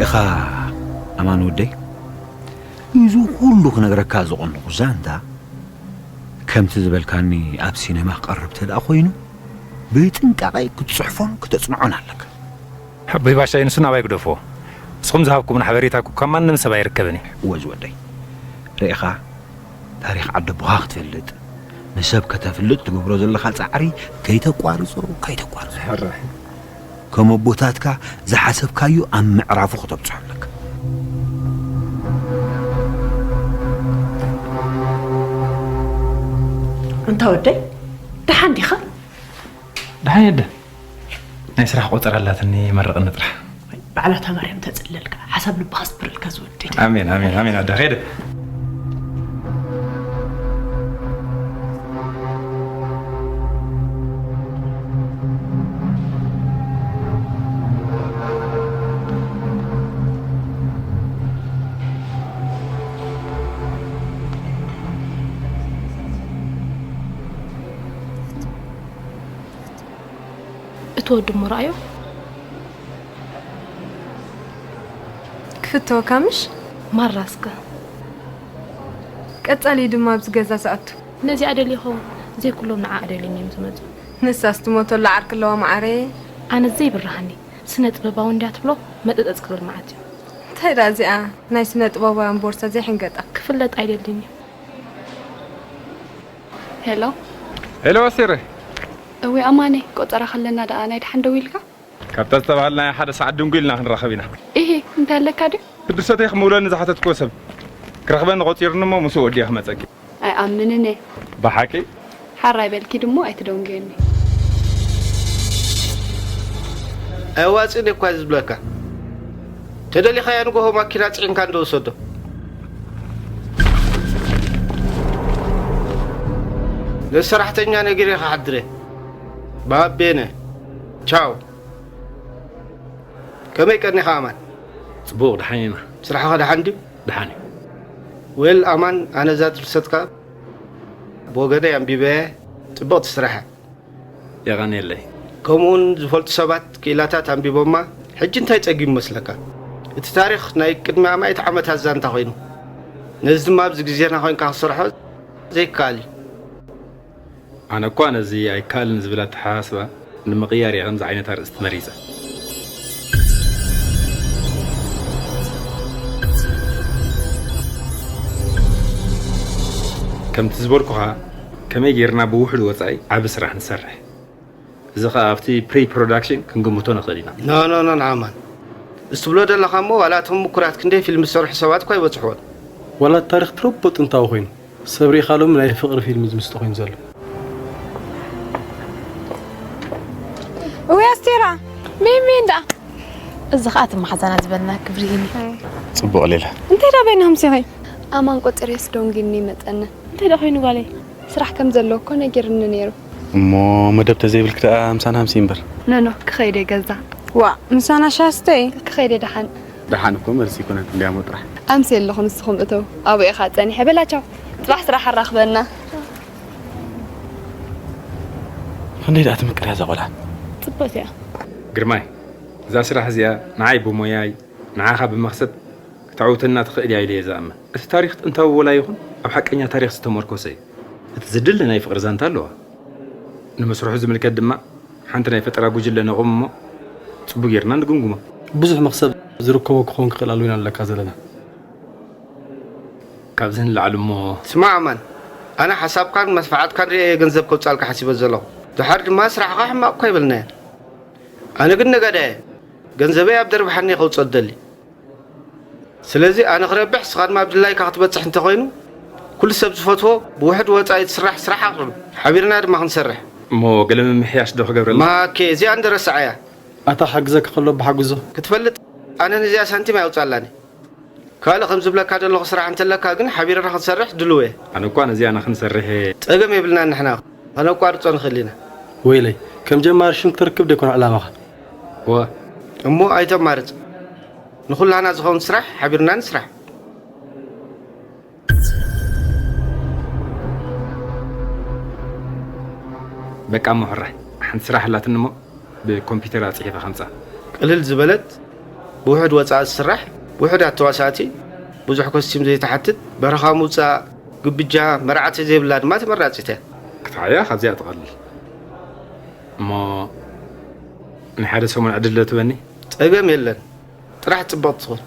ኻ ኣማን ወደይ፣ እዚ ኩሉ ክነግረካ ዝቐንኹ ዛንታ፣ ከምቲ ዝበልካኒ ኣብ ሲነማ ክቐርብ ተደኣ ኮይኑ፣ ብጥንቃቐ ክትጽሕፎን ክተጽንዖን ኣለካ። ኣቦይ ባሻይ፣ ንሱ ናባይ ግደፎ። ንስኹም ዝሃብኩምና ሓበሬታ እኮ ካብ ማንም ሰብ ኣይርከብን እዩ። እወ ዝወደይ፣ ርኢኻ፣ ታሪኽ ዓደቦኻ ክትፈልጥ፣ ንሰብ ከተፍልጥ ትገብሮ ዘለኻ ጻዕሪ ከይተቋርጾ፣ ከይተቋርጾ። ሕራይ። ከም ኣቦታትካ ዝሓሰብካዮ ኣብ ምዕራፉ ክተብጽሖ ኣለካ። እንታ ወደይ፣ ደሓን ዲኻ? ደሓን የደ። ናይ ስራሕ ቆጸራ ኣላትኒ፣ መርቕኒ ጥራሕ። ባዕላታ ማርያም ተጽለልካ፣ ሓሳብ ልብኻ ስብረልካ ዝወደይ። ኣሜን፣ ኣሜን፣ ኣሜን። ኣደ ኸይደ። እቲ ወዲ እሞ ረኣዮ። ክፍተወካ ምሽ? ማራ እስከ። ቀጻሊ ድማ ኣብዚ ገዛ ዝኣቱ። ነዚኣ ደልዩ ይኸውን። ዘይኩሎም ንዓኣ ደልዮም እዮም ዝመጹ። ንሳስ ትሞተሉ ዓርኪ ኣለዋ መዓረየ። ኣነ ዘይብርሃኒ፣ ስነ ጥበባዊ እንድያ ትብሎ መጠጠጽ ክብል መዓት እዩ። እንታይ ደኣ እዚኣ ናይ ስነ ጥበባውያን ቦርሳ ዘይሕንገጣ? ክፍለጥ ኣይደልን እዩ። ሄሎ። ሄሎ ኣስቴረ። እወ ኣማነ፣ ቆጸራ ከለና ደኣ ናይ ደሓን ደዊልካ? ካብታ ዝተባሃልናያ ሓደ ሰዓት ድንጉ ኢልና ክንራኸብ ኢና። ኢሂ፣ እንታይ ኣለካ ድዩ? ብድርሰተይ ክምውለኒ ዝሓተትክዎ ሰብ ክረኽበኒ ቆጺሩኒ እሞ ምስኡ ወዲየ ክመጸኪ። ኣይኣምንን እየ። ብሓቂ? ሓራይ በልኪ ድሞ ኣይትደንጉየኒ። ኣየዋጽእን እኳ ዝብለካ። ተደሊኻዮ ንጎሆ ማኪና ጽዒንካ እንዶ ውሰዶ። ነቲ ሰራሕተኛ ነጊረ ክሓድር እየ። ባቤነ። ቻው። ከመይ ቀኒኻ ኣማን? ጽቡቕ፣ ደሓን ኢና። ስራሕኻ ደሓን ድዩ? ደሓን እዩ። ዌል ኣማን፣ ኣነ እዛ ድርሰትካ ብወገነይ ኣንቢበያ፣ ጽብቕቲ ስራሕ እያ። የቐንየለይ። ከምኡውን ዝፈልጡ ሰባት ክኢላታት ኣንቢቦማ፣ ሕጂ እንታይ ጸጊሙ ይመስለካ? እቲ ታሪኽ ናይ ቅድሚ ኣማኢት ዓመታት ዛንታ ኮይኑ፣ ነዚ ድማ ኣብዚ ግዜና ኮይንካ ክትሰርሖ ዘይከኣል እዩ። ኣነ እኳ ነዚ ኣይከኣልን ዝብል ኣተሓሳስባ ንምቕያር እየ ከምዚ ዓይነት ኣርእስቲ መሪጸ። ከምቲ ዝበልኩኻ፣ ከመይ ጌርና ብውሑድ ወጻኢ ዓቢ ስራሕ ንሰርሕ? እዚ ኸኣ ኣብቲ ፕሪ ፕሮዳክሽን ክንግምቶ ንኽእል ኢና። ኖ፣ ኖ፣ ኖ፣ ንኣማን። እዚ ትብሎ ዘለኻ እሞ፣ ዋላ እቶም ምኩራት ክንደይ ፊልም ዝሰርሑ ሰባት እኳ ኣይበጽሕዎን። ዋላ እቲ ታሪኽ ትረቦ ጥንታዊ ኮይኑ፣ ሰብ ርኢኻ ሎሚ ናይ ፍቕሪ ፊልም ዝምስጦ ኮይኑ ዘሎ። እወ ኣስቴራ፣ ሚሚ እንዳ። እዚ ኸኣ እቲ መሓዛና ዝበልና ክብሪ ይህኒ። ጽቡቕ ሌላ። እንታይ ዳ በይና ሃምሲኺ? ኣማን ቆጺረስ ደንጉዩኒ መጸኒ። እንታይ ዳ ኮይኑ ጓለይ? ስራሕ ከም ዘለዎ እኮ ነጊርኒ ነይሩ። እሞ መደብ ተዘይብልኪ ደኣ ምሳና ሃምሲ እምበር። ኖ፣ ኖ፣ ክኸይደ ገዛ። ዋእ፣ ምሳና ሻስተይ? ክኸይደ ደሓን። ደሓን እኮ መልሲ ይኮነን፣ እንዲያሞ ጥራሕ። ኣምሲ ኣለኹ፣ ንስኹም እተው። ኣብኡ ኢኻ ጸኒሐ። በላ ቻው። ጽባሕ ስራሕ ኣራኽበና። ክንደይ ደኣ ትምቅር እያ እዛ ቆልዓ። ጽብቕቲ እያ። ግርማይ፣ እዛ ስራሕ እዚኣ ንዓይ ብሞያይ፣ ንዓኻ ብመኽሰብ ክተዕውተና ትኽእል እያ ኢለ እየ ዝኣምን። እቲ ታሪኽ ጥንታዊ ወላ ይኹን ኣብ ሓቀኛ ታሪኽ ዝተመርኮሰ እዩ። እቲ ዝድለ ናይ ፍቕሪ ዛንታ ኣለዋ። ንመስርሑ ዝምልከት ድማ ሓንቲ ናይ ፈጠራ ጉጅለ ነቑም እሞ ጽቡቕ ጌርና ንግምግሞ። ብዙሕ መኽሰብ ዝርከቦ ክኸውን ክኽእል ኣሎ ኢና ንብለካ ዘለና። ካብዚ ንላዕሊ እሞ ስማዕ ኣማን፣ ኣነ ሓሳብካን መስፍሓትካን ርእየ እየ ገንዘብ ከውጻልካ ሓሲበ ዘለኹ። ድሓር ድማ ስራሕኻ ሕማቕ እኳ ኣይበልናዮን። ኣነ ግን ነጋዳይ እየ። ገንዘበይ ኣብ ደርቢ ሓኒ ከውጽኦ እደሊ። ስለዚ ኣነ ክረብሕ፣ ንስኻ ድማ ኣብ ድላይካ ክትበጽሕ እንተኾይኑ፣ ኩሉ ሰብ ዝፈትዎ ብውሑድ ወጻኢ ዝስራሕ ስራሕ ኣቕርብ። ሓቢርና ድማ ክንሰርሕ። እሞ ገለ ምምሕያሽ ዶ ክገብረልና? ማኬ፣ እዚኣ እንዶ ረስዓያ። ኣታ ክሕግዘካ ከሎ ብሓግዞ። ክትፈልጥ፣ ኣነ ነዚኣ ሳንቲም ኣየውጻላን እየ። ካልእ ከም ዝብለካ ዘለኹ ስራሕ እንተለካ ግን ሓቢርና ክንሰርሕ ድሉው እየ። ኣነ እኳ ነዚኣ ንኽንሰርሕ እየ። ጸገም የብልናን ንሕና። ከነቋርጾ ንኽእል ኢና። ወይለይ፣ ከም ጀማሪ ሽም ክትረክብ ዶ ኣይኮነ ዕላማኻ? እወ። እሞ ኣይተማርጽ። ንኹላህና ዝኸውን ስራሕ ሓቢርና ንስራሕ። በቃ እሞ ሕራይ፣ ሓንቲ ስራሕ ኣላትኒ እሞ ብኮምፒውተር ኣጽሒፈ ከምጻ። ቅልል ዝበለት ብውሑድ ወጻኢ ዝስራሕ፣ ውሑዳት ተዋሳእቲ፣ ብዙሕ ኮስቲም ዘይትሓትት፣ በረኻ ምውጻእ፣ ግብጃ፣ መርዓቲ ዘይብላ ድማ ተመራጺት እያ። ክትዓያ ካብዚኣ ትቐልል። እሞ ንሓደ ሰሙን ዕድል ዶ ትበኒ? ጸገም የለን። ጥራሕ ጽብቕቲ ትኹን።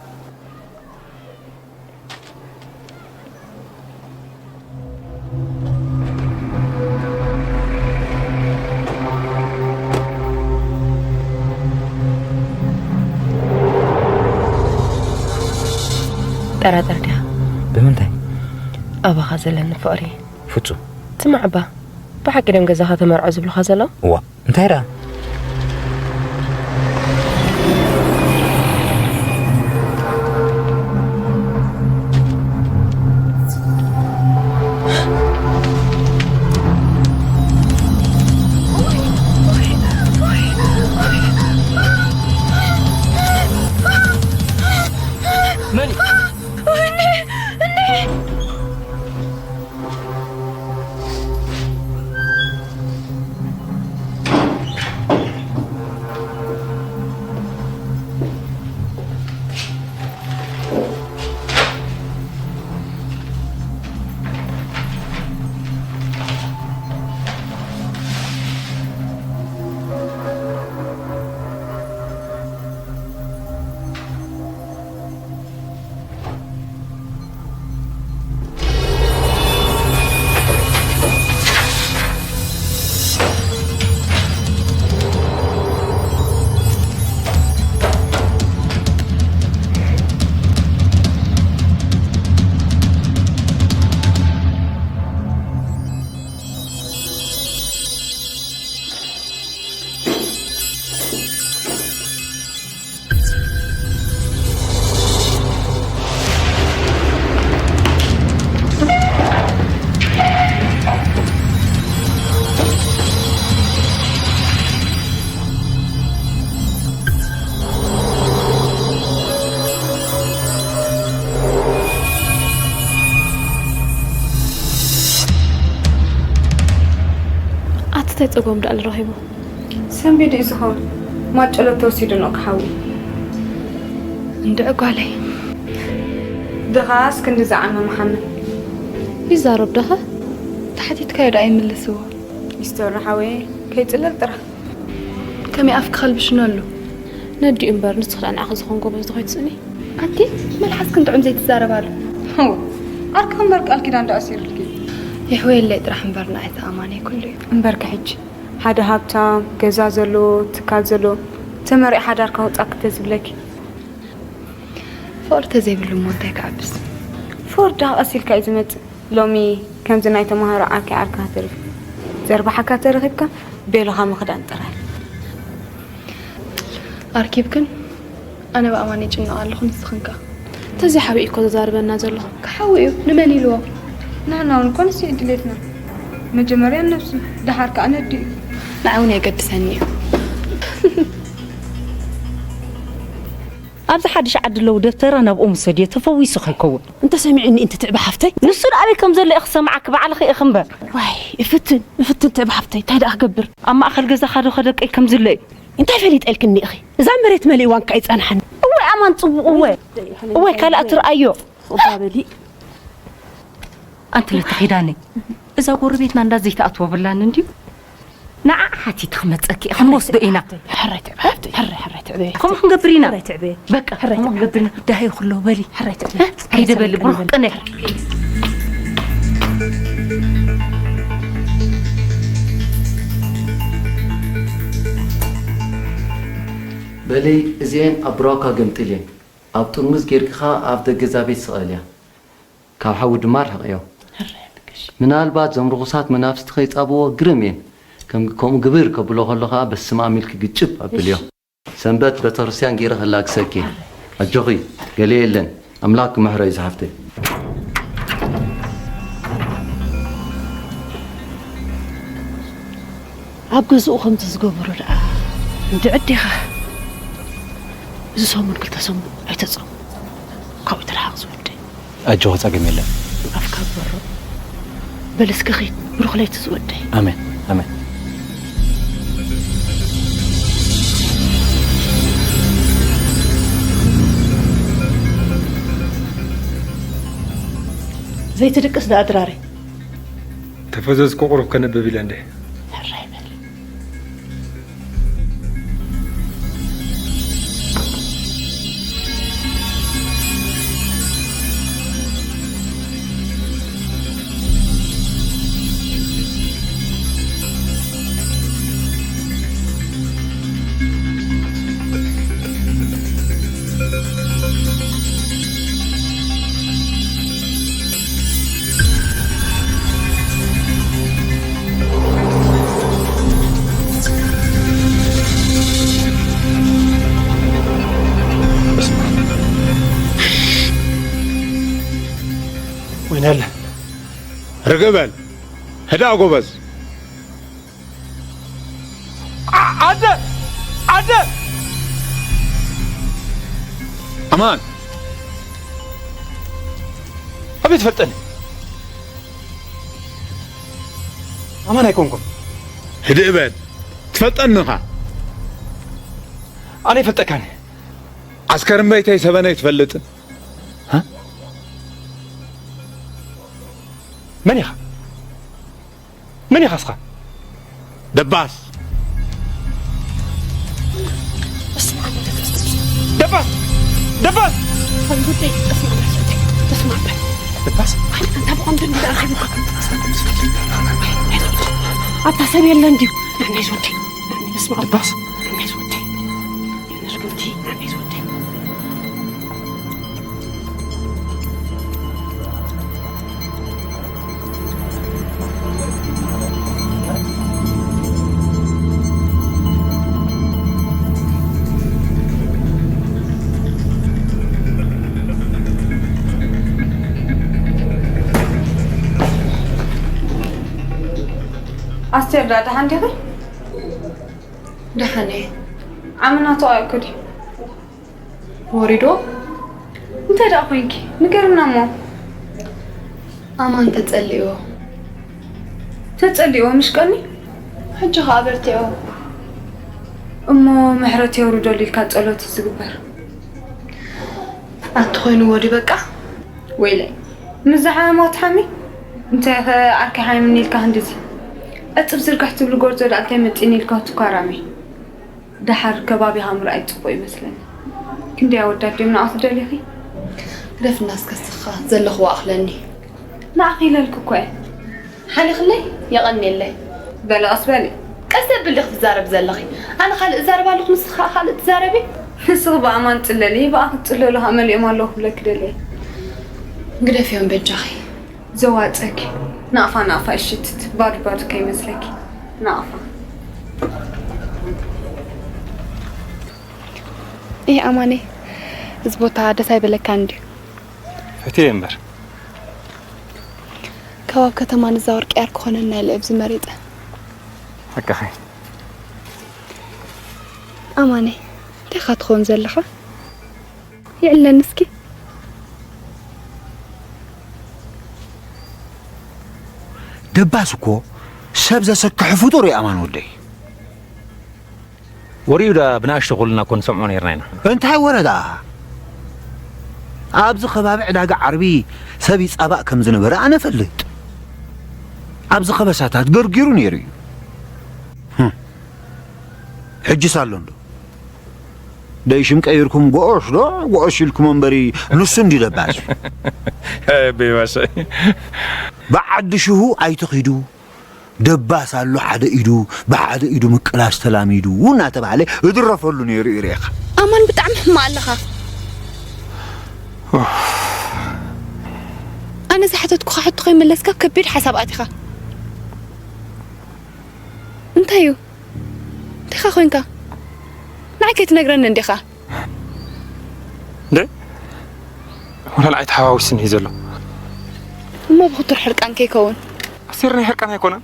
ጠራጠር ዲኻ? ብምንታይ? ኣባኻ ዘለኒ ፍቕሪ። ፍጹም። ስማዕ እባ፣ ብሓቂ ድዮም ገዛኻ ተመርዖ ዝብሉኻ ዘለዉ? እዋ፣ እንታይ ደኣ? መን እዩ? ኣቲ እንታይ ጸገም ደኣ ኣሎ ረኺቡ? ሰንቢዱ እዩ ዝኸውን። ማጨሎ ተወሲዱ ነው ክሓዊ። እንድዒ ጓለይ። ድኻስ ክንዲ ዝዓመ መሓመድ። ይዛረብ ደኸ? ተሓቲትካዮ ደኣ ይምልስዎ። ሚስተር ሓወየ፣ ከይጽለል ጥራሕ። ከመይ ኣፍኪ ከልብሽነሉ? ነዲኡ እምበር፣ ንስኺ ደኣ ንዓኺ ዝኾን ጎበዝ ዶ ከይትስእኒ? ኣንቲ መልሓስክን ጥዑም ዘይትዛረባሉ። ሆ፣ ዓርክኺ እምበር ቃል ኪዳን ደኣ ኣሲሩልኪ። የሕወየለይ ጥራሕ እምበር ንዓይ ተኣማኒ ኩሉ እዩ። እምበርኪ ሕጂ ሓደ ሃብታም ገዛ ዘለዎ፣ ትካል ዘለዎ፣ ተመሪዕ ሓዳር ከውጻኪ ተዝብለኪ። ፍቕሪ ተዘይብሉ እሞ እንታይ ክዓብስ? ፍቕሪ ደኣ ቀስ ኢልካ እዩ ዝመጽእ። ሎሚ ከምዚ ናይ ተማሃሮ ዓርኪ ዓርክኻ ተሪፉ፣ ዘርባሓካ ተረኺብካ፣ ቤሎኻ ምኽዳን ጥራይ። ኣርኪብክን? ኣነ ብኣማን ይጭነቕ ኣለኹ፣ ንስኽን ከ? ተዘይሓቢኡ እኮ ዘዛርበና ዘሎ። ክሓዊ እዩ፣ ንመን ኢልዎ? ንሕና እውን እኮ ንሱ እዩ ድሌትና። መጀመርያ ንነብሱ፣ ደሓር ከኣ ነዲኡ። ንዓይ እውን የገድሰኒ እዩ። ኣብዚ ሓድሽ ዓዲ ኣለዉ ደብተራ ናብኦም ውሰድዮ፣ ተፈዊሱ ከይከውን። እንተ ሰሚዑኒ እንተ ትዕቢ ሓፍተይ። ንሱ ደኣ ኣበይ ከም ዘሎ እየ ክሰምዓኪ፣ ባዕልኺ ኢኺ እምበር። ዋይ፣ እፍትን፣ እፍትን ትዕቢ ሓፍተይ፣ እንታይ ደኣ ክገብር? ኣብ ማእከል ገዛኻ ዶ ከደቀይ ከም ዝሎ እዩ? እንታይ ፈሊጠ ኢልክኒ ኢኺ? እዛ መሬት መሊእዋ እንካ ይጸንሓኒ። እወ ኣማን ጽቡቕ፣ እወ። እወ ካልእ ትርኣዮ። ጽቡቕ በሊ። ኣንቲ ለተ ኺዳነይ፣ እዛ ጎረቤትና እንዳ ዘይትኣትዎ ብላኒ እንድዩ። ንዓ ሓቲት ክመጸኪ እየ፣ ክንወስዶ ኢና። ሕራይ ትዕበ፣ ሓፍተይ፣ ሕራይ፣ ሕራይ ትዕበ። ከምኡ ክንገብር ኢና። ሕራይ ትዕበ። በቃ፣ ሕራይ ከምኡ ትዕበ። ክንገብር ኢና። ደሃይ ኩሎ በሊ። ሕራይ ትዕበ። እ? ከይደ በሊ፣ ብሩኽ ቅነ። በሊ፣ እዚኤን ኣብ ብራውካ ገምጥልየን። ኣብ ጥርሙዝ ጌርኪ ኸኣ ኣብ ደገ እዛ ቤት ስቐልያ። ካብ ሓዊ ድማ ርሕቕዮ። ሕራይ ብቅሽ። ምናልባት እዞም ርኹሳት መናፍስቲ ከይጻብዎ ግርም እየን። ከም-፣ ከምኡ ግብር ከብሎ ከሎ ኸኣ በስመ ኣብ ኢልኪ ግጭብ ኣብልዮ። እሺ። ሰንበት ቤተክርስትያን ገይረ ከላግሰኪ። ኣጆኺ፣ ገለ የለን። ኣምላኽ ክምሕሮ እዩ ዝሓፍተይ። ኣብ ገዝኡ ከምዚ ዝገበሮ ደኣ እንድዒ ኣዴኻ። እዚ ሰሙን ክልተ ሰሙን ኣይተጸሙ። ካብኡ ትርሓቕ ዝወደይ። ኣጆኺ ጸገም የለን። ኣፍካ በሮ። በል እስኪ ኺድ፣ ብሩኽ ለይቲ ዝወደይ። ኣሜን፣ ኣሜን። ዘይትድቅስ ደኣ ድራረይ። ተፈዘዝኩ ቁሩብ ከንብብ ኢለ እንደ። ሕራይ በል። ወይናለ ርግእ በል። ህዳ ጎበዝ። ኣ-፣ ኣደ! ኣደ! ኣማን! ኣበይ ትፈልጠኒ? ኣማን ኣይኮንኩን። ህድእ በል። ትፈልጠኒ ኢኻ። ኣነ ይፈልጠካኒ። ዓስከር እምበይተይ ሰበነይ ትፈልጥ? ሃ? መን ኢኻ? መን ኢኻ እስኻ? ደባስ። ደባስ! ደባስ! ደባስ! ኣታ ብቐንዱ እንዳኣኸብካ። ኣታ ሰብ የለን ድዩ? ናይ ዞንቴ። ደባስ! ናይ ዞንቴ። ኣስቴር፣ ዳ ደሓን ዲኺ? ደሓን እየ። ዓመና ተዋኢኩ ድዩ? ወሪዶ? እንታይ ደኣ ኮይንኪ? ንገርና እሞ። ኣማን ተጸሊእዎ። ተጸሊእዎ ምሽ ቀኒ? ሕጂ ኸኣ በርቲዕዎ። እሞ ምሕረት የውርደሉ ኢልካ ጸሎት እዩ ዝግበር። ኣቲ ኮይንዎ ድዩ በቃ? ወይለይ። ምስ ዝሓመማ ትሓሚ? እንተ ኸ ዓርከይ ሓሚምኒ ኢልካ ክንድዚ ዕጽፍ ዝርግሕ ትብሊ ጎርዞ ደኣ እንታይ መጺኒ ኢልካ ትኳራመይ? ደሓር ከባቢኻ ምርኣይ ጽቡቕ ይመስለኒ። ክንደይ ኣወዳት ድዮም ንዓኺ ዝደልዩኺ? ግደፍና እስከ ንስኻ ዘለኽዎ ኣኽለኒ። ንዓኺ ኢለልኪ እኮ እየ። ሓሊኽለይ የቐንየለይ። በሊ ቀስ በሊ። ቀስ ዘብል ዲኺ ትዛረቢ ዘለኺ? ኣነ ካልእ እዛረብ ኣለኹ፣ ንስኺ ኸኣ ካልእ ትዛረቢ? ንስኺ ብኣማን ጽለሊ፣ ብኣኺ ዝጽለሉ ኸኣ መሊኦም ኣለዉ ክብለኪ ደልየ። ግደፍዮም በጃኺ። ዘዋጸኪ ናቕፋ ናቕፋ እሽትት ባዶ ባዶ ከይመስለኪ ናቕፋ። ይህ ኣማኔ፣ እዚ ቦታ ደስ ኣይበለካን ድዩ? ፈትየ እምበር። ካብ ኣብ ከተማ ንዛወር ቅያር ክኾነና ኢለ እየ ኣብዚ መሪጸ። ሓቅኺ። ኣማኔ፣ እንታይ ኢኻ ትኸውን ዘለኻ? የዕለኒ እስኪ። ደባስ እኮ ሰብ ዘሰክሕ ፍጡር እዩ ኣማን ወደይ። ወሬኡ ደኣ ብንኣሽቱ ኩልና እኮ ንሰምዖ ነይርና ኢና። እንታይ ወረ ደኣ? ኣብዚ ከባቢ ዕዳጋ ዓርቢ ሰብ ይጻባእ ከም ዝነበረ ኣነ እፈልጥ። ኣብዚ ከበሳታት ገርጊሩ ነይሩ እዩ። ህም። ሕጅስ ኣሎ እንዶ? ደይ ሽም ቀይርኩም ጎኦሽ ዶ? ጎኦሽ ኢልኩም እምበሪ ንሱ እንዲ ደባስ። ኣይ፣ ቤባሰ። ብዓዲ ሽሁ ኣይትኺዱ። ደባስ ኣሎ ሓደ ኢዱ፣ ብሓደ ኢዱ ምቅላስ ተላሚዱ እናተባህለ እድረፈሉ ነይሩ እዩ ሬኻ። ኣማን ብጣዕሚ ሕማቕ ኣለኻ። ኣነ ዝሓተትኩኻ ሕቶ ከይመለስካ ከቢድ ሓሳብ ኣቲኻ። እንታይ እዩ? እንዲኻ ኮይንካ? ንዓይ ከይትነግረኒ እንዲኻ? እንደ ወላ ንዓይ ተሓዋዊስኒ እዩ ዘሎ። እሞ ብኽቱር ሕርቃን ከይከውን። ኣስቴር ናይ ሕርቃን ኣይኮነን።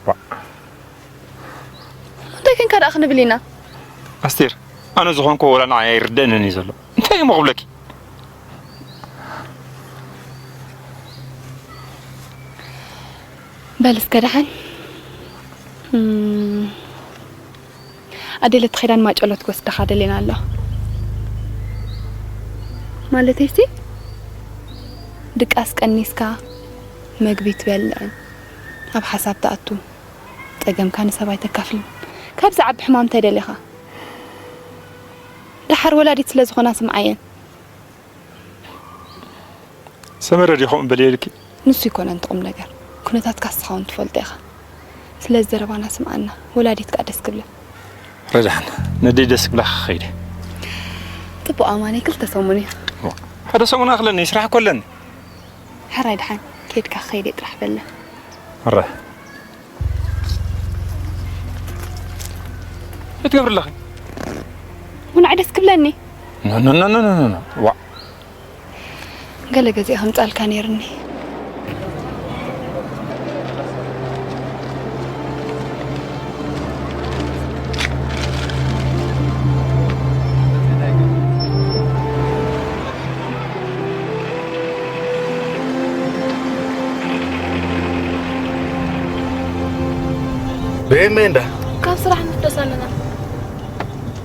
ዋ። እንታይ ኮንካ ደኣ ክንብል ኢና? ኣስቴር፣ ኣነ ዝኾንኩ ወላ ንዓይ ኣይርደእንን እዩ ዘሎ። እንታይ እሞ ክብለኪ? በል እስከ ደሓን። እም፣ ኣዴለ እቲ ኺዳን ማጨሎ ትወስደኻ ደሊና ኣሎ። ማለተይሲ፣ ድቃስ ቀኒስካ መግቢ ትበልዕን ኣብ ሓሳብ ትኣቱ፣ ጸገምካ ንሰብ ኣይተካፍልን። ካብ ዝዓቢ ሕማም እንታይ ደሊኻ? ደሓር ወላዲት ስለ ዝኾና ስምዓየን። ሰመረ ድዩ ከምኡ በልየልኪ? ንሱ ይኮነን ትቑም ነገር። ኩነታትካ ንስኻ እውን ትፈልጦ ኢኻ። ስለዚ ዘረባና ስምዓና። ወላዲት ከኣ ደስ ክብለን። ረድሓን ነደይ ደስ ክብላ ክኸይደ። ጽቡቕ ኣማኒ ክልተ ሰሙን እዩ። ሓደ ሰሙን ኣኽለኒ ስራሕ እኮ ኣለኒ። ሕራይ ድሓን ኬድካ ክኸይደ ጥራሕ በለ። ሕራይ እትገብር ኣለኺ? ጉንዓይ ደስ ክብለኒ። ኖ ኖ ኖ ኖ ኖ ኖ ዋ ገለ ገዚኣ ከምጻልካ ነይርኒ። በየመይ እንዳ ካብ ስራሕ ንፍደስ ኣለና።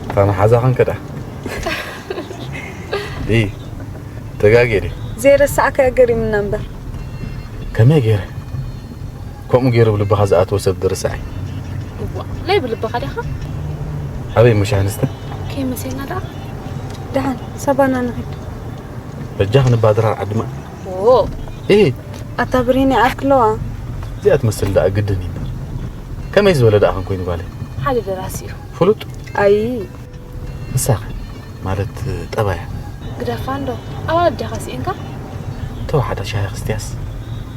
እታ መሓዛ ኸንከዳ ዲ ተጋጌ ዲ ዘይረሳዕካዮ ገሪምና እምበር። ከመይ ገይረ ከምኡ ገይሩ ብልብኻ ዝኣተወ ሰብ ድርሳዕ እዩ። እዋ ናይ ብልብኻ ዲኻ? ኣበይ ሙሽ ኣንስተ ከይመሴና ደኣ ደሓን ሰባና ንኺድ። በጃ ክንባድራ ዓድማ ኦ እሂ ኣታ ብርሂን ይኣክለዋ። እዚኣ ትመስል ደኣ ግድን እዩ እምበር። ከመይ ዝበለ ደኣ ክንኮይኑ ጓለይ? ሓደ ደራሲ እዩ። ፍሉጥ? ኣይ ንሳኸ ማለት ጠባያ? ግደፋ እንዶ ኣዋልድ ዲኻ ስኢንካ? ተው ሓደ ሻሂ ክስትያስ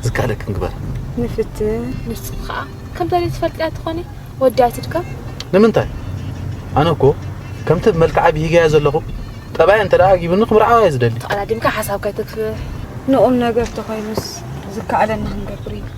ዝከኣለክን ግበራ። ንፍትን። ንስኺ ኸኣ ከምታ ዘይትፈልጥያ ትኾኒ ወዲ ኣይትድከም። ንምንታይ? ኣነ እኮ ከምቲ ብመልክዓ ብሂገያ ዘለኹ ጠባያ እንተ ደኣ ኣጊብኒ ክምርዓዋ እየ ዝደሊ። ተቐዳዲምካ ሓሳብካ ኣይተግፍሕ። ንቑም ነገር ተኾይኑስ ዝከኣለና ክንገብር ኢና።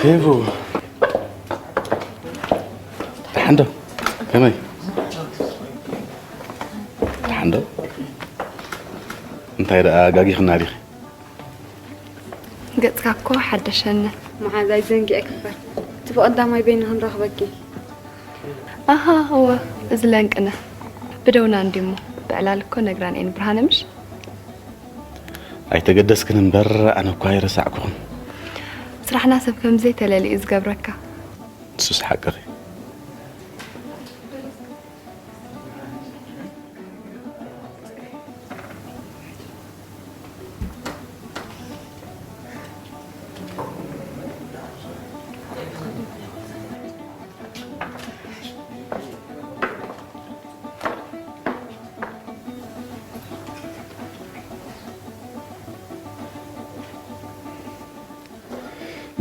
ዴቮ፣ ደሓን ዶ? ከመይ? ደሓን ዶ? እንታይ ደኣ ጋጊኽና ዲኺ? ገጽካ እኮ ሓደሸኒ። መሓዛይ ዘንጊዐ ክበር። እቲ ብቐዳማይ በይኒ ክንረኽበኪ። ኣሃ እወ፣ እዚ ለንቅነ። ብደውና እንዲሞ። ብዕላል እኮ ነግራን እየን ብርሃነ ምሽ? ኣይተገደስክን እምበር ኣነ እኳ ኣይረሳዕኩኽን። ስራሕና ሰብ ከም ዘይተለሊ እዩ ዝገብረካ። ንሱስ ሓቅኺ።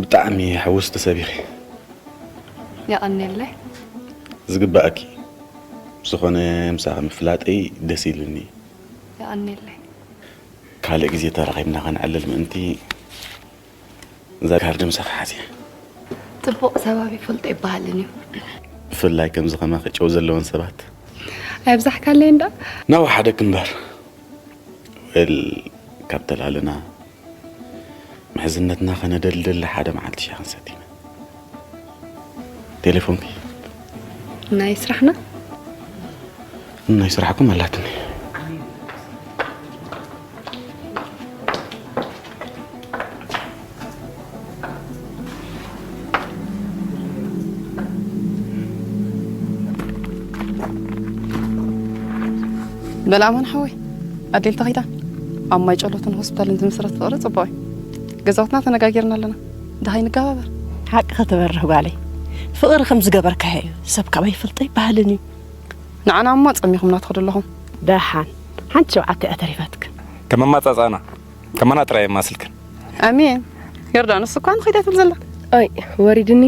ብጣዕሚ ሕውስቲ ሰብ ኢኺ። የቐንየለይ። ዝግባኣኪ ዝኾነ ምሳኺ ምፍላጠይ ደስ ኢሉኒ። የቐንየለይ። ካልእ ግዜ ተራኺብና ከነዕልል ምእንቲ እዛ ካርድ ምሳኺ ሓዝያ። ጽቡቕ ሰብ ኣብ ይፈልጦ ኣይበሃልን እዩ። ብፍላይ ከምዚ ከማኺ ጨው ዘለወን ሰባት። ኣየብዛሕካለይ እንዳ። ናወሓደኪ እምበር። ወል ካብ ተላልና ምሕዝነትና ከነደልድል ሓደ መዓልቲ ሻሂ ክንሰቲ ኢና። ቴሌፎንኪ? ናይ ስራሕና? ናይ ስራሕኩም ኣላትኒ። በል ኣማን ሓወይ፣ ኣዴል ተኺታ። ኣብ ማይ ጨሎትን ሆስፒታልን ዝምስረት ፍቕሪ ጽቡቕ እዩ። ገዛውትና ተነጋጊርና ኣለና። ደሃይ ንጋባበር። ሓቂ ከተበርህ ጓለይ፣ ፍቕሪ ከም ዝገበርካዮ እዩ። ሰብ ካብ ኣይፈልጦ ይበሃልን እዩ። ንዓና እሞ ጸሚኹምና ትኸዱ ኣለኹም። ደሓን ሓንቲ ሸውዓተ እያ ተሪፋትክን። ከም ኣማጻጽኣና ከማና ጥራይ የማስልክን። ኣሜን። ዮርዳኖስ እኳ ንኸይዳ ትብል ዘላ። ኣይ፣ ወሪድኒ።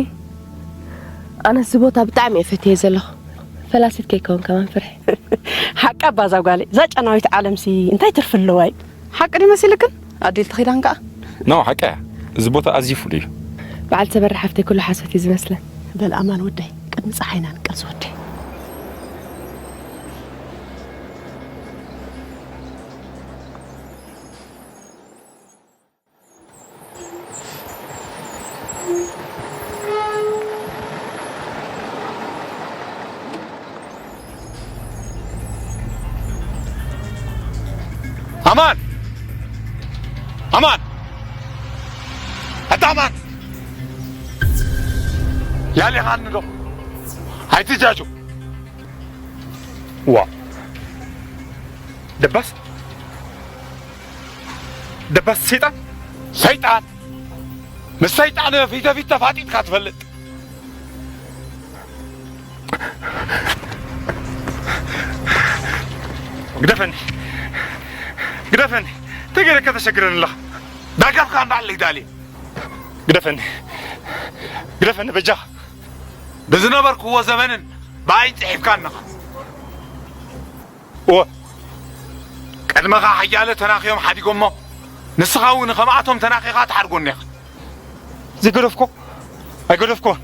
ኣነስ እዚ ቦታ ብጣዕሚ እየ ፈትየ ዘለኹ። ፈላሲት ከይከውን ከማን ፍርሒ። ሓቂ ኣባዛ ጓለይ፣ እዛ ጨናዊት ዓለምሲ እንታይ ትርፊ ኣለዋ እዩ? ሓቂ ድዩ መሲልክን? ኣዴል ተኺዳን ከኣ። ኖ፣ ሓቂ እያ። እዚ ቦታ ኣዝዩ ፍሉይ እዩ። በዓል ተበራ ሓፍተይ ኩሉ ሓሶት እዩ ዝመስለን። በል ኣማን ወደይ፣ ቅድሚ ጸሓይና ንቀል ዝወደይ። ኣማን! ኣማን! ኣታ ኣማን! ያሌኻኒ ዶ? ኣይትጃጁ። ዋ። ደባስ? ደባስ ሰይጣን? ሰይጣን? ምስ ሰይጣን ፊት ፊት ተፋጢጥካ ትፈልጥ? ግደፈኒ። ግደፈኒ። ተገይረ ከተሸግረኒ ኣለኻ። ዳጋፍካ እንዳለይ ዳሊ። ግደፈኒ። ግደፈኒ በጃኻ። ብዝነበርክዎ ዘመንን ብኣይን ጽሒፍካ ኣለኻ። እወ፣ ቅድመኻ ሓያለ ተናኺዮም ሓዲጎሞ፣ ንስኻ እውን ከምኣቶም ተናኺኻ ትሓድጎኒ ኢኻ። ዝገደፍኮ ኣይገደፍኮን።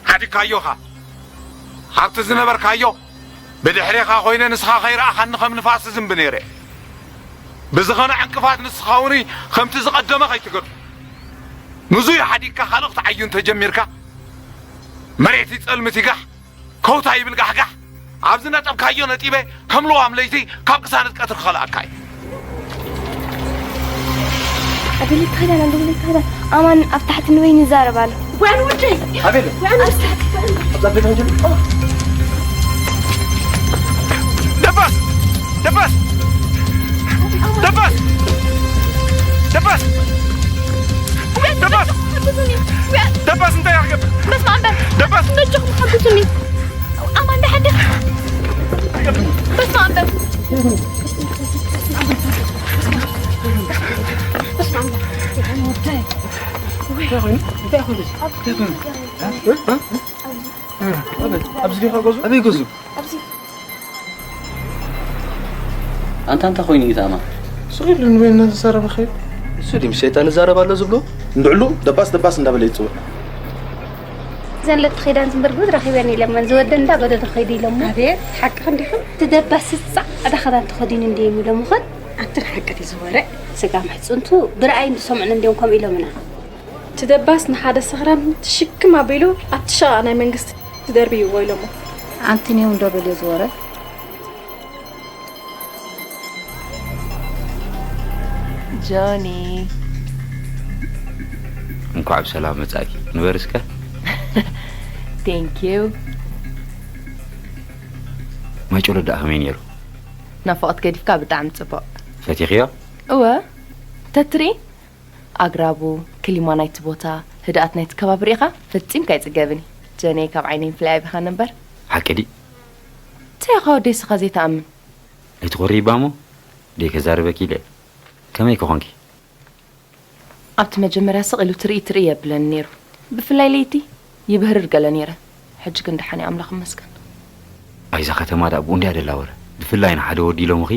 ሓዲግካዮኻ። ኣብቲ ዝነበርካዮ ብድሕሬኻ ኮይነ ንስኻ ከይረኣኻኒ ከም ንፋስ ዝዝንቢ ነይረ። ብዝኸነ ዕንቅፋት ንስኻ እውን ከምቲ ዝቐደመ ከይትገድፎ። ንዙይ ሓዲግካ ካልእ ክትዓዩ እንተጀሚርካ፣ መሬት ይጸልምት ይጋሕ፣ ከውታ ይብል ጋሕጋሕ። ኣብ ዝነጠብካዮ ነጢበ ከም ልዋም ለይቲ ካብ ቅሳነት ቀትሪ ክኸልኣካ እዩ። ኣደለይ ተኸዳን፣ ኣደለይ ተኸዳን። ኣማን ኣብ ታሕቲ ንበይኑ ይዛረብ ኣሎ። ወያን ወደይ! ኣቤል! ወያን ኣብ ታሕቲ። ኣብዛ ቤት ሆንጀል? ደባስ! ደባስ! ደባስ! ደባስ! ወያን ደባስ! ሓግዙኒ! ወያን ደባስ እንታይ ኣርገብ? በስመ ኣብ! ደባስ! በጃኹም ሓግዙኒ! ኣማን ደሓን ድያ? በስመ ኣብ! በስመ ኣብ! እንታይ ኮይኑ? እንታይ ኮይኑ? እንታይ ኮይኑ? እ? እ? እ? ኣበይ? ኣብዚ ዲኻ ገዙ? ኣበይ ገዙ? ኣብዚ። ኣንታ እንታይ ኮይኑ እዩ ተኣማ? ስቕ ኢሉ ንበይኑ እናተዛረበ ኸይዱ። እሱ ድዩ ምስ ሰይጣን እዛረብ ኣሎ ዝብሎ? እንድዕሉ ደባስ ደባስ እንዳበለ ይጽውዕ። እዘን ለቲ ኸይዳን ዝንበርግብት ረኺበን ኢለመን ዝወደን እንዳበደደ ኸይዱ ኢለሞ። ኣቤት፣ ሓቅኺ እንዲኹም? እቲ ደባስ ጻዕዳ ኸዳን ተኸዲኑ እንዲዮም ኢሎም ኸን? ኣንትን ሓቂ ድዩ ዝወረ? ስጋ ምሕጽንቱ ብረኣይን ዝሰምዑን እንዲዮም ከምኡ ኢሎምና። እቲ ደባስ ንሓደ ሰኽራም ትሽክም ኣቢሉ ኣብቲ ሸቓቕ ናይ መንግስቲ ትደርብይዎ ኢሎሞ። ኣንትን እዮም ዶ በልዮ ዝወረ? ጆኒ። እንኳዕ ብሰላም መጻእኪ። ንበር እስከ። Thank you። ማይ ጨሎ ደኣ ከመይ ነይሩ? ናፍቖት ገዲፍካ ብጣዕሚ ጽቡቕ። ፈቲኽዮ? እወ። ተትርኢ ኣግራቡ፣ ክሊማ ናይቲ ቦታ፣ ህድኣት ናይቲ ከባቢ ርኢኻ ፈጺምካ ኣይጽገብን እዩ። ጀነይ ካብ ዓይነይ ምፍላይ ኣቢኻኒ እምበር። ሓቂ ድዩ? እንታይ ኢኻ ወደይ ስኻ ዘይትኣምን? ኣይትኾሪ እባ እሞ ደይ ከዛርበኪ ኢለ። ከመይ ከ ኾንኪ? ኣብቲ መጀመርያ ስቕ ኢሉ ትርኢ ትርኢ የብለኒ ነይሩ። ብፍላይ ለይቲ ይብህርር ገለ ነይረ። ሕጂ ግን ደሓን እየ ኣምላኽ ይመስገን። ኣይዛ ከተማ ደኣ ብኡ እንድያ ደላ ወረ። ብፍላይ ንሓደ ወዲ ኢሎምኺ።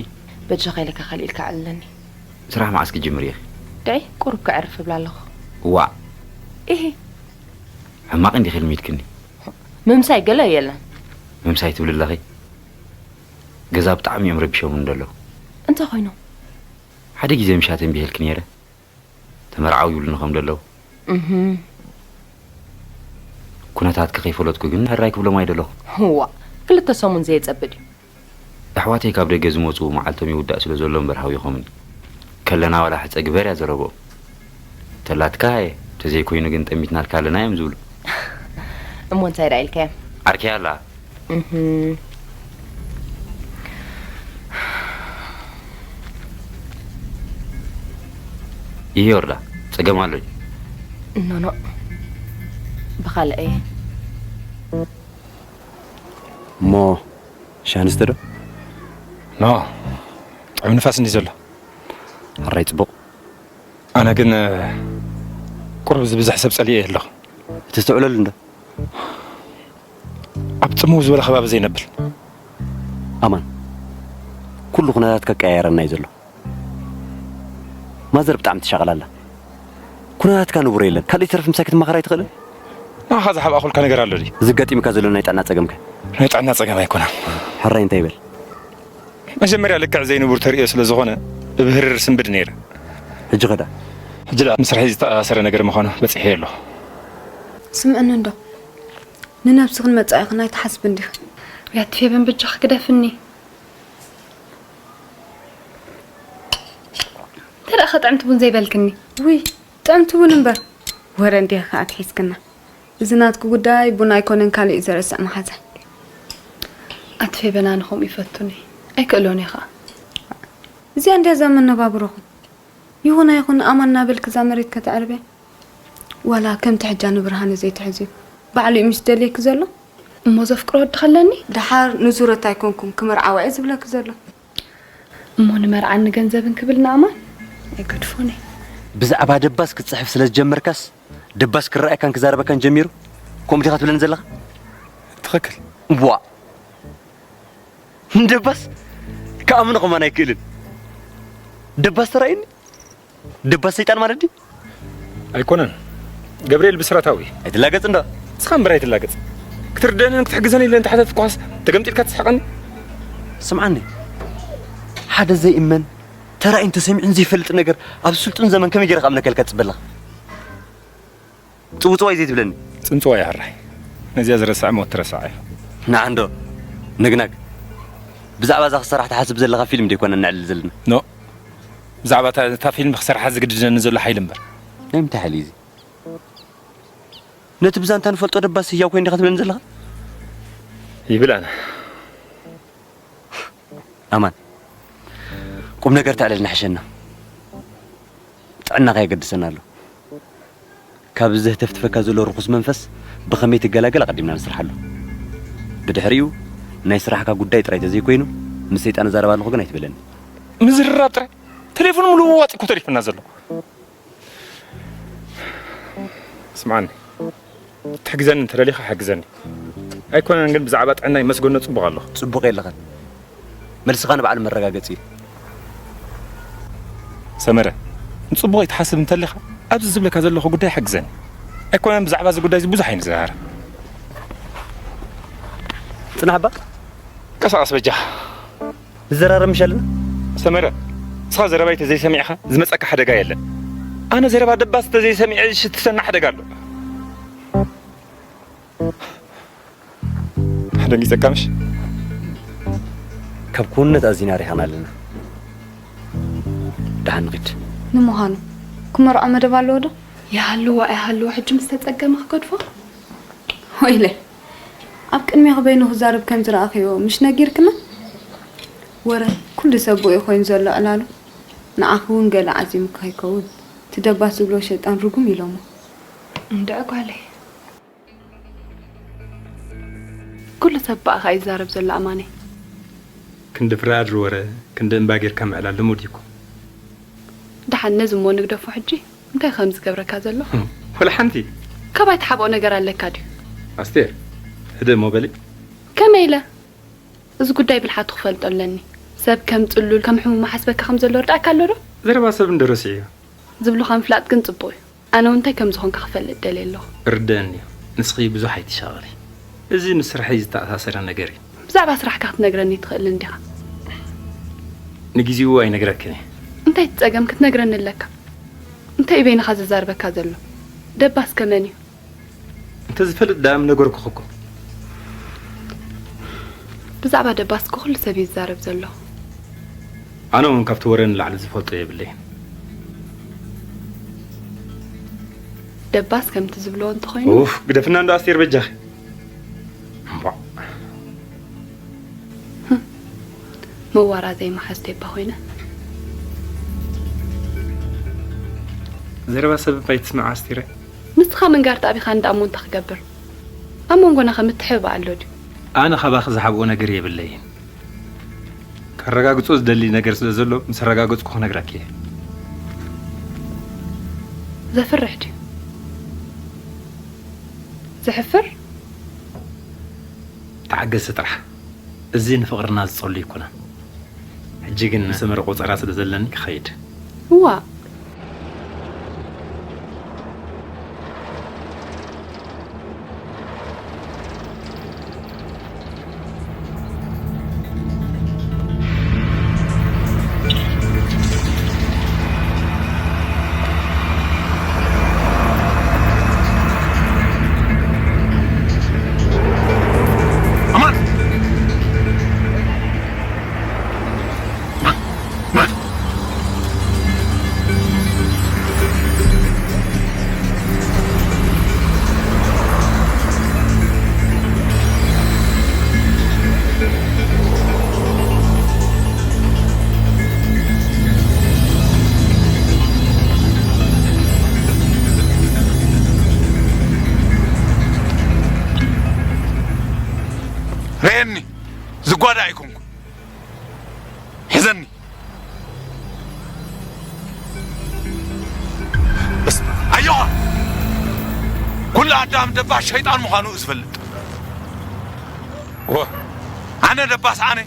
በጃኻ ኢለካ ካልእ ኢልካ ኣዕልለኒ። ስራሕ መዓስ ክጅምር ኢኺ? ድዒ ቁሩብ ከዕርፍ እብላ ኣለኹ። ዋዕ። ኢሂ። ሕማቕ እንዲኺ ልሚድክኒ። ምምሳይ ገለ የለን። ምምሳይ ትብሊ ኣለኺ? ገዛ ብጣዕሚ እዮም ረቢሾምኒ ዘለዉ። እንታይ ኮይኖም? ሓደ ግዜ ምሻ ተንቢሄልኪ ነይረ። ተመርዓው ይብሉኒ ከም ዘለዉ። እህ። ኩነታትኪ ከይፈለጥኩ ግን ሕራይ ክብሎም ኣይደለኹ። ዋእ፣ ክልተ ሰሙን ዘየጸብድ እዩ። ኣሕዋተይ ካብ ደገ ዝመጹ መዓልቶም ይውዳእ ስለ ዘሎ እምበር ሃዊኾምኒ። ከለና ዋላ ሕጸ ግበር እያ ዘረብኦም። ተላትካ እየ፣ ተዘይኮይኑ ግን ጠሚትናልካ ኣለና እዮም ዝብሉ። እሞ እንታይ ደኣ ኢልካዮም? ዓርከይ ኣላ። እህ። ይሄ ወርዳ ጸገም ኣሎ። ኖ፣ ኖ። ብኻልእ እየ። እሞ ሻንስተ ዶ? ኖ፣ ጥዑም ንፋስ እንዲ ዘሎ። ኣራይ ጽቡቕ። ኣነ ግን፣ ቁሩብ ዝብዝሕ ሰብ ጸሊኤ ኣለኹ። እተስተውዕለሉ እንዶ? ኣብ ጽምው ዝበለ ከባቢ ዘይነብል። ኣማን፣ ኩሉ ኩነታት ከቀያየረና እዩ ዘሎ። ማዘር ብጣዕሚ ትሻቐል ኣላ። ኩነታትካ ንቡር የለን። ካልእ ይተርፍ ምሳይ ክትማኸር ኣይትኽእልን? ንዓኻ ዝሓብኣኹልካ ነገር ኣሎ ድዩ? እዚ ኣጋጢሙካ ዘሎ ናይ ጥዕና ጸገምከ? ናይ ጥዕና ጸገም ኣይኮነን። ሕራይ እንታይ ይበል? መጀመርያ ልክዕ ዘይንቡር ተርእዮ ስለ ዝኾነ፣ ብብህርር ስንብድ ነይረ። ሕጂ ኸዳ? ሕጂ ደኣ ምስ ስርሐይ ዝተኣሳሰረ ነገር ምዃኑ በጺሐዮ ኣለኹ። ስምዕኒ እንዶ፣ ንነብስኽን መጻኢኽን ኣይትሓስብን ዲኺ? ያት ፌበን በጃኺ ግደፍኒ። እንተ ደኣ ኸ ጥዕምቲ ቡን ዘይበልክኒ? ውይ፣ ጥዕምቲ ቡን እምበር። ወረ እንዲኺ ኸኣ ኣትሒዝክና። እዚ ናትኪ ጉዳይ ቡን ኣይኮነን፣ ካልእ እዩ ዘረስዕ መሓዛ። ኣቲ ፌበን ኣነ ከምኡ ይፈቱኒ። ኣይክእሎን እየ ኸኣ። እዚኣ እንድያ እዛ መነባብሮኹም። ይኹን ኣይኹን ኣማን እናበልኪ እዛ መሬት ከተዕርብያ? ዋላ ከምቲ ሕጃ ንብርሃነ ዘይትሕዝዮ፣ ባዕሉ እዩ ምስ ደልየኪ ዘሎ? እሞ ዘፍቅሮ ወዲ ከለኒ? ደሓር ንዙረት ኣይኮንኩም ክምርዓዋ እየ ዝብለኪ ዘሎ። እሞ ንመርዓን ንገንዘብን ክብል ንኣማን ኣይገድፎን እየ። ብዛዕባ ደባስ ክትጽሕፍ ስለ ዝጀመርካስ፣ ደባስ ክረኣየካን ክዛረበካን ጀሚሩ? ከምኡ ዲኻ ትብለኒ ዘለኻ? ትኽክል። እዋ! ንደባስ ክኣምኖ ከማን ኣይክእልን። ደባስ ተራእዩኒ? ደባስ ሰይጣን ማለት ድዩ? ኣይኮነን። ገብርኤል ብስራታዊ። ኣይትላገጽ እንዶ። ንስኻ እምበር ኣይትላገጽ። ክትርደንን ክትሕግዘን ኢለ እንተሓተትኩኻስ ተገምጢልካ ትስሕቐኒ? ስምዓኒ። ሓደ ዘይእመን፣ ተራእዩን ተሰሚዑን ዘይፈልጥ ነገር ኣብ ስልጡን ዘመን ከመይ ገይረ ክኣምነካ ኢልካ ትጽበ ኣለኻ? ጽውጽዋይ ዘይትብለኒ። ጽንጽዋይ ሕራይ። ነዚኣ ዝረስዐ ሞት ትረስዓ እያ። ንዓ እንዶ፣ ነግናግ። ብዛዕባ እዛ ክሰራሕ ትሓስብ ዘለኻ ፊልም ደይኮነ ነዕልል ዘለና? ኖ። ብዛዕባ እታ፣ እታ ፊልም ክሰርሓ ዝግድደኒ ዘሎ ሓይሊ እምበር። ናይ ምንታይ ሓይሊ እዩ እዚ? ነቲ ብዛንታ ንፈልጦ ደባስ ህያው ኮይን ዲኻ ትብለኒ ዘለኻ? ይብል ኣነ። ኣማን፣ ቁም ነገር ተዕልልና ሕሸና። ጥዕናኻ የገድሰና ኣሎ። ካብ ዘህተፍትፈካ ዘሎ ርኹስ መንፈስ ብኸመይ ትገላገል ኣቐዲምና ንስርሓሉ። ብድሕሪኡ ናይ ስራሕካ ጉዳይ ጥራይ ተዘይኮይኑ፣ ምስ ሰይጣን እዛረብ ኣለኹ ግን ኣይትበለኒ። ምዝርራብ ጥራይ። ቴሌፎን ምልውዋጥ እኮ ተሪፍና ዘሎ። ስምዓኒ፣ ክትሕግዘኒ እንተደሊኻ ሓግዘኒ። ኣይኮነን ግን ብዛዕባ ጥዕናይ መስገኖ ጽቡቕ ኣለኹ። ጽቡቕ የለኻን። መልስኻ ንባዕሉ መረጋገጺ እዩ። ሰመረ፣ ንጽቡቕ ኣይትሓስብ እንተሊኻ፣ ኣብዚ ዝብለካ ዘለኹ ጉዳይ ሓግዘኒ። ኣይኮነን ብዛዕባ እዚ ጉዳይ እዚ ብዙሕ ኣይንዘራረብ። ጽናሕ እባ። ቀሳቐስ በጃኻ። ንዘራረብ ምሽ ኣለና። ሰመረ፣ ንስኻ ዘረባይ ተዘይሰሚዕኻ ዝመጸካ ሓደጋ የለን። ኣነ ዘረባ ደባስ ተዘይሰሚዐ ዝሽትተና ሓደጋ ኣሎ። ኣደንጊጸካ ምሽ? ካብ ክውንነት ኣዚና ሪኻና ኣለና። ደሓን ንኺድ። ንምዃኑ፣ ክመርዖ መደብ ኣለዎ ዶ? ይሃልዎ ኣይሃልዎ፣ ሕጂ ምስ ተጸገመ ክገድፎ? ወይለይ፣ ኣብ ቅድሜኺ በይኑ ክዛረብ ከም ዝረኣኽዮ ምሽ ነጊርክና? ወረ፣ ኩሉ ሰብ ብኡ ኮይኑ ዘሎ ዕላሉ። ንዓኺ እውን ገለ ዓዚሙኪ ከይከውን፣ እቲ ደባስ ዝብሎ ሸይጣን ርጉም ኢሎሞ። እንድዒ ጓለይ። ኩሉ ሰብ ብኣኻ እዩ ዝዛረብ ዘሎ ኣማነይ። ክንዲ ፍረ ኣድሪ ወረ፣ ክንዲ እምባ ጌርካ ምዕላል ልሙድ እዩ እኮ። ደሓን ነዚ እሞ ንግደፎ ሕጂ። እንታይ ከም ዝገብረካ ዘሎ? ወላ ሓንቲ። ካባይ ትሓብኦ ነገር ኣለካ ድዩ? ኣስቴር፣ ህድእ እሞ በሊ። ከመይ ኢለ? እዚ ጉዳይ ብልሓቱ ክፈልጦ ኣለኒ። ሰብ ከም ጽሉል፣ ከም ሕሙም ሓስበካ ከም ዘሎ ርዳእካ ኣሎ ዶ? ዘረባ ሰብ እንዶ ረሲዑ እዩ። ዝብሉኻ ምፍላጥ ግን ጽቡቕ እዩ። ኣነ እውን እንታይ ከም ዝኾንካ ክፈልጥ ደልየ ኣለኹ። ርደአኒ እዩ። ንስኺ ብዙሕ ኣይትሻቐሊ። እዚ ምስ ስራሐይ ዝተኣሳሰረ ነገር እዩ። ብዛዕባ ስራሕካ ክትነግረኒ ትኽእልን ዲኻ? ንግዜኡ ኣይነግረክን እየ። እንታይ እቲ ጸገም ክትነግረኒ ኣለካ? እንታይ እዩ በይንኻ ዘዛርበካ ዘሎ? ደባስ ከ መን እዩ? እንተዝፈልጥ ደኣ ምነገርኩኺ እኮ። ብዛዕባ ደባስ እኮ ኩሉ ሰብ እዩ ዝዛረብ ዘሎ። ኣነ እውን ካብቲ ወረ ንላዕሊ ዝፈልጦ የብለይን። ደባስ ከምቲ ዝብልዎ እንተኾይኑ። ኡፍ፣ ግደፍና እንዶ ኣስቴር በጃኺ። እምቧዕ። መዋራ ዘይመሓዝ ቴባ ኮይነ። ዘረባ ሰብ እባ ኣይትስምዕ ኣስቴረ። ንስኻ ምንጋር ተኣቢኻ እንዳ እሞ እንታይ ክገብር? ኣብ መንጎና ከ ምትሕብባእ ኣሎ ድዩ? ኣነ ካባኺ ዝሓብኦ ነገር የብለይን። ከረጋግጾ ዝደሊ ነገር ስለ ዘሎ ምስ ኣረጋገጽኩ ክነግረኪ እየ። ዘፍርሕ ድዩ? ዘሕፍር? ተዓገሲ ጥራሕ። እዚ ንፍቕርና ዝጸሉ ኣይኮነን። ሕጂ ግን ሰመረ ቆጸራ ስለ ዘለኒ ክኸይድ። እዋ። ርኤኒ፣ ዝጓዳ ኣይኮንኩ። ሕዘኒ። በስመ ኣብ። ኣዮኻ! ኩሉ ኣዳም ደባስ ሸይጣን ምዃኑ እዩ ዝፈልጥ። ወ-፣ ኣነ ደባስ ኣነ፣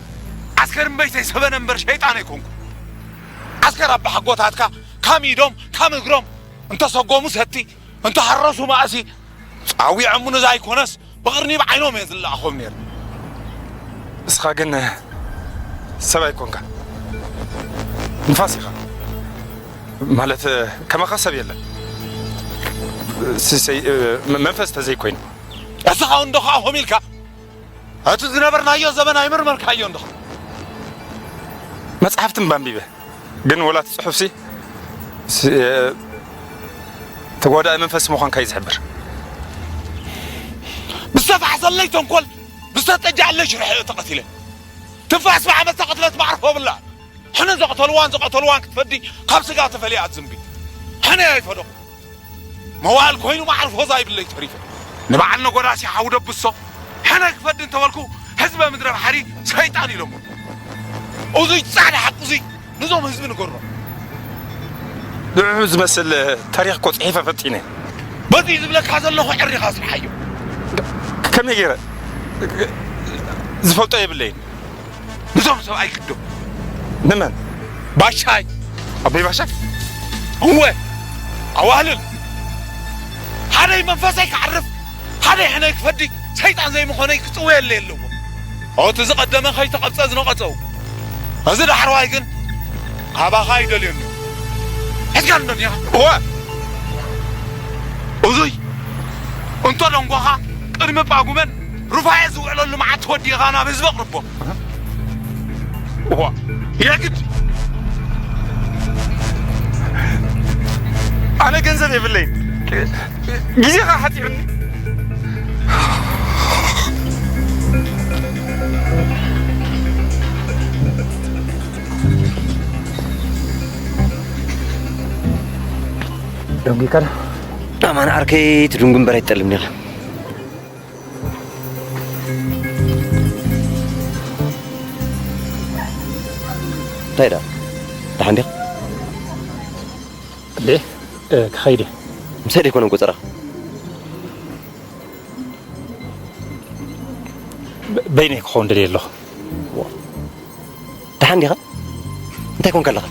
ዓስከር እምበይተይ ሰበነ እምበር ሸይጣን ኣይኮንኩ። ዓስከር ኣባሓጎታትካ ካም ኢዶም ካም እግሮም እንተሰጎሙ ሰቲ፣ እንተሃረሱ ማእሲ፣ ጻዊዖምኒ ዘይኮነስ፣ ብቕርኒ ብዓይኖም እየ ዝለኣኾም ነይረ። ንስኻ ግን ሰብ ኣይኮንካ። ንፋስ ኢኻ። ማለት፣ ከማኻ ሰብ የለን። ስ-፣ ሰይ-፣ መ-፣ መንፈስ ተዘይኮይኑ። እስኻ እውን ዶ ከኣ ኾም ኢልካ? እቲ ዝነበርናዮ ዘመን ኣይመርመርካዮን ዶ? መጽሓፍቲ እምባ ኣንቢበ። ግን ወላ እቲ ጽሑፍሲ ስ-፣ ተጓዳኢ መንፈስ ምዃንካ እዩ ዝሕብር። ብዝተፋሕሰለይ ተንኮል፣ ብዝተጠጃለይ ሽርሒ እየ ተቐቲለ። ትንፋስ ብዓመት ተቐትለት መዕርፎ ብላ። ሕነ ዘቕተልዋን ዝቐተልዋን ክትፈዲ ካብ ስጋ ተፈልያ ኣትዝንቢ። ሕነ ኣይፈደኹ። መዋእል ኮይኑ መዓርፎ ዛይብለይ ተሪፈ። ንበዓል ነጎዳሲ ሓው ደብሶ፣ ሕነ ክፈዲ እንተበልኩ፣ ህዝበ ምድረ ባሕሪ ሰይጣን ኢሎሞ። እዙይ ጻዕዳ ሓቂ እዙይ ንዞም ህዝቢ ንገሮ። ንዕኡ ዝመስል ታሪኽ እኮ ጽሒፈ ፈቲነ። በዚ ዝብለካ ዘለኹ ዕሪኻ ስርሓዮ። ከመይ ገይረ? ዝፈልጦ የብለይን። ንዞም ሰብኣይ ክዶ። ንመን? ባሻይ። ኣቦይ ባሻይ? እወ። ኣዋህልል። ሓደይ መንፈሰይ ክዓርፍ፣ ሓደይ ሕነይ ክፈዲ፣ ሰይጣን ዘይምኾነይ ክጽወየለ ኣለዎ። ኦቲ ዝቐደመ ከይተቐብጸ ዝነቐጸው። እዚ ዳሕረዋይ ግን ካባኻ ይደልየኒ። ሕዝካ እንዶ እኒኻ? እወ። እዙይ እንቶ ደንጎኻ ቅድሚ ጳጉመን ሩፋኤ ዝውዕለሉ መዓልቲ ወዲእኻ ናብ ህዝቢ ኣቕርቦ። እዋ፣ የግድ። ኣነ ገንዘብ የብለይን። ግዜኻ ሓጺርኒ። ደንጒካ ዶ? ኣማን ዓርከይ፣ ትድንጉ እምበር ኣይትጠልምኒ ኢኻ። እንታይ ደኣ? ደሓን ዲኻ? እንዴ፣ እ፣ ክኸይድ እየ። ምሳይ ደይኮነ ቆጸራኻ? በ-፣ በይነይ ክኸውን ደልየ ኣለኹ። ደሓን ዲኻ? እንታይ ኮንካ ኣለኻ?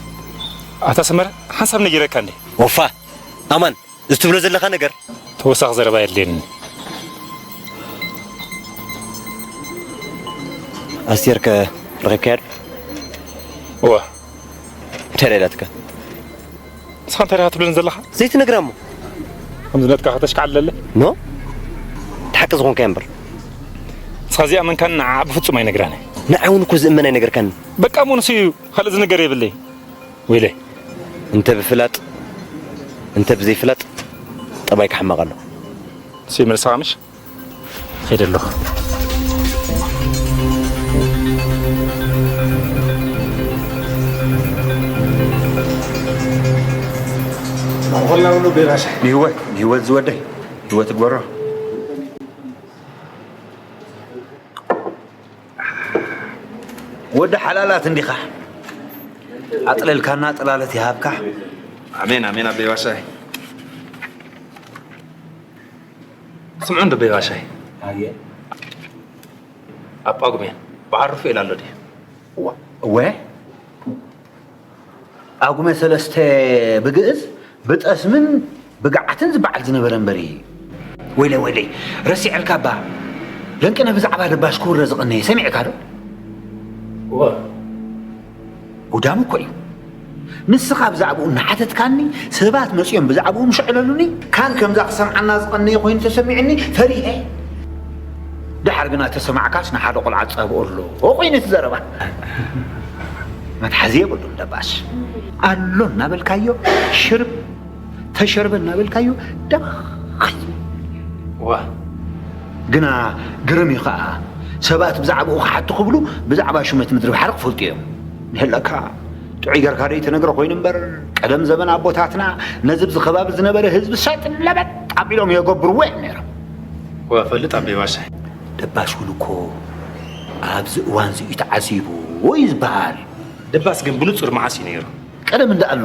ኣታ ሰመረ፣ ሓንሳብ ነጊረካ እንዴ? ወፋ! ኣማን! እዚ ትብሎ ዘለኻ ነገር? ተወሳኺ ዘረባ የድልየንን። ኣስቴር ከ ረኺብካያ ዶ? እወ። እንታይ ደኣ ኢላትካ? ንስኻ እንታይ ደኣ ትብለኒ ዘለኻ? ዘይትነግራ እሞ። ከም ዝነጥቃ ከተሽካዕለለ? ኖ። እቲ ሓቂ ዝኾንካዮ እምበር። ንስኻ ዘይኣመንካኒ ንዓኣ ብፍጹም ኣይነግራን እየ። ንዓይ እውን እኮ ዝእመን ኣይነገርካኒ። በቃ እሞ ንሱ እዩ፣ ካልእ ዝንገር የብለይ። ወይለይ። እንተ ብፍላጥ፣ እንተ ብዘይፍላጥ፣ ጠባይካ ሕማቕ ኣሎ። ንሱ ይመልስኻ ምሽ? ኸይደ ኣለኹ። ንህወት ንህወት ዝወደይ ህወት ትግበሮ። ወዲ ሓላላት እንዲኻ። ኣጥለልካና ጥላለት ይሃብካ። ኣሜን ኣሜን ኣቤ ባሻይ። ስምዑ እንዶ ቤ ባሻይ። ኣየ። ኣብ ጳጉሜን በዓል ሩፋኤል ኣሎ ድዩ? እወ። ጳጉመ ሰለስተ ብግእዝ ብጠስምን ብግዓትን ዝበዓል ዝነበረ እምበር እዩ። ወይለይ ወይለይ፣ ረሲዐልካ እባ። ለንቅነ ብዛዕባ ደባሽ ክውረ ዝቐነየ ሰሚዕካ ዶ? እወ። ጉዳም እኮ እዩ። ንስኻ ብዛዕባኡ እናሓተትካኒ፣ ሰባት መጺኦም ብዛዕባኡ ምሸዕለሉኒ፣ ካን ከምዛ ክሰምዓና ዝቐነየ ኮይኑ ተሰሚዑኒ ፈሪሐ። ደሓር ግና ተሰማዕካስ ንሓደ ቆልዓ ጸብኦ ኣሎ ኮይኑ እቲ ዘረባ። መትሓዚ የብሉን ደባስ። ኣሎ እናበልካዮ ሽርብ፣ ተሸርበ እናበልካዮ ደባኺ። ዋ። ግና ግርም እዩ ኸዓ፣ ሰባት ብዛዕባኡ ክሓቱ ክብሉ ብዛዕባ ሹመት ምድሪ ባሕሪ ክፈልጡ እዮም። ንህለካ ጥዑይ ገርካ ደይ ተነግረ ኮይኑ እምበር፣ ቀደም ዘበን ኣቦታትና ነዚ ብዚ ከባቢ ዝነበረ ህዝቢ ሰጥ ለበጥ ኣቢሎም የገብርዎ እዮም ነይሮም። ወፈልጥ ኣቤ ባሻይ። ደባሽ እውን እኮ ኣብዚ እዋን እዚ እዩ ተዓዚቡ እዩ ዝበሃል። ደባስ ግን ብንጹር መዓስ እዩ ነይሩ? ቀደም እንዳኣሉ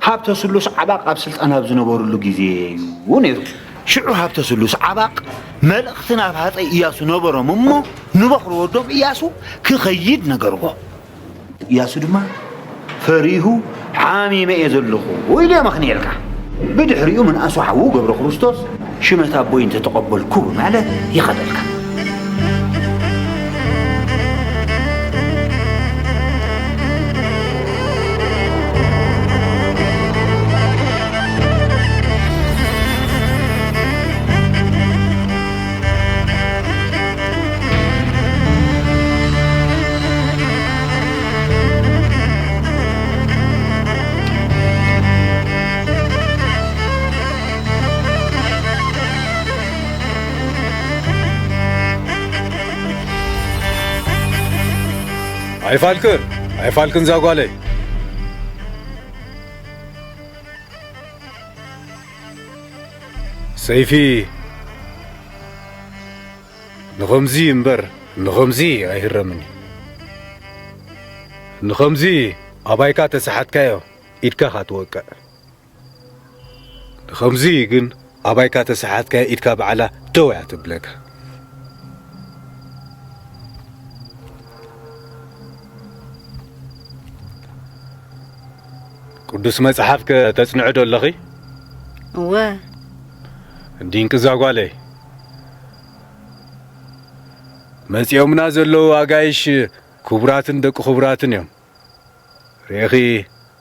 ሃብተ ስሉስ ዓባቕ ኣብ ስልጣን ኣብ ዝነበሩሉ ግዜ እዩ ነይሩ። ሽዑ ሃብተ ስሉስ ዓባቕ መልእኽቲ ናብ ሃፀይ እያሱ ነበሮም እሞ ንበኹሪ ወዶም እያሱ ክኸይድ ነገርዎ። እያሱ ድማ ፈሪሁ ሓሚመ እየ ዘለኹ ኢሉ የመኽንየልካ። ብድሕሪኡ ምንኣሱ ሓዉ ገብረ ክርስቶስ ሽመት ኣቦይ እንተተቐበልኩ ብማለት ይኸደልካ። ኣይፋልክን ኣይፋልክን ዛጓለይ። ሰይፊ ንኸምዚ እምበር ንኸምዚ ኣይህረምን እዩ። ንኸምዚ ኣባይካ ተሰሓትካዮ ኢድካ ኢኻ ትወቅዕ። ንኸምዚ ግን ኣባይካ ተሰሓትካዮ ኢድካ ባዕላ ደው እያ ትብለካ። ቅዱስ መጽሓፍከ ተጽንዑ ዶ ኣለኺ? እወ። እንዲንቂ እዛ ጓለይ፣ መጺኦምና ዘለዉ ኣጋይሽ ክቡራትን ደቂ ክቡራትን እዮም። ርኢኺ፣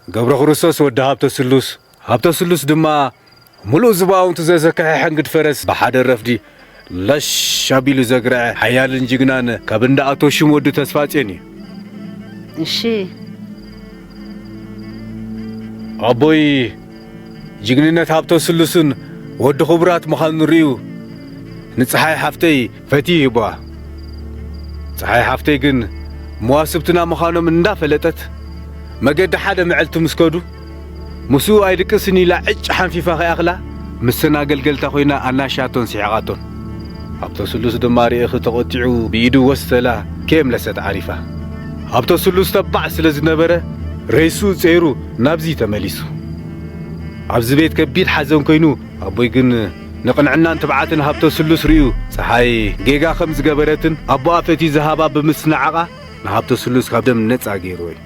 ገብረ ክርስቶስ ወዲ ሃብተ ስሉስ፣ ሃብተ ስሉስ ድማ ምሉእ ዝባውንቱ ዘዘከሐ ሕንግድ ፈረስ ብሓደ ረፍዲ ለሽ ኣቢሉ ዘግረዐ ሓያልን ጅግናን ካብ እንዳ ኣቶ ሽም ወዲ ተስፋጽዮን እዩ። እሺ። ኣቦይ ጅግንነት ሃብተ ስሉስን ወዲ ክቡራት ምዃኑ ርእዩ ንጸሓይ ሓፍተይ ፈትዩ ይህቦኣ። ጸሓይ ሓፍተይ ግን መዋስብትና ምዃኖም እንዳፈለጠት መገዲ ሓደ መዕልቲ ምስ ከዱ ምስኡ ኣይድቅስን ኢላ ዕጭ ሓንፊፋ ከይኣኽላ ምስተን ኣገልገልታ ኮይና ኣናሻቶን ስሒቓቶን። ሃብተ ስሉስ ድማ ርኢኺ ተቖጢዑ ብኢዱ ወስተላ ከየምለሰት ዓሪፋ። ሃብተ ስሉስ ተባዕ ስለ ዝነበረ ሬስኡ ጸይሩ ናብዚ ተመሊሱ። ኣብዚ ቤት ከቢድ ሓዘን ኮይኑ ኣቦይ ግን ንቕንዕናን ትብዓትን ሃብተ ስሉስ ርእዩ ጸሓይ ጌጋ ከም ዝገበረትን ኣቦኣ ፈትዩ ዝሃባ ብምስንዓቓ ንሃብተ ስሉስ ካብ ደም ነጻ ገይርዎ እዩ።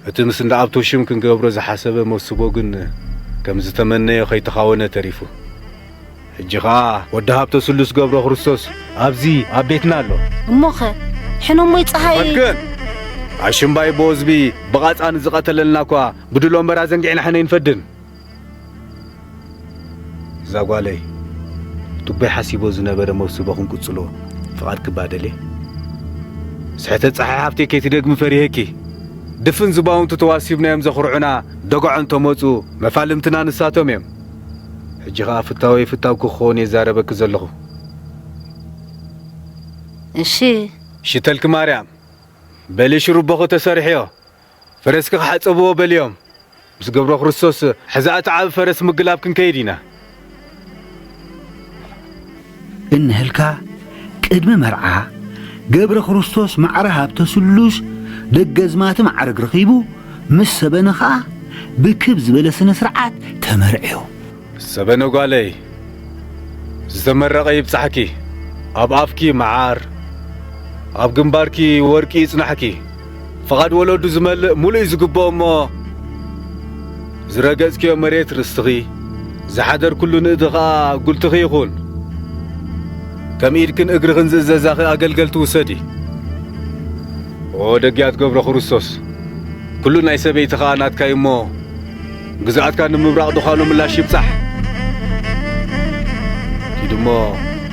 እቲ ምስ እንዳ ኣቶ ሽም ክንገብሮ ዝሓሰበ መሱቦ ግን ከም ዝተመነዮ ከይተኻወነ ተሪፉ። ሕጂ ኸኣ ወዲ ሃብተ ስሉስ ገብረ ክርስቶስ ኣብዚ ኣብ ቤትና ኣሎ። እሞኸ ሕነ እሞይ ጸሃይ? ኣድግን ኣሽምባይ ብወዝቢ ብቓጻ ንዝቐተለልና እኳ ብድሎ እምበር ኣዘንጊዕና ሕነ ኣይንፈድን። እዛ ጓለይ፣ ቱቦይ ሓሲቦ ዝነበረ መውስቦ ክንቅጽሎ ፍቓድ ክባደልየ። ስሕተት ጸሓይ ሃብተይ ከይትደግሚ ፈሪሄኪ። ድፍን ዝባውንቱ ተዋሲብናዮም ዘኹርዑና ደገዖ እንተመጹ፣ መፋልምትና ንሳቶም እዮም። ሕጂ ኸኣ ፍታወይ ፍታው ክኸውን እየ ዝዛረበኪ ዘለኹ። እሺ። ሽተልኪ ማርያም፣ በሊ ሽሩቦኺ ተሰርሕዮ፣ ፈረስኪ ክሓጸብዎ በልዮም። ምስ ገብረ ክርስቶስ ሕዛእ እቲ ዓቢ ፈረስ ምግላብ ክንከይድ ኢና። እንህልካ ቅድሚ መርዓ ገብረ ክርስቶስ ማዕረ ሃብተ ስሉስ ደገዝማቲ ማዕርግ ረኺቡ ምስ ሰበነ ኸኣ ብክብ ዝበለ ስነ ስርዓት ተመርዕዮ። ሰበነ ጓለይ፣ ዝተመረቐ ይብጻሕኪ። ኣብ ኣፍኪ መዓር፣ ኣብ ግንባርኪ ወርቂ ይጽናሕኪ። ፍቓድ ወለዱ ዝመልእ ሙሉእ እዩ ዝግብኦ እሞ፣ ዝረገጽክዮ መሬት ርስትኺ፣ ዝሓደርኩሉ ንእዲ ኸኣ ጉልትኺ ይኹን። ከም ኢድክን እግርኽን ዝእዘዛኺ ኣገልገልቲ ውሰዲ። ኦ ደግያት ገብረ ክርስቶስ፣ ኩሉ ናይ ሰበይቲ ኸኣ ናትካ እዩ እሞ፣ ግዝኣትካ ንምብራቕ ድኻሉ ምላሽ ይብጻሕ። ኪድ እሞ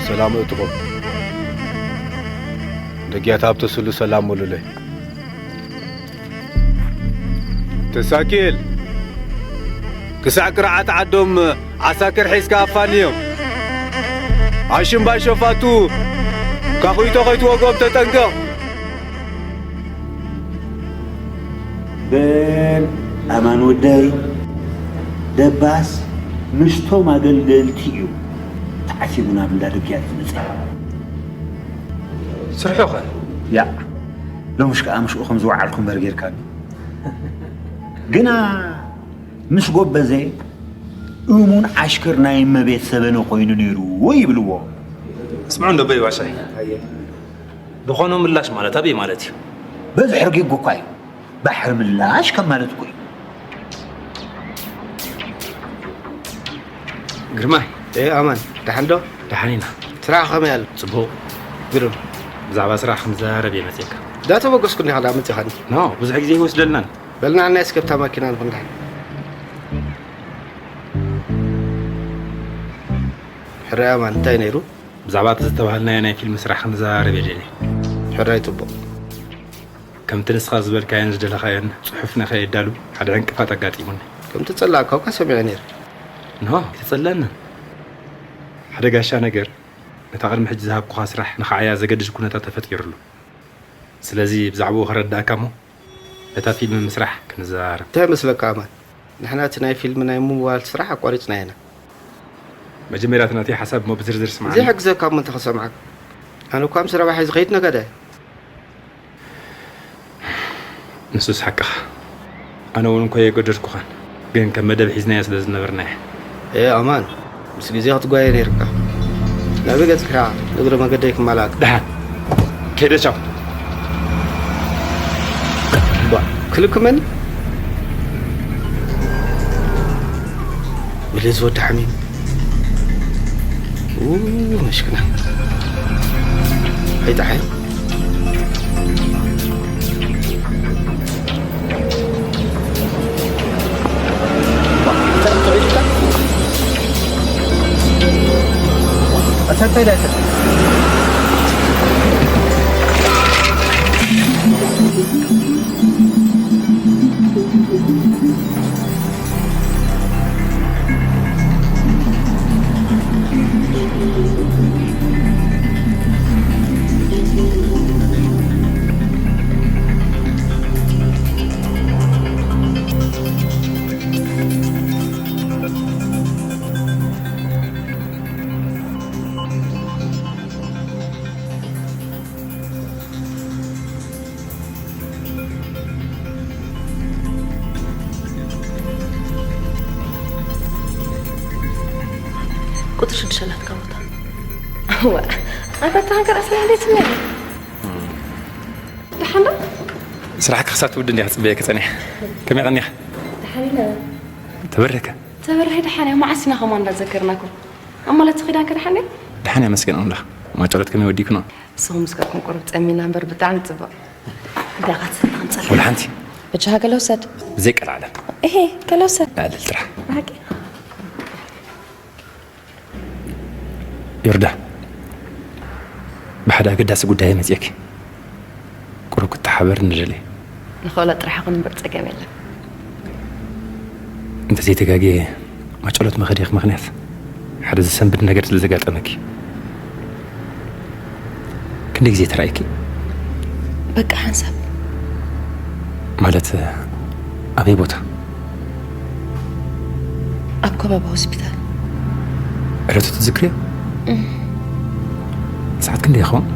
ሰላም እእትኹም። ደግያት ሃብተ ስሉስ ሰላም በሉለይ። ተሳኪል፣ ክሳዕ ቅርዓት ዓዶም ዓሳክር ሒዝካ ኣፋንዮም። ኣሽምባይ ሸፋቱ፣ ካኹይቶ ከይትወግኦም ተጠንቀቕ። በል ኣማን ወደይ፣ ደባስ ምስቶም ኣገልገልቲ እዩ ተዓሲቡ ናብ እንዳ ደግያት ዝመጸ። ስርሑ ኸ? ያእ፣ ሎምሽ ከኣ ምሽኡ ከም ዝወዓልኩ እምበር ጌርካኒ። ግና ምስ ጎበዘ እሙን ዓሽከር ናይ እመቤት ሰበነ ኮይኑ ነይሩ ይብልዎ። ስምዑ እንዶ በይ ባሻይ። ዝኾኖ ምላሽ ማለት ኣበይ ማለት እዩ? በዚ ሕርጊጉ እኳ እዩ። ባሕሪ ምላሽ ከም ማለት እኮ እዩ። ግርማይ፣ ኤ ኣማን፣ ደሓን ዶ? ደሓን ኢና። ስራሕ ከመይ ኣሎ? ጽቡቕ። ግርም፣ ብዛዕባ ስራሕ ክንዘራረብ እየ መጺእካ። እንዳተበገስኩ እንዲኻ ዳ መጺኻኒ። ኖ፣ ብዙሕ ግዜ ኣይወስደልናን። በልና ንዓይ እስከ ብታ ማኪና ንኹን ደሓን። ሕራይ ኣማን፣ እንታይ ነይሩ? ብዛዕባ እቲ ዝተባህልናዮ ናይ ፊልም ስራሕ ክንዘራረብ እየ ደልየ። ሕራይ ጽቡቕ። ከምቲ ንስኻ ዝበልካዮን ዝደለኻዮን ጽሑፍ ንኸየዳሉ ሓደ ዕንቅፋት ኣጋጢሙኒ። ከም ተጸላእካ እኳ ሰሚዐ ነይረ። እንሆ፣ ኣይተጸለአንን። ሓደ ጋሻ ነገር፣ ነታ ቅድሚ ሕጂ ዝሃብኩኻ ስራሕ ንኸዓያ ዘገድድ ኩነታት ተፈጢሩሉ። ስለዚ ብዛዕባኡ ከረድኣካ እሞ፣ ነታ ፊልም ምስራሕ ክንዘራረብ። እንታይ ይመስለካ ኣማን? ንሕና እቲ ናይ ፊልም ናይ ምምዋል ስራሕ ኣቋሪጽናዮ ኢና። መጀመርያ እቲ ናተይ ሓሳብ እሞ ብዝርዝር ስምዓኒ። ዘይሕግዘካ እሞ እንታይ ክሰምዓካ? ኣነ እኳ ምስ ረባሐይ ዝኸይድ ነጋዳይ። ንሱስ ሓቅኻ። ኣነ እውን እኮ የገደድኩኻን፣ ግን ከም መደብ ሒዝናያ ስለ ዝነበርና እያ። ኤ ኣማን፣ ምስ ግዜ ክትጓየ ነይርካ። ናበይ ገጽካ? ንእግረ መገደይ ክመላእካ። ደሓን። ከይደ ቻው። ባ፣ ክልክመኒ? ብለይ ዝወዲ ሓሚም። ኡ፣ መሽክና። ኣይጠሓይ። ቁፅሪ ሽዱሽተ ናትካ ቦታ። እዋ፣ ኣታ ተሃንከር ኣስላ እንዴት ስለ ደሓን ዶ? ስራሕካ ክሳብ ትውድእ እንዲኻ ክፅበየካ ፀኒሐ። ከመይ ቀኒኻ? ደሓን ኢለ። ተበረከ። ተበርሀ ደሓን እያ። መዓስ ኢና ከማን እንዳዘከርናኩም? ኣብ ማለት ኺዳንከ ደሓን ድያ? ደሓን እያ መስገን ኣምላኽ። ማጨሎት ከመይ ወዲእክኖ? ንስኹም ምስ ከድኩም ቁሩብ ጸሚና እምበር ብጣዕሚ ጽቡቕ። እንታይ ኢኻ ትሰቲ ክንጸርፍ? ወላ ሓንቲ። በጃኻ ገለ ውሰድ። ብዘይ ቀልዓለም። እሄ፣ ገለ ውሰድ። ንዕልል ጥራሕ። ብሓቂ። ዮርዳ፣ ብሓደ ኣገዳሲ ጉዳይ እየ መጺኤኪ። ቁሩብ ክትተሓባበርኒ ደልየ። ንኽእሎ ጥራሕ ይኹን እምበር ጸገም የለን። እንተዘይተጋግየ ማጨሎት መኸድኺ ምኽንያት ሓደ ዘሰንብድ ነገር ስለ ዘጋጠመኪ። ክንደይ ግዜ ተራእየኪ? በቃ ሓንሳብ። ማለት ኣበይ ቦታ? ኣብ ከባቢ ሆስፒታል። ዕለቱ ትዝክርዮ? ሰዓት ክንደይ ይኸውን?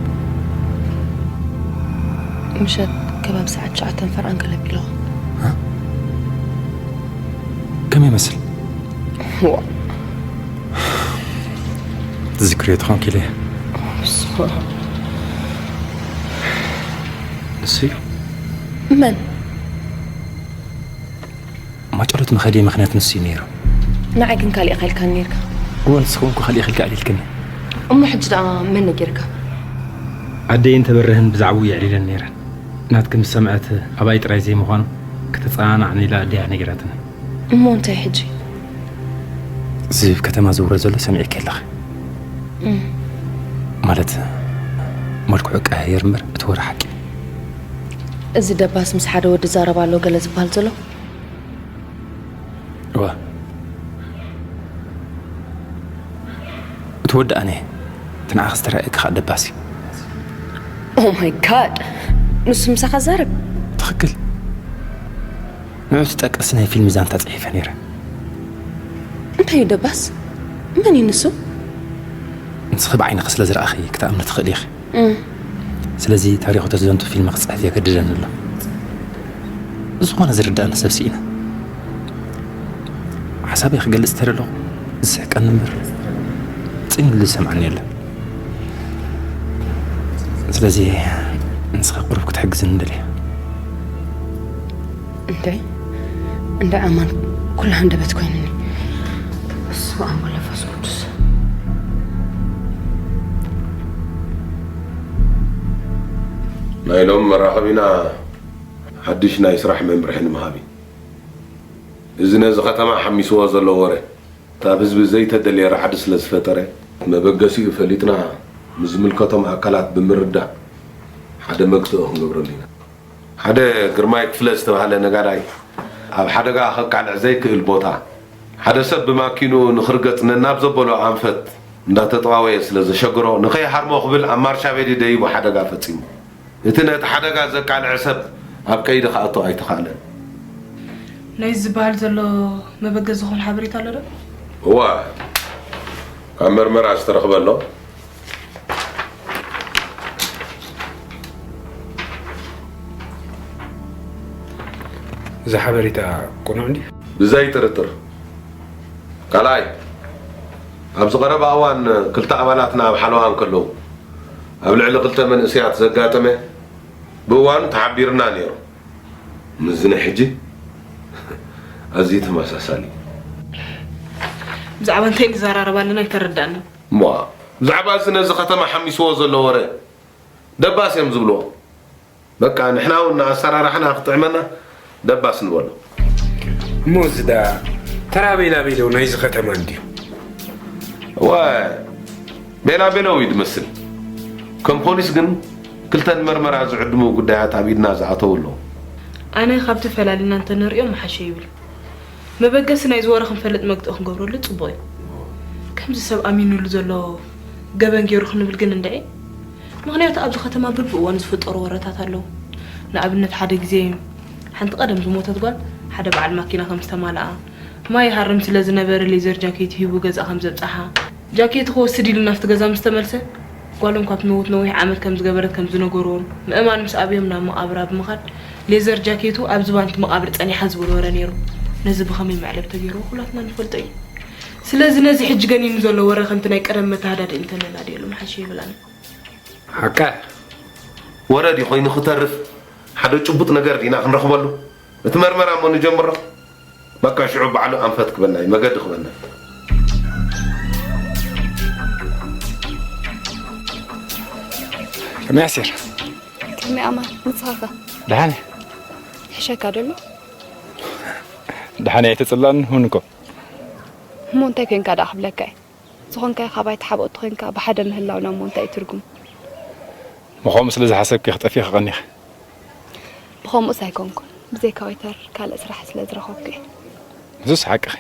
ምሸት ከባቢ ሰዓት ትሽዓተን ፈርቓን ገለ ቢልኹም። ከመይ ይመስል? ትዝክርዮ ትኾንኪ ኢለ። ንሱ እዩ። መን? ማጨሎት መኸዲ ምኽንያት ንሱ እዩ ነይሩ። ንዓይ ግን ካልእ ኢኻ ኢልካኒ ነይርካ። እወ ንስኺ እውን እኮ ካልእ ኢኺ ኢልካ ኣዕሊልክኒ። እሞ ሕጂ ደኣ መን ነጊርካ? ኣደይን ተበርህን ብዛዕባኡ የዕሊለን ነይረን። ናትኪ ምስ ሰምዐት ኣባይ ጥራይ ዘይምዃኑ ክተጸናንዓኒ ኢላ ኣደይ ነጊራትኒ። እሞ እንታይ ሕጂ? እዚ ኣብ ከተማ ዝውረ ዘሎ ሰሚዕኪ ኣለኺ። ማለት መልክዑ ቀያየር እምበር እቲ ወረ ሓቂ። እዚ ደባስ ምስ ሓደ ወዲ ዛረብ ኣሎ ገለ ዝበሃል ዘሎ? እወ። እቲ ወዲ ኣነ እቲ ንዓኺ ዝተራእየኪ ከዓ ደባሲ። Oh my God! ንሱ ምሳኻ ዛረብ? ትኽክል። ንዑ ትጠቅስ ናይ ፊልም ዛንታ ጽሒፈ ነይረ። እንታይ እዩ ደባስ? መን እዩ ንሱ? ንስኺ ብዓይንኺ ስለ ዝረኣኺ ክትኣምኒ ትኽእሊ ኢኺ። ስለዚ ታሪኹ ተዘንቱ ፊልም ክጽሕፍ የገድደኒ ኣሎ። ዝኾነ ዝርዳእኒ ሰብ ስኢነ። ሓሳበይ ክገልጽ ተደለኹ ዝስሕቀኒ እምበር ጽን ኢሉ ዝሰምዓኒ የለን። ስለዚ ንስኺ ቁሩብ ክትሕግዝኒ ንደልየ። እንደ እንደ ኣማን ኩሉ ሃንደበት ኮይኑኒ። በስመ ኣብ ወመንፈስ ቅዱስ። ናይ ሎም መራኸቢና ሓድሽ ናይ ስራሕ መምርሒ ንምሃብ እዩ። እዚ ነዚ ከተማ ሓሚስዎ ዘሎ ወረ፣ እቲ ኣብ ህዝቢ ዘይተደልየ ራዕዲ ስለ ዝፈጠረ፣ መበገሲኡ ፈሊጥና ምስ ዝምልከቶም ኣካላት ብምርዳእ ሓደ መግትኦ ክንገብረሉ ኢና። ሓደ ግርማይ ክፍለ ዝተባህለ ነጋዳይ ኣብ ሓደጋ ከቃልዕ ዘይክእል ቦታ፣ ሓደ ሰብ ብማኪንኡ ንኽርገጽ ነናብ ዘበሎ ኣንፈት እንዳተጠዋወየ ስለ ዘሸግሮ፣ ንኸይሃርሞ ክብል ኣብ ማርሻ ቤዲ ደይቡ ሓደጋ ፈጺሙ። እቲ ነቲ ሓደጋ ዘቃልዐ ሰብ ኣብ ቀይዲ ክኣቱ ኣይተኻእለን። ናይዚ ዝበሃል ዘሎ መበገሲ ዝኾነ ሓበሬታ ኣሎ ዶ? እዋ፣ ካብ መርመራ ዝተረኽበ ኣሎ። እዚ ሓበሬታ ቅኑዕ እንድዩ? ብዘይ ጥርጥር። ካልኣይ፣ ኣብዚ ቀረባ እዋን ክልተ ኣባላትና ኣብ ሓለዋ እንከለዉ ኣብ ልዕሊ ክልተ መንእሰያት ዘጋጠመ ብእዋኑ ተሓቢርና ነይሩ። ምስዚ ናይ ሕጂ ኣዝዩ ተመሳሳሊ እዩ። ብዛዕባ እንታይ ንዘራረብ ኣለና ኣይተረዳእንን። እሞ ብዛዕባ እዚ ነዚ ከተማ ሓሚስዎ ዘሎ ወረ ደባስ እዮም ዝብልዎ። በቃ ንሕና እውን ንኣሰራርሓና ክጥዕመና ደባስ ንበሎ። እሞ እዚ ደኣ ተራ ቤላቤለው ናይዚ ከተማ እንድዩ። እወ ቤላቤለው እዩ ዝመስል። ከም ፖሊስ ግን ክልተ ንመርመራ ዝዕድሙ ጉዳያት ኣብ ኢድና ዝኣተው ኣለዉ። ኣነ ካብቲ ፈላሊና እንተንርእዮ ምሓሸ ይብል። መበገሲ ናይዚ ወረ ክንፈልጥ መግትኦ ክንገብረሉ ጽቡቕ እዩ። ከምዚ ሰብ ኣሚኑሉ ዘሎ ገበን ገይሩ ክንብል ግን እንድዒ። ምኽንያቱ ኣብዚ ከተማ በብእዋኑ ዝፍጠሩ ወረታት ኣለዉ። ንኣብነት ሓደ ግዜ ሓንቲ ቀደም ዝሞተት ጓል ሓደ በዓል ማኪና ከም ዝተማልኣ፣ ማይ ይሃርም ስለ ዝነበረ ሌዘር ጃኬት ሂቡ ገዛ ከም ዘብጽሓ፣ ጃኬቱ ክወስድ ኢሉ ናብቲ ገዛ ምስ ተመልሰ፣ ጓሎም ካብ ትመውት ነዊሕ ዓመት ከም ዝገበረት ከም ዝነገርዎን፣ ምእማን ምስ ኣብዮም ናብ መቓብራ ብምኻድ፣ ሌዘር ጃኬቱ ኣብ ዝባን እቲ መቓብር ጸኒሓ ዝብል ወረ ነይሩ። ነዚ ብኸመይ መዕለቢ ተገይርዎ ኩላትና ንፈልጦ እዩ። ስለዚ ነዚ ሕጂ ገኒኑ ዘሎ ወረ ከምቲ ናይ ቀደም መተሃዳድኢ እንተነናድየሉ ምሓሸ ይብል ኣነ። ሓቃ ወረ ድዩ ኮይኑ ክተርፍ? ሓደ ጭቡጥ ነገር ዲና ክንረኽበሉ? እቲ መርመራ እሞ ንጀምሮ። በቃ ሽዑ ባዕሉ ኣንፈት ክበና እዩ፣ መገዲ ክበና። ከመይ ኣሲር? ከመይ ኣማን ንስኻኸ? ደሓን እየ። ይሕሸካ ደሎ? ደሓን እየ ኣይተጽላእን እውን እኮ። እሞ እንታይ ኮንካ ደኣ ክብለካ እየ? ዝኾንካዮ ካባይ ተሓበኦቲ ኮንካ ብሓደ ምህላውና እሞ እንታይ እዩ ትርጉሙ? ብኸምኡ ስለ ዝሓሰብኪ ክጠፊ ክቐኒኺ። ብኸምኡስ ኣይኮንኩን፣ ብዘይካ ዌተር ካልእ ስራሕ ስለ ዝረኸብኩ እየ። ንሱስ ሓቅኺ፣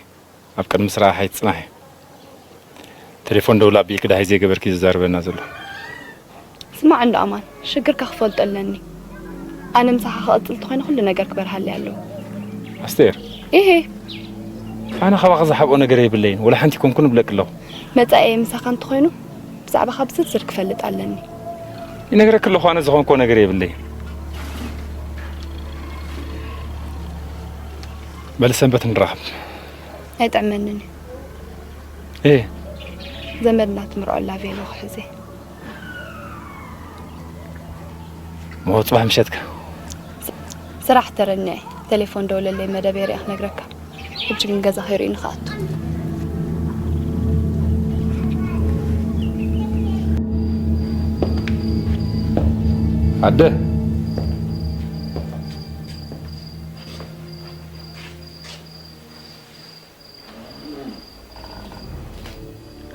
ኣብ ቅድሚ ስራሕ ኣይትጽናሒ። ቴሌፎን ደውላ ኣቢልኪ ደሃይ ዘይገበርኪ ዘዛርበና ዘሎ። ስማዕ እንዶ ኣማን፣ ሽግርካ ክፈልጦ ኣለኒ። ኣነ ምሳኻ ክቕጽል እንተኾይነ ኩሉ ነገር ክበርሃለይ ኣለዎ። ኣስቴር። ኢሄ። ኣነ ካባኻ ዝሓብኦ ነገር የብለይን፣ ወላ ሓንቲ ኣይኮንኩን እብለኪ ኣለኹ። መጻኢየ ምሳኻ እንተኾይኑ ብዛዕባኻ ብዝርዝር ክፈልጥ ኣለኒ። ይነግረኪ ኣለኹ፣ ኣነ ዝኾንክዎ ነገር የብለይን። በሊ ሰንበት ንራኸብ። ኣይጥዕመንን እዩ። እየ። ዘመድና ትምርዖላ ቬሎ ክሕዘ። እሞ ጽባሕ ምሸትካ። ስራሕ ተረኒዐ። ቴሌፎን ደውለለይ፣ መደበይ ሪኣ ክነግረካ። ሕጂ ግን ገዛ ከይርእዩኒ ክኣቱ። ኣደ።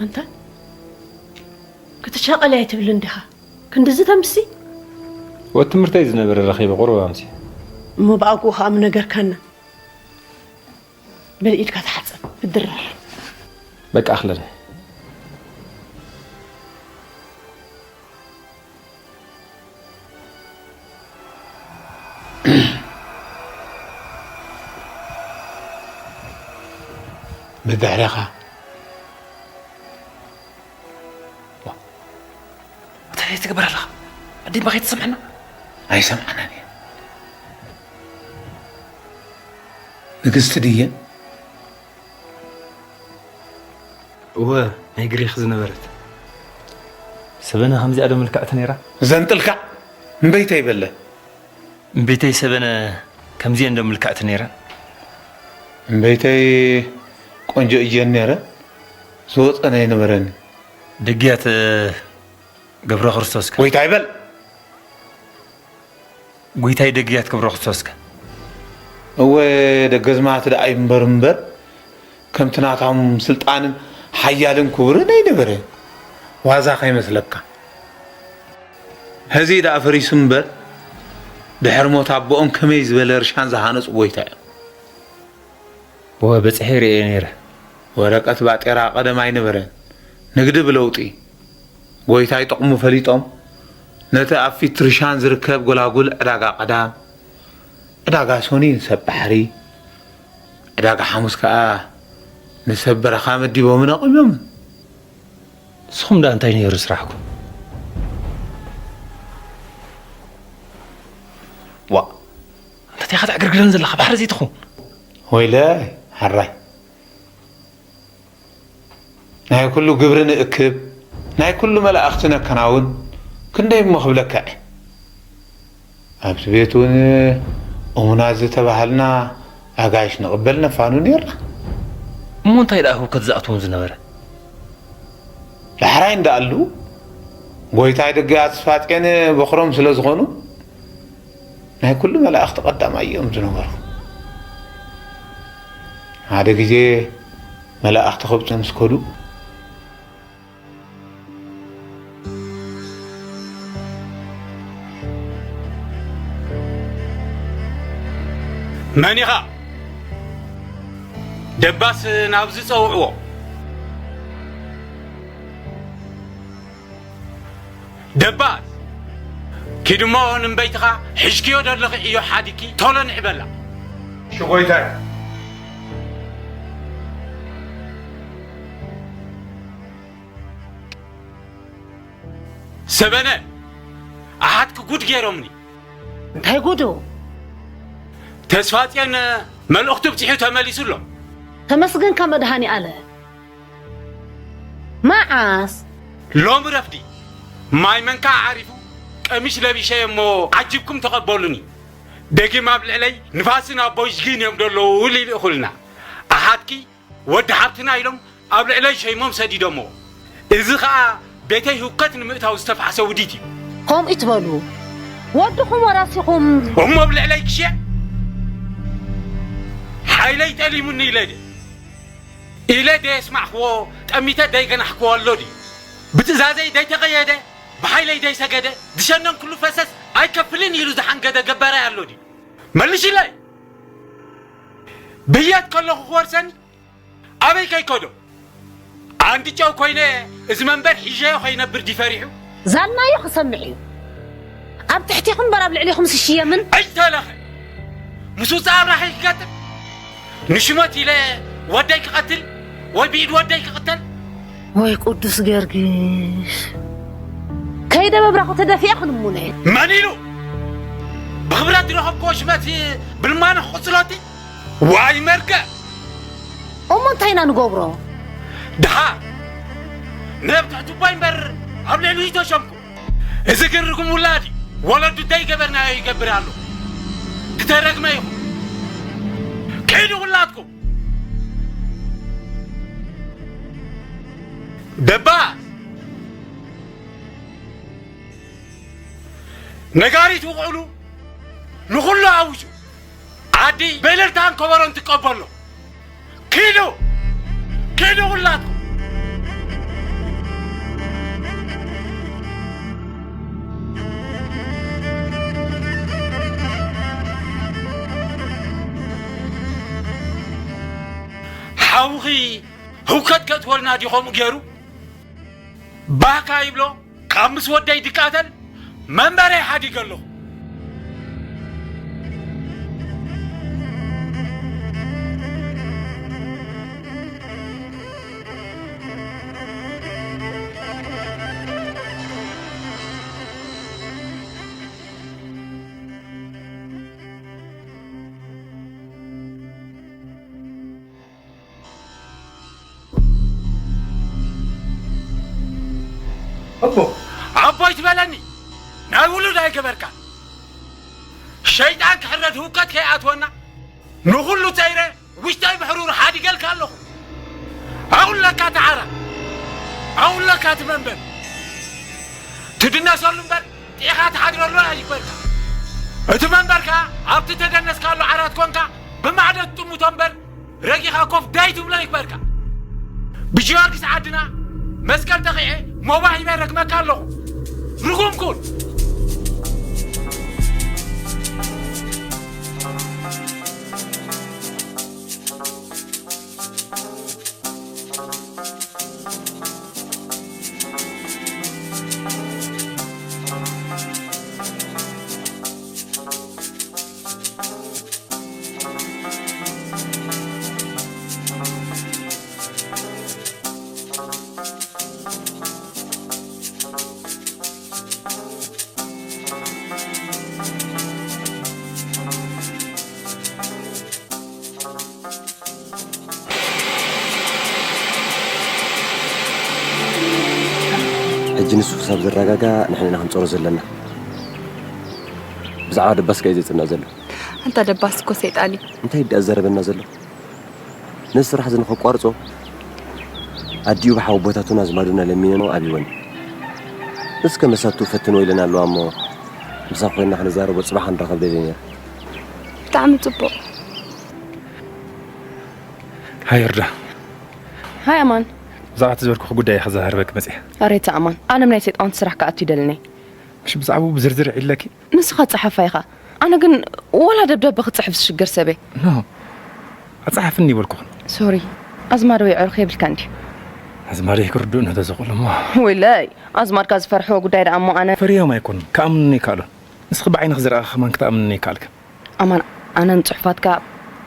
ኣንታ ክትሻቐል ኣይትብልን ዲኻ? ክንድዚ ተምሲ? ወድ ትምህርተይ ዝነበረ ረኺበ ቁሩብ ኣምሲ። እሞ ብኣግኡ ኸኣ ምነገርካና። በል ኢድካ ተሓጸብ፣ ብድራር። በቃ ኣኽለኒ። ብድሕረኻ። እንታይ ትገብር ኣለኻ? ኣዴ እምባ ከይትሰምዐና? ኣይሰምዓናን እየ። ንግስቲ ድየ? እወ፣ ናይ ግሪኽ ዝነበረት። ሰበነ ከምዚኣ ዶ ምልክዕቲ ነይራ? ዘንጥልካ እምበይተይ በለ። እምበይተይ ሰበነ ከምዚኤን ዶ ምልክዕቲ ነይረን? እምበይተይ ቆንጆ እየን ነይረን፣ ዝወፀን ኣይነበረን። ደግያት ገብረ ክርስቶስከ? ጎይታይ በል። ጎይታይ ደግያት ገብረ ክርስቶስከ? እወ፣ ደገዝማት ደኣ ይንበሩ እምበር፣ ከምቲ ናቶም ስልጣንን ሓያልን ክቡርን ኣይነበረ። ዋዛ ከይመስለካ። ሕዚ ደኣ ፈሪሱ እምበር፣ ድሕሪ ሞት ኣቦኦም ከመይ ዝበለ ርሻን ዝሃነጹ ጎይታ እዮም። እወ፣ በጺሐ ይርእዮ ነይረ። ወረቀት ባጤራ ቀደም ኣይነበረን። ንግዲ ብለውጢ። ጎይታይ ጥቕሙ ፈሊጦም፣ ነቲ ኣብ ፊት ርሻን ዝርከብ ጎላጉል ዕዳጋ ቀዳም፣ ዕዳጋ ሶኒ ንሰብ ባሕሪ፣ ዕዳጋ ሓሙስ ከኣ ንሰብ በረኻ መዲቦምን ኣቑሞምን። ንስኹም ደኣ እንታይ ነይሩ ስራሕኩም? ዋእ፣ እንታይ ኢኻ ተዕግርግረን ዘለኻ? ባሕሪ ዘይትኹን። ወይለይ፣ ሕራይ። ናይ ኩሉ ግብሪ ንእክብ፣ ናይ ኩሉ መላእኽቲ ነከናውን፣ ክንደይ እሞ ክብለካ እየ። ኣብቲ ቤት እውን እሙናት ዝተባህልና ኣጋይሽ ንቕበል ነፋኑ ነይርና። እሞ እንታይ ደኣ ህውከት ዝኣትዎም ዝነበረ? ዳሕራይ እንዳኣሉ፣ ጎይታይ ደገ ኣስፋጤን በኹሮም ስለ ዝኾኑ፣ ናይ ኩሉ መላእኽቲ ቀዳማይ እዮም ዝነበሩ። ሓደ ግዜ መላእኽቲ ከብጹ ምስ ከዱ፣ መን ኢኻ? ደባስ ናብዚ ጸውዕዎ። ደባስ፣ ኪድ እሞ ንእምበይትኻ ሒዝክዮ ዘለኺ ዕዮ ሓዲግኪ ቶሎ ንዒ በላ። እሺ ጎይታይ። ሰበነ፣ ኣሓትኪ ጉድ ገይሮምኒ። እንታይ ጉዱ? ተስፋጽዮን መልእኽቱ ብጺሑ ተመሊሱ ኣሎ። ተመስገንካ መድሃኒ ኣለ። መዓስ? ሎሚ ረፍዲ። ማይ መንካ ዓሪፉ፣ ቀሚሽ ለቢሸ እሞ ዓጂብኩም ተቐበሉኒ። ደጊም ኣብ ልዕለይ ንፋስን ኣቦይ ጅግን እዮም ዘለዉ ልልእኹልና። ኣሓትኪ ወዲ ሓብትና ኢሎም ኣብ ልዕለይ ሸይሞም ሰዲዶሞ። እዚ ኸኣ ቤተይ ህውከት ንምእታው ዝተፋሕሰ ውዲት እዩ። ከምኡ ይትበሉ። ወድኹም ወራሲኹም። እሞ ኣብ ልዕለይ ክሽዕ? ሓይለይ ጠሊሙኒ ኢለ ድየ? ኢለ ደየስማዕክዎ፣ ጠሚተ ደይገናሕክዎ ኣሎ ድዩ? ብትእዛዘይ ደይተቐየደ፣ ብሓይለይ ደይሰገደ፣ ዝሸነንክሉ ፈሰስ ኣይከፍልን ኢሉ ዝሓንገደ ገባራይ ኣሎ ድዩ? መልሽለይ! ብህየት ከለኹ ክወርሰኒ? ኣበይ ከይከዶ? ኣንዲ ጨው ኮይነ፣ እዚ መንበር ሒዘዮ ከይነብር ድዩ ፈሪሑ? ዛልናዮ ክሰምዕ እዩ። ኣብ ትሕቴኹም እምበር ኣብ ልዕሌኹም ዝሽየምን። ኣይተለኸ! ምስ ውፅእ ኣብራኸይ ክገጥም? ንሽመት ኢለ ወደይ ክቐትል ወይ ብኢድ ወደይ ክቕተል? ወይ ቅዱስ ጊዮርጊስ፣ ከይደ መብራኹ ተደፊአ ክንሙነ። መን ኢሉ? ብኽብረት ዝረኸብክዎ ሽመት ብልማኖ ክቕጽሎቲ? ዋይ መርገ! እሞ እንታይ ኢና ንገብሮ? ድሓ ነብ ትሕቲ ባይ እምበር ኣብ ልዕሊኡ ተሸምኩ። እዚ ግን ርጉም ውላድ እዩ። ወለዱ ዘይገበርናዮ ይገብር ኣሎ። ዝተረግመ ይኹን። ከይዱ ውላድኩም። ደባ ነጋሪት ውቕዕሉ ንኹሉ ኣውጁ። ዓዲ በእልልታን ከበሮን ትቀበሎ። ኪዱ! ኪዱ ኩላትኩም! ሓውኺ ህውከት ከእትወልና ድዩ ከምኡ ገይሩ? ባካ ይብሎ። ካብ ምስ ወደይ ድቃተል መንበረይ ሓዲገ ኣለኹ። እቦ፣ ኣቦይ ትበለኒ፣ ናይ ውሉድ ኣይገበርካ። ሸይጣን ክሕረድ ህውከት ከይኣትወና ንኹሉ ጸይረ ውሽጠይ ብሕሩር ሓዲገልካ ኣለኹ። ኣውለካ ተዓራ፣ ኣውለካ ትመንበር ትድነሰሉ እምበር ጢኻ ትሓድረሉ ኣይግበርካ። እቲ መንበርካ ኣብቲ ተደነስካሉ ዓራት ኮንካ ብማዕዶ ትጥምቶ እምበር ረጊኻ ኮፍ ደይ ትብሎ ይግበርካ። ብጊዮርጊስ ዓድና መስቀል ተኺዐ ሞባ ሂበ ረግመካ ኣለኹ። ርጉም ኩን። ሕጂ ንሱ ክሳብ ዝረጋጋ ንሕና ኢና ክንጸሮ ዘለና። ብዛዕባ ደባስካ እዩ ዘጽንዕ ዘሎ። ኣንታ ደባስ እኮ ሰይጣን እዩ። እንታይ ደኣ ዘረበና ዘሎ? ነዚ ስራሕ እዚ ንኸቋርጾ ኣዲኡ ብሓወቦታቱን ኣዝማዱን ኣለሚነንኦ ኣብይወን። እስከ መሳቱ ፈትንዎ ኢለን ኣለዋ እሞ፣ ምሳኹ ኮይንና ክንዛረቦ ጽባሕ ክንራኸብ ደልየ ነይረ። ብጣዕሚ ጽቡቕ። ሃይ ዮርዳ። ሃይ ኣማን። ብዛዕባ እቲ ዝበልኩኺ ጉዳይ እየ ክዘራረበኪ መጺአ። ኣሬታ ኣማን፣ ኣነ ናይ ሰይጣውንቲ ስራሕ ክኣቱ ይደልኒ። እሺ፣ ብዛዕባኡ ብዝርዝር ኢለኪ። ንስኻ ጸሓፋይ ኢኻ። ኣነ ግን ወላ ደብዳበ ክጽሕፍ ዝሽገር ሰብ እየ። ኖ፣ ኣጸሓፍኒ ይበልኩኽን። ሶሪ፣ ኣዝማዶ ወይ ኣዕሩኽ የብልካን ድዩ? ኣዝማደይ ክርድኡኒ ተዘኽእሉ እሞ። ወይለይ፣ ኣዝማድካ ዝፈርሕዎ ጉዳይ ደኣ እሞ ኣነ። ፈሪሆም ኣይኮኑን፣ ክኣምኑኒ ኣይከኣሉን። ንስኺ ብዓይንኺ ዝረኣኺ ከማን ክትኣምንኒ ኣይከኣልክን። ኣማን፣ ኣነ ንጽሑፋትካ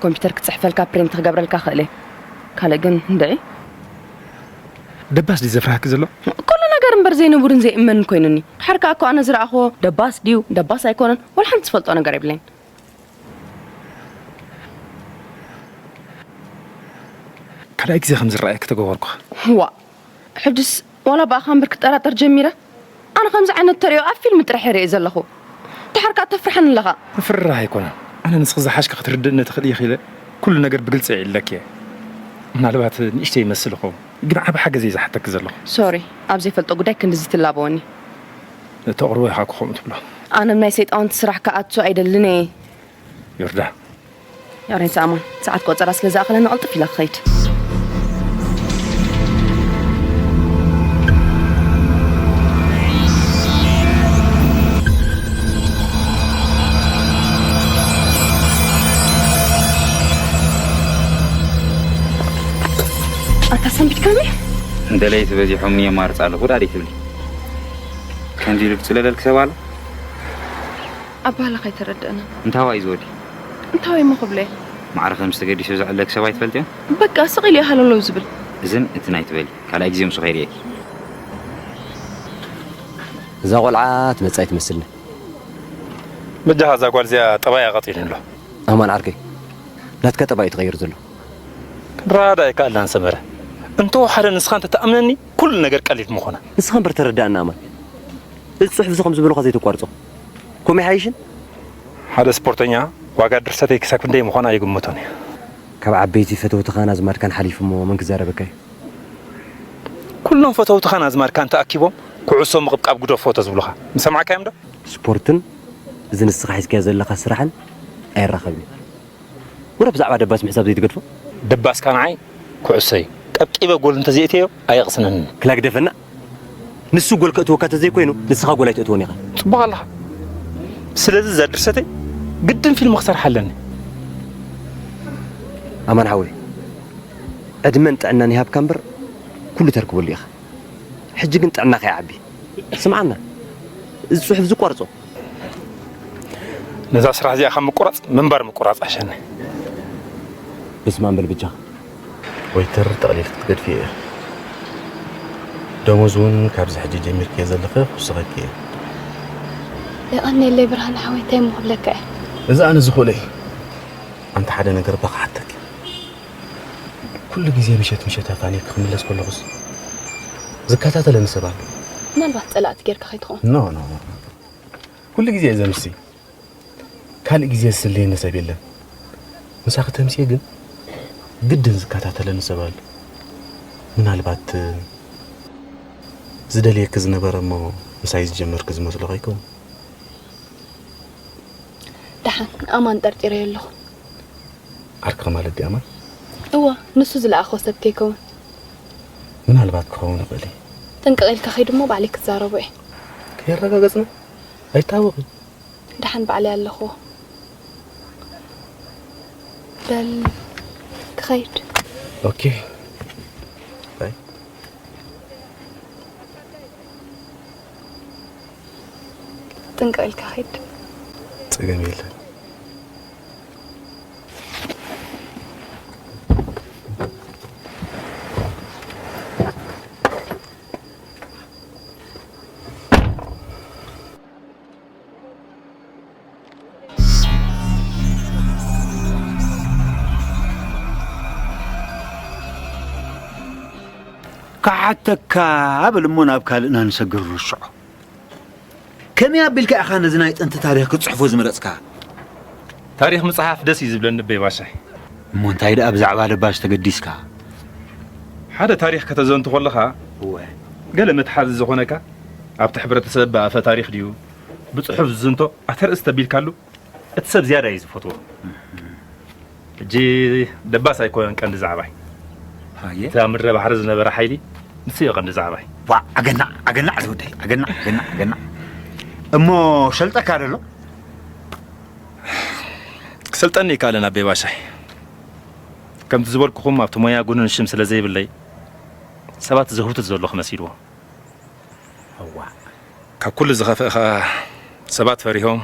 ኮምፒውተር ክጽሕፈልካ ፕሪንት ክገብረልካ ክእል እየ። ካልእ ግን እንድዒ። ደባስ ድዩ ዘፍርሃኪ ዘሎ? ኩሉ ነገር እምበር ዘይንቡርን ዘይእመንን ኮይኑኒ። ድሓር ከኣ እኮ ኣነ ዝረኣኽዎ ደባስ ድዩ ደባስ ኣይኮነን ወላ ሓንቲ ዝፈልጦ ነገር የብለይን። ካልኣይ ግዜ ከም ዝረኣየኪ ተገበርኩ። ዋእ፣ ሕጅስ ዋላ ብኣኻ እምበር ክጠራጠር ጀሚረ። ኣነ ከምዚ ዓይነት ተርእዮ ኣብ ፊልም ጥራሕ እየ ርእየ ዘለኹ። ድሓር ከኣ ተፍርሓኒ ኣለኻ። ምፍርራህ ኣይኮነን። ኣነ ንስኺ ዝሓሽኪ ክትርድእኒ ትኽእሊ ኢኺ ኢለ ኩሉ ነገር ብግልጺ እየ ኢለኪ እየ። ምናልባት ንእሽተይ ይመስል ይኸውን፣ ግን ዓቢ ሓገዝ እየ ዝሓተኪ ዘለኹ። ሶሪ፣ ኣብ ዘይፈልጦ ጉዳይ ክንድዚ ትላበወኒ። እተቕርቦ ኢኻ እኮ ከምኡ ትብሎ። ኣነ ናይ ሰይጣውንቲ ስራሕ ክኣቱ ኣይደልን እየ። ዮርዳ። ያሬን ሳእማን፣ ሰዓት ቆጸራ ስለ ዝኣኸለኒ ቅልጥፍ ኢለ ክኸይድ። ኣታ ሰንቢትካኒ? እንተ ለይቲ በዚሖምኒ የማርጽ ኣለኹ ዳኣ ደይትብሊ። ከምዚ ኢሉ ዝጽለለልኪ ሰብ ኣሎ? ኣባህላ ከይተረድአና። እንታዋይ ዝወዲ? እንታዋይ እሞ ክብለ? ማዕረ ከም ዝተገዲሱ ዘዕለክ ሰብ ኣይትፈልጥዮ? በቃ ስቕ ኢሉ ሃለሎ ዝብል። እዝን እቲ ናይ ትበሊ ካልኣይ ግዜ ምስ ኸይርእየኪ። እዛ ቆልዓ ትመጽእ ኣይትመስልኒ። በጃኻ እዛ ጓል እዚኣ ጠባያ ቀጢሉ ኣሎ። ኣማን ዓርከይ፣ ናትካ ጠባይ እዩ ተቐይሩ ዘሎ። ክንረዳዳ ኣይከኣልናን ሰመረ። እንተ ሓደ ንስኻ እንተትኣምነኒ ኩሉ ነገር ቀሊል ምኾነ። ንስኻ እምበር ተረዳእና ኣማን። እዚ ጽሑፍ እዚ ከም ዝበልኻ ዘይተቋርጾ። ከምኡ ይሓይሽን? ሓደ ስፖርተኛ ዋጋ ድርሰተይ ክሳብ ክንደይ ምዃና ኣይግምቶን እየ። ካብ ዓበይቲ ፈተውትኻን ኣዝማድካን ሓሊፉ እሞ መን ክዛረበካ እዩ? ኩሎም ፈተውትኻን ኣዝማድካን ተኣኪቦም ኩዕሶ ምቕብቃብ ግደፎ ተዝብሉኻ ምሰማዕካዮም ዶ? ስፖርትን እዚ ንስኻ ሒዝካዮ ዘለኻ ስራሕን ኣይራኸብን እዩ። ወረ ብዛዕባ ደባስ ምሕሳብ ዘይትገድፎ? ደባስካ ንዓይ ኩዕሶ እዩ። ቀብቂበ ጎል እንተዘይእተዮ ኣየቕስነንን። ክላ ግደፈና። ንሱ ጎል ከእትወካ ተዘይኮይኑ ንስኻ ጎል ኣይትእትዎን ኢኻ። ጽቡቕ ኣለኻ። ስለዚ እዛ ድርሰተይ ግድን ፊልም ክሰርሓ ኣለኒ። ኣማን ሓወይ፣ ዕድመን ጥዕናን ይሃብካ እምበር ኩሉ ተርክበሉ ኢኻ። ሕጂ ግን ጥዕናኻ ይዓቢ። ስምዓና፣ እዚ ጽሑፍ እዚ ቋርጾ። ነዛ ስራሕ እዚኣ ካብ ምቁራጽ ምንባር ምቁራጽ ኣሸኒ። በስመ ኣብ በል ብጃኻ። ወይተር ጠቕሊል ክትገድፊ እየ። ደሞዝ እውን ካብዚ ሕጂ ጀሚርክዮ ዘለኺ ክውስኸኪ እየ። የቐንየለይ ብርሃን ሓወይ፣ እንታይ እሞ ክብለካ እየ? እዚ ኣነ ዝኽእሎ እየ። ኣንቲ ሓደ ነገር እባ ክሓተኪ። ኩሉ ግዜ ምሸት ምሸት ኣፋንየኪ ክምለስ ከለኹስ ዝከታተለኒ ሰብ ኣሎ። ምናልባት ጸላእቲ ጌርካ ከይትኸውን። ኖ ኖ ኖ። ኩሉ ግዜ እየ ዘምሲ። ካልእ ግዜ ዝስለየኒ ሰብ የለን። ምሳኺ ተምስየ ግን ግድን ዝከታተለኒ ሰብ ኣሎ። ምናልባት ዝደልየኪ ዝነበረ እሞ ምሳይ ዝጀመርኪ ዝመስሎ ከይከውን። ደሓን ኣማን ጠርጢረዮ ኣለኹ። ዓርክኺ ማለት ድዩ ኣማን? እወ፣ ንሱ ዝለኣኾ ሰብ ከይከውን። ምናልባት ክኸውን ይኽእል እዩ። ጥንቅቕ ኢልካ ከይድ እሞ ባዕለይ ክዛረቦ እየ። ከየረጋገጽና ኣይታወቕን። ደሓን ባዕለይ ኣለኹዎ። በል ክኸይድ። ኦኬ ባይ። ጥንቅቕ ኢልካ ኺድ። ጸገም የለን። ክሓተካ በል እሞ ናብ ካልእ ኢና ንሰግር ርሽዖ። ከመይ ኣቢልካ ኢኻ ነዚ ናይ ጥንቲ ታሪኽ ክትጽሕፎ ዝመረጽካ? ታሪኽ ምጽሓፍ ደስ እዩ ዝብለኒ ኣቦይ ባሻይ። እሞ እንታይ ደኣ ብዛዕባ ደባሽ ተገዲስካ? ሓደ ታሪኽ ከተዘንቱ ከለኻ እወ። ገለ መትሓዚ ዝኾነካ ኣብቲ ሕብረተሰብ ብኣፈ ታሪኽ ድዩ ብጽሑፍ ዝዝንቶ ኣተርእስቲ ተቢልካሉ እቲ ሰብ ዝያዳ እዩ ዝፈትዎ። ሕጂ ደባስ ኣይኮነን ቀንዲ ዛዕባይ። ሃየ። እቲ ኣብ ምድረ ባሕሪ ዝነበረ ሓይሊ ንሱ እዩ ቀንዲ ዛዕባይ። ዋ ኣገናዕ ኣገናዕ ዝውደይ ኣገናዕ ኣገናዕ ኣገናዕ። እሞ ሸልጠካ ደሎ? ክሰልጠኒ ይከኣለን ኣቤ ባሻይ። ከምቲ ዝበልኩኹም ኣብቲ ሞያ ጉኑን ሽም ስለ ዘይብለይ ሰባት ዘህውትት ዘለኹ መሲልዎም። እዋ ካብ ኩሉ ዝኸፍእ ኸኣ ሰባት ፈሪሆም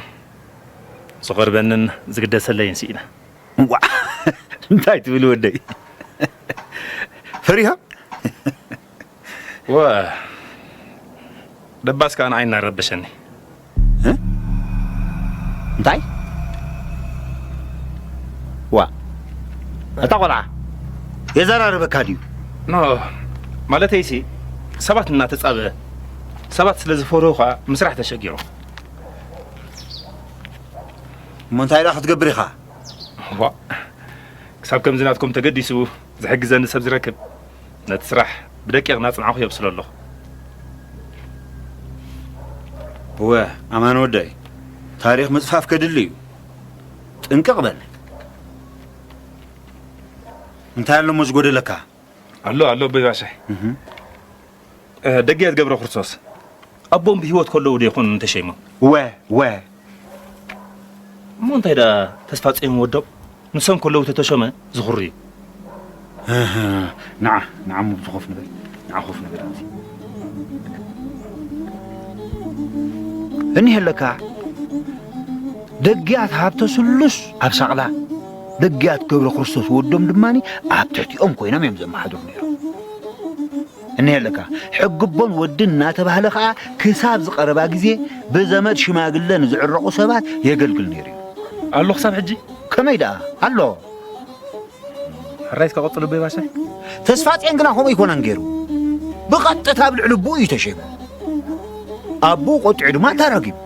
ዝቐርበንን ዝግደሰለይን ስኢነ። እዋ እንታይ ትብል ወደይ ፈሪሆም? ወ ደባስ ከኣ ንዓይ እናረበሸኒ። እንታይ ዋ እታ ቆልዓ የዘራርበካ ድዩ? ኖ ማለተይሲ ሰባት እናተጻበ ሰባት ስለ ዝፈርሁ ኸኣ ምስራሕ ተሸጊሩ። እሞ እንታይ ደኣ ክትገብር ኢኻ? ዋ ክሳብ ከምዚ ናትኩም ተገዲሱ ዝሕግዘኒ ሰብ ዝረክብ ነቲ ስራሕ ብደቂቕ እናጽናዕኹ የብስሎ ኣለኹ። እወ ኣማን ወደይ ታሪኽ ምጽፋፍ ከድሊ እዩ። ጥንቅቕ በል። እንታይ ኣሎ እሞ ዝጎደለካ? ኣሎ ኣሎ ኣቦይ ባሻይ። ደጊያ ዝገብረ ክርስቶስ ኣቦም ብህይወት ከለዉ ዶ ይኾኑ እንተሸይሞም? ወ ወ እሞ እንታይ ደኣ ተስፋ ጽዮን ወዶም ንሶም ከለዉ ተተሾመ ዝኹሪ እዩ። ንዓ ንዓ እሞ ኮፍ ንበል ንዓ ኮፍ ንበል ኣብዚ እኒሀለካ ደግያት ሃብተ ስሉስ ኣብ ሳቕላ ደጊያት ገብረ ክርስቶስ ወዶም ድማ ኣብ ትሕቲኦም ኮይኖም እዮም ዘመሓድሩ ነይሮም። እኒሀለካ ሕጊ ኣቦን ወድን እናተባህለ ከዓ ክሳብ ዝቐረባ ግዜ ብዘመድ ሽማግለ ንዝዕረቑ ሰባት የገልግል ነይሩ እዩ። ኣሎ ክሳብ ሕጂ? ከመይ ደኣ ኣሎ። ሕራይ እስከ ቀጽሉ ቤባሻይ። ተስፋጽዮን ግና ከምኡ ኣይኮነን ገይሩ። ብቐጥታ ኣብ ልዕሊ ኣቦኡ እዩ ተሸይሙ። ኣቦኡ ቆጢዑ ድማ ተራጊሙ።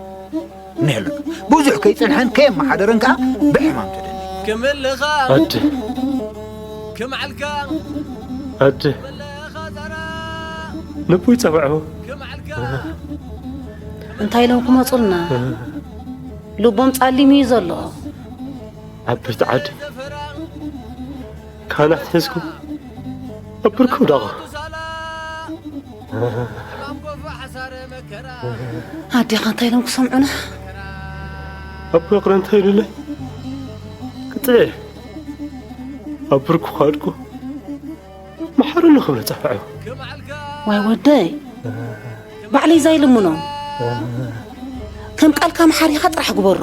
እኒሀለካ ብዙሕ ከይጸንሐን ከየመሓደረን ከዓ ብሕማም ተደኒ። ክምልኻ ኣደ ክምዓልካ ኣደ ክምልኻ ዘራ ንቡ ይጸብዖ ክምዓልካ እንታይ ኢሎም ክመፁልና? ልቦም ፃሊም እዩ ዘሎ። ዓበይቲ ዓዲ ካህናት ሒዝኩም ኣብ ብርኩም ዳቑ። ኣዴኻ እንታይ ኢሎም ክሰምዑና? ኣቦ ይቕረ እንታይ ኢሉለይ? ቅጥዒ ኣብ ብርኩ ኻድኩ መሓረኒ ክብለ ጸፍዐ። ዋይ ወደይ፣ ባዕለይ ዛይ ልምኖ። ከም ቃልካ መሓሪኻ ጥራሕ ግበሮ።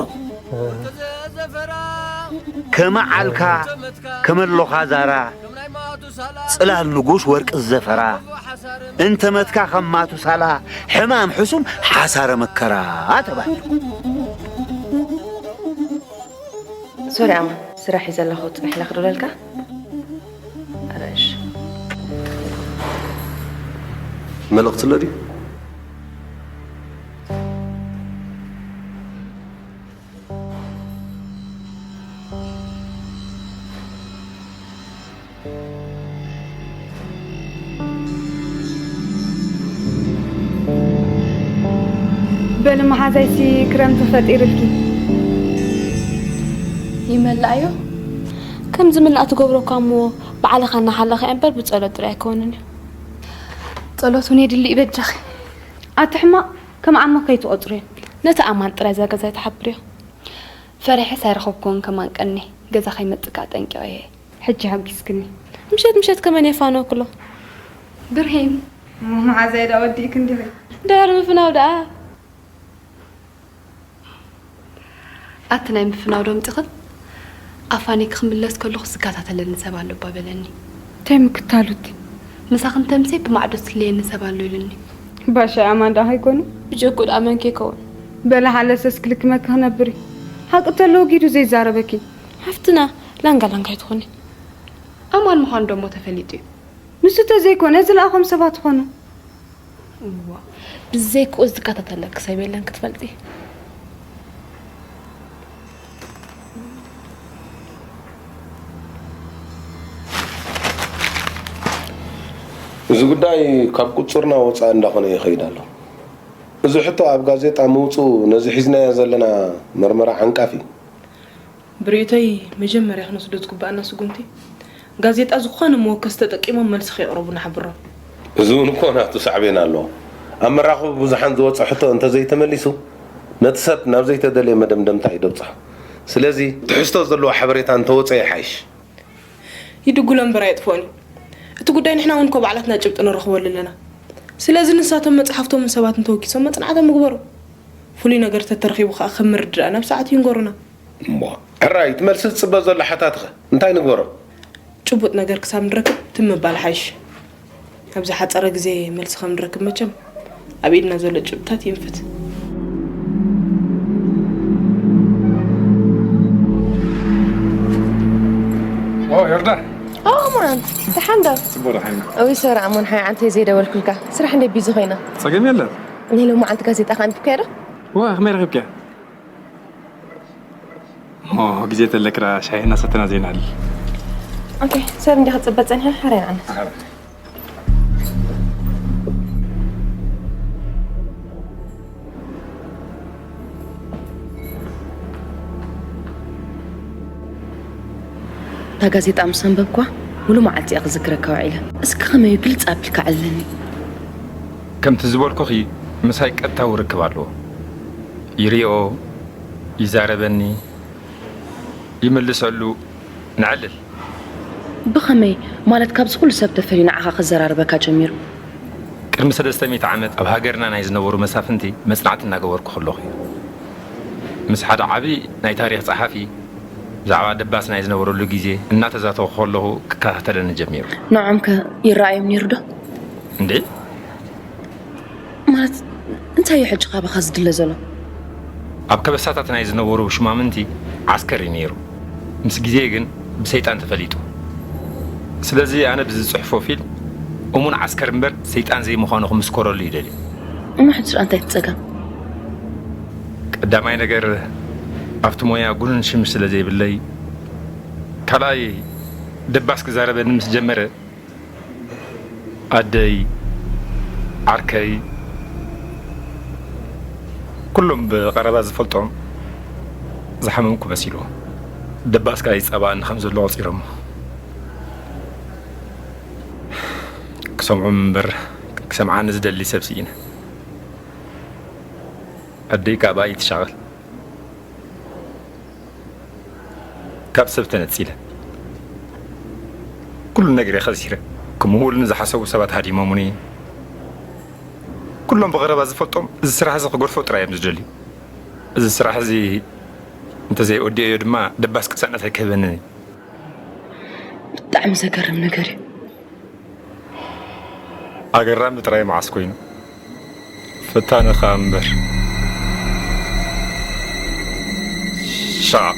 ከመ ዓልካ ከመ ኣሎኻ ዛራ፣ ጽላል ንጉስ ወርቂ ዝዘፈራ፣ እንተ መትካ ከም ማቱሳላ፣ ሕማም ሕሱም ሓሳረ መከራ ተባሂሉ። ሶሪ ኣማን፣ ስራሕ እዩ ዘለኹ፣ ጽንሕ ኢለ ክድውለልካ። ኣረ እሺ። መልእኽቲ ኣሎ ድዩ? በሊ መሓዛይሲ ክረምቲ ፈጢርልኪ። ይመላእዮ። ከም ዝምላእ ትገብሮ እኳ እሞ ባዕልኻ እናሓለኻ እምበር ብጸሎት ጥራይ ኣይከውንን እዩ። ጸሎት እውን የድሊ እዩ በጃኺ። ኣቲ ሕማቕ ከም ዓሞ ከይትቖጽርዮ። ነቲ ኣማን ጥራይ እዛ ገዛ ኣይትሓብርዮ። ፈሪሐስ ኣይረኸብኩዎን ከማን ቀኒ። ገዛ ከይመጽእ ከዓ ጠንቂቐ እየ። ሕጂ ሓጊዝክኒ። ምሸት ምሸት ከመን የፋነወክሎ። ብርሂን፣ እሞ መሓዛይ ደኣ ወዲእክ እንዲኺ። ድሕሪ ምፍናው ደኣ። ኣቲ ናይ ምፍናው ዶ ኣምጺኽን? ኣፋኒ ክምለስ ከለኹ ዝከታተለኒ ሰብ ኣሎ እባ በለኒ። እንታይ ምክታሉቲ? ምሳኽን ተምሴ ብማዕዶ ዝፍለየኒ ሰብ ኣሎ ኢሉኒ። ባሻይ ኣማን ደኣ ከይኮኑ? ብጀኩ ደኣ መን ከይከውን? በለ ሓለሰስ ክልክመኪ ክነብር እዩ። ሓቂ ተለዎ ጊዱ ዘይዛረበኪ። ሓፍትና ላንጋ ላንጋ ኣይትኾኒ። ኣማን ምዃኑ ደሞ ተፈሊጡ እዩ። ንሱ ተዘይኮነ ዝለኣኾም ሰባት ኾኑ። እዋ፣ ብዘይክኡ ዝከታተለኪ ሰብ የለን ክትፈልጢ። እዚ ጉዳይ ካብ ቁጽርና ወጻኢ እንዳኾነ ይኸይድ ኣሎ። እዚ ሕቶ ኣብ ጋዜጣ ምውጽኡ ነዚ ሒዝናዮ ዘለና መርመራ ዓንቃፊ እዩ። ብርእይቶይ መጀመርያ ክንወስዶ ዝግበኣና ስጉምቲ፣ ጋዜጣ ዝኾነ መወከሲ ተጠቂሞም መልሲ ከየቕረቡ ንሓብሮም። እዚ እውን እኮ ናቱ ሳዕቤን ኣለዎ። ኣብ መራኸቢ ብዙሓን ዝወጸ ሕቶ እንተዘይተመሊሱ፣ ነቲ ሰብ ናብ ዘይተደልየ መደምደምታ እዩ ደብጽሖ። ስለዚ ትሕዝቶ ዘለዎ ሓበሬታ እንተወጸ ይሓይሽ። ይድጉሎ እምበር ኣየጥፍኦን እዩ። እቲ ጉዳይ ንሕና እውን እኮ ባዕላትና ጭብጢ ንረኽበሉ ኣለና። ስለዚ ንሳቶም መጽሓፍቶምን ሰባትን ተወኪሶም መጽናዕቶም ይግበሩ። ፍሉይ ነገር ተተረኺቡ ከኣ ከም ምርድዳእና ብሰዓቱ ይንገሩና። እሞ ሕራይ እቲ መልሲ ዝጽበ ዘሎ ሓታትኸ እንታይ ንግበሮ? ጭቡጥ ነገር ክሳብ ንረክብ ትም ምባል ሓይሽ። ኣብ ዝሓጸረ ግዜ መልሲ ከም ንረክብ መቸም ኣብ ኢድና ዘሎ ጭብጥታት ይንፈት። ኦ፣ ዮርዳን። ኦ፣ ኣማን፣ ደሓን ዶ? ጽቡቕ፣ ደሓን ኢና። እውይ፣ ሶሪ ኣማን፣ ሓይ ዓንተይ ዘይደወልኩልካ። ስራሕ እንደ ቢዚ ኮይና። ጸገም የለን። ናይ ሎማዓንቲ ጋዜጣ ከ ኣንቢብካዮ ዶ? ዋ፣ ከመይ ረኺብካያ? ኦ፣ ግዜ ተለክራ ሻሂ እናሰተና ዘይናል። ኦኬ፣ ሰብ እንዲኻ ትጽበ ጸኒሐ፣ ሓራይ ንዓና። እታ ጋዜጣ ምስ ኣንበብኳ፣ ሙሉ መዓልቲ እየ ክዝክረካ ውዒለ። እስኪ ከመይ እዩ ግልጽ ኣቢልካ ዕለኒ። ከምቲ ዝበልኩኺ፣ ምሳይ ቀጥታዊ ርክብ ኣለዎ። ይሪኦ፣ ይዛረበኒ፣ ይምልሰሉ፣ ንዕልል። ብኸመይ? ማለት ካብዚ ኩሉ ሰብ ተፈልዩ ንዓኻ ክዘራርበካ ጀሚሩ? ቅድሚ ሰለስተ ሚእቲ ዓመት ኣብ ሃገርና ናይ ዝነበሩ መሳፍንቲ መጽናዕቲ እናገበርኩ ከለኹ እዩ። ምስ ሓደ ዓቢ ናይ ታሪኽ ጸሓፊ ብዛዕባ ደባስ ናይ ዝነበረሉ ግዜ እናተዛተኹ ከለኹ ክከታተለኒ ጀሚሩ። ንዖም ከ ይረኣዮም ነይሩ ዶ? እንዴ? ማለት እንታይ እዩ ሕጂ ካባኻ ዝድለ ዘሎ? ኣብ ከበሳታት ናይ ዝነበሩ ሹማምንቲ ዓስከር እዩ ነይሩ። ምስ ግዜ ግን ብሰይጣን ተፈሊጡ። ስለዚ ኣነ ብዝጽሕፎ ፊልም እሙን ዓስከር እምበር ሰይጣን ዘይምዃኑ ክምስከረሉ ይደሊ። እሞ ሕጂ እንታይ ትጸገም? ቀዳማይ ነገር ኣብቲ ሞያ ጉኑን ሽም ስለ ዘይብለይ፣ ካልኣይ ደባስ ክዛረበኒ ምስ ጀመረ ኣደይ፣ ዓርከይ፣ ኩሎም ብቐረባ ዝፈልጦም ዝሓመምኩ መሲልዎ። ደባስ ከኣ ይጻባኣኒ ከም ዘሎ ቆጺሮሞ። ክሰምዖም እምበር ክሰምዓኒ ዝደሊ ሰብ ስኢነ። ኣደይ ከኣ ብኣይ ትሻቐል። ካብ ሰብ ተነጺለ። ኩሉ ነገር እየ ከሲረ። ከምኡ እውን ዝሓሰቡ ሰባት ሃዲሞምኒ። ኩሎም ብቐረባ ዝፈልጦም እዚ ስራሕ እዚ ክገድፎ ጥራይ እዮም ዝደልዩ። እዚ ስራሕ እዚ እንተዘይወዲኦዮ ድማ ደባስ ቅሳነት ኣይክህበንን እዩ። ብጣዕሚ ዘገርም ነገር እዩ። ኣገራሚ ጥራይ መዓስ ኮይኑ፣ ፈታኒ ኸኣ እምበር። ሻዕ።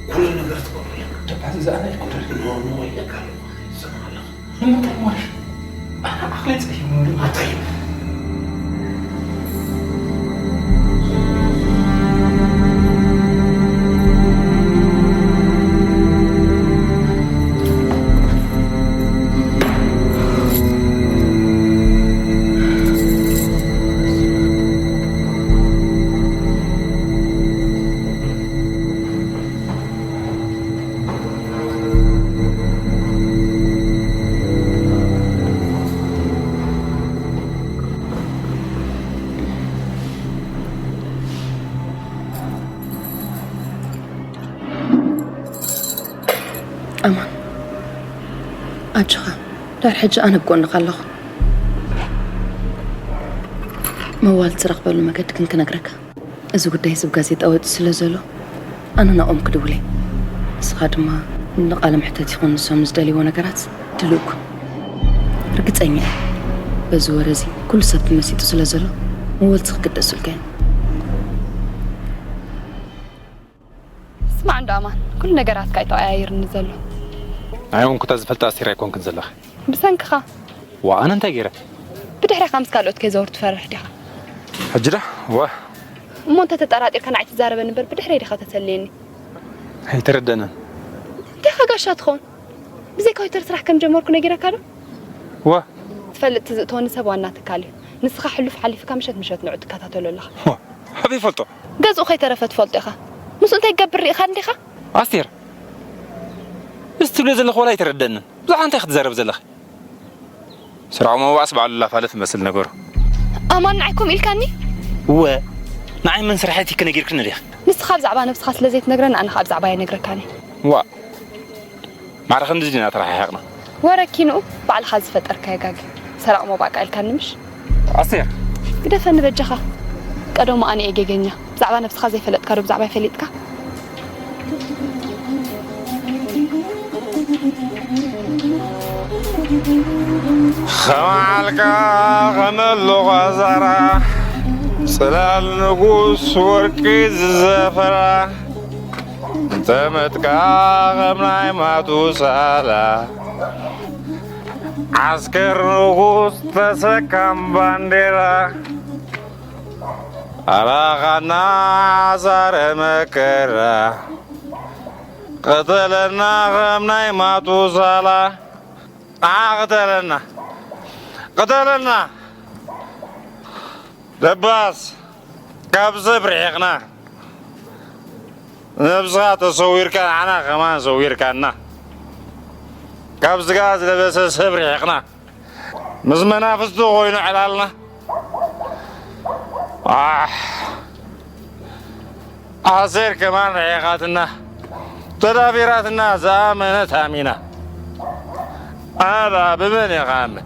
ኩሉ ነገር ትገብሩ ኣለካ። ደባስ እዚ ኣነ ኣይኮነን። ኖ፣ ኖ፣ ኢለካ ኣለኹ። ሰማዕ ኣለኻ። ንምንታይ ሞሽ? ኣነ ዓቕለይ ጸይሙ። ኣታይ። ኣማን፣ ኣጆኻ፣ ድሕሪ ሕጂ ኣነ ኣብ ጎንኻ ኣለኹ። መዋል ትረኽበሉ መገዲ ግን ክነግረካ። እዚ ጉዳይ እዚ ብጋዜጣ ወጺኡ ስለ ዘሎ፣ ኣነ ናኦም ክድውል እየ። ንስኻ ድማ ንቃለ መሕተት ይኹን ንሶም ንዝደልይዎ ነገራት ድሉው ኩን። ርግጸኛ እየ፣ በዚ ወረ እዚ ኩሉ ሰብ ተመሲጡ ስለ ዘሎ፣ መወልቲ ክግደሱልካ እዮም። ስማዕ እንዶ ኣማን፣ ኩሉ ነገራትካ እዩ ተቐያይርኒ ዘሎ። ናይ ወንኩታ ዝፈልጣ ኣስቴር ኣይኮንክን ዘለኺ። ብሰንክኻ። ዋ፣ ኣነ እንታይ ገይረ? ብድሕሪኻ ምስ ካልኦት ከይዘውር ትፈርሕ ዲኻ? ሕጂ ዳ? ዋ። እሞ እንተ ተጠራጢርካ ንዓይ ትዛረበኒ እምበር ብድሕረይ ዲኻ ተሰልየኒ? ኣይተረደንን። እንታይ ኻ ጋሻ ትኸውን? ብዘይ ኮምፒተር ስራሕ ከም ጀመርኩ ነጊረካ ዶ? ዋ። ትፈልጥ ትዝእተወኒ ሰብ ዋና ትካል እዩ። ንስኻ ሕሉፍ ሓሊፍካ ምሸት ምሸት ንዑ ትከታተሎ ኣለኻ። ዋ፣ ኣበይ ይፈልጦ? ገዝኡ ከይተረፈ ትፈልጦ ኢኻ። ምስኡ እንታይ ክገብር ርኢኻ እንዲኻ? ኣስቴር፣ እዚ ትብልዮ ዘለኺ ወላ ኣይተረደንን። ብዛዕባ እንታይ ክትዛረብ ዘለኺ? ስራሕ ምውባእስ ባዕሉ ላፋለ ትመስል ነገሩ። ኣማን ንዓይ ከምኡ ኢልካኒ? እወ፣ ንዓይ መን ስራሐይ ትኪ ነጊርክኒ ዲኺ? ንስኻ ብዛዕባ ነብስኻ ስለ ዘይትነግረኒ ኣነ ኸኣ ብዛዕባይ ኣይነግረካን እየ። ዋእ፣ ማዕረ ክንድዚ ዲና ተረሓሒቕና? ወረ ኪንኡ ባዕልኻ ዝፈጠርካዮ ጋግ። ሰራቕ ምውባእ ኢልካኒ ምሽ? ኣስቴር! ግደፈኒ በጃኻ። ቀደሙ ኣነ እየ ጌገኛ። ብዛዕባ ነብስኻ ዘይፈለጥካ ዶ ብዛዕባይ ፈሊጥካ? ኸማዓልካ ኸመሉ ቐዛራ፣ ጽላል ንጉስ ወርቂ ዝዘፈራ፣ ጠመትካ ኸም ናይ ማቱሳላ፣ ዓስከር ንጉስ ተሰካም ባንዴራ፣ ኣራኻና ዓሳረ መከራ፣ ቅተለና ኸም ናይ ማቱሳላ። ንዓ ቅተለና፣ ቅተለና። ደባስ፣ ካብ ሰብ ርሒቕና፣ ነብስኻ ተሰዊርካ፣ ንዓና ከማን ሰዊርካና። ካብ ስጋ ዝለበሰ ሰብ ርሒቕና፣ ምስ መናፍስቱ ኮይኑ ዕላልና። ኣሕ፣ ኣሴር ከማን ርሒቓትና፣ ተዳፊራትና፣ ዝኣመነት ኣሚና። ኣነ ደኣ ብመን እየ ክኣምን?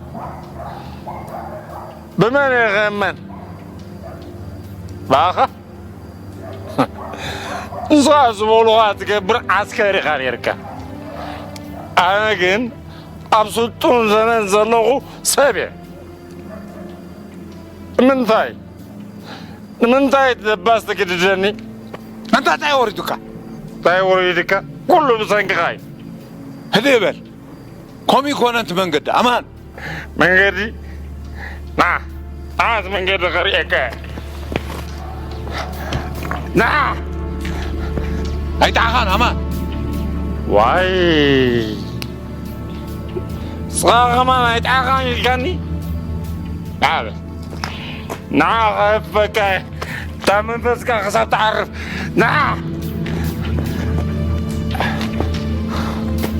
ብመን እየ ክእመን? ብኣኻ? ንስኻ ዝበሉኻ ትገብር ዓስከር ኢኻ ነይርካ። ኣነ ግን ኣብ ስልጡን ዘመን ዘለኹ ሰብ እየ። ንምንታይ? ንምንታይ ደባስ ትግድደኒ? ኣንታ እንታይ ወሪዱካ? እንታይ ወሪዱካ? ኩሉ ብሰንክኻ እዩ። ህድእ በል። ከምኡ ይኮነ እቲ መንገዲ። ኣማን። መንገዲ? ና። ና፣ እቲ መንገዲ ከርእየካ እየ። ና። ኣይጠዓኻን፣ ኣማን። ዋይ። ንስኻ ከማን ኣይጠዓኻን ኢልካኒ? ና በል። ንዓ ከህፈካ እየ። እታ መንፈስካ ክሳብ ትዓርፍ። ንዓ።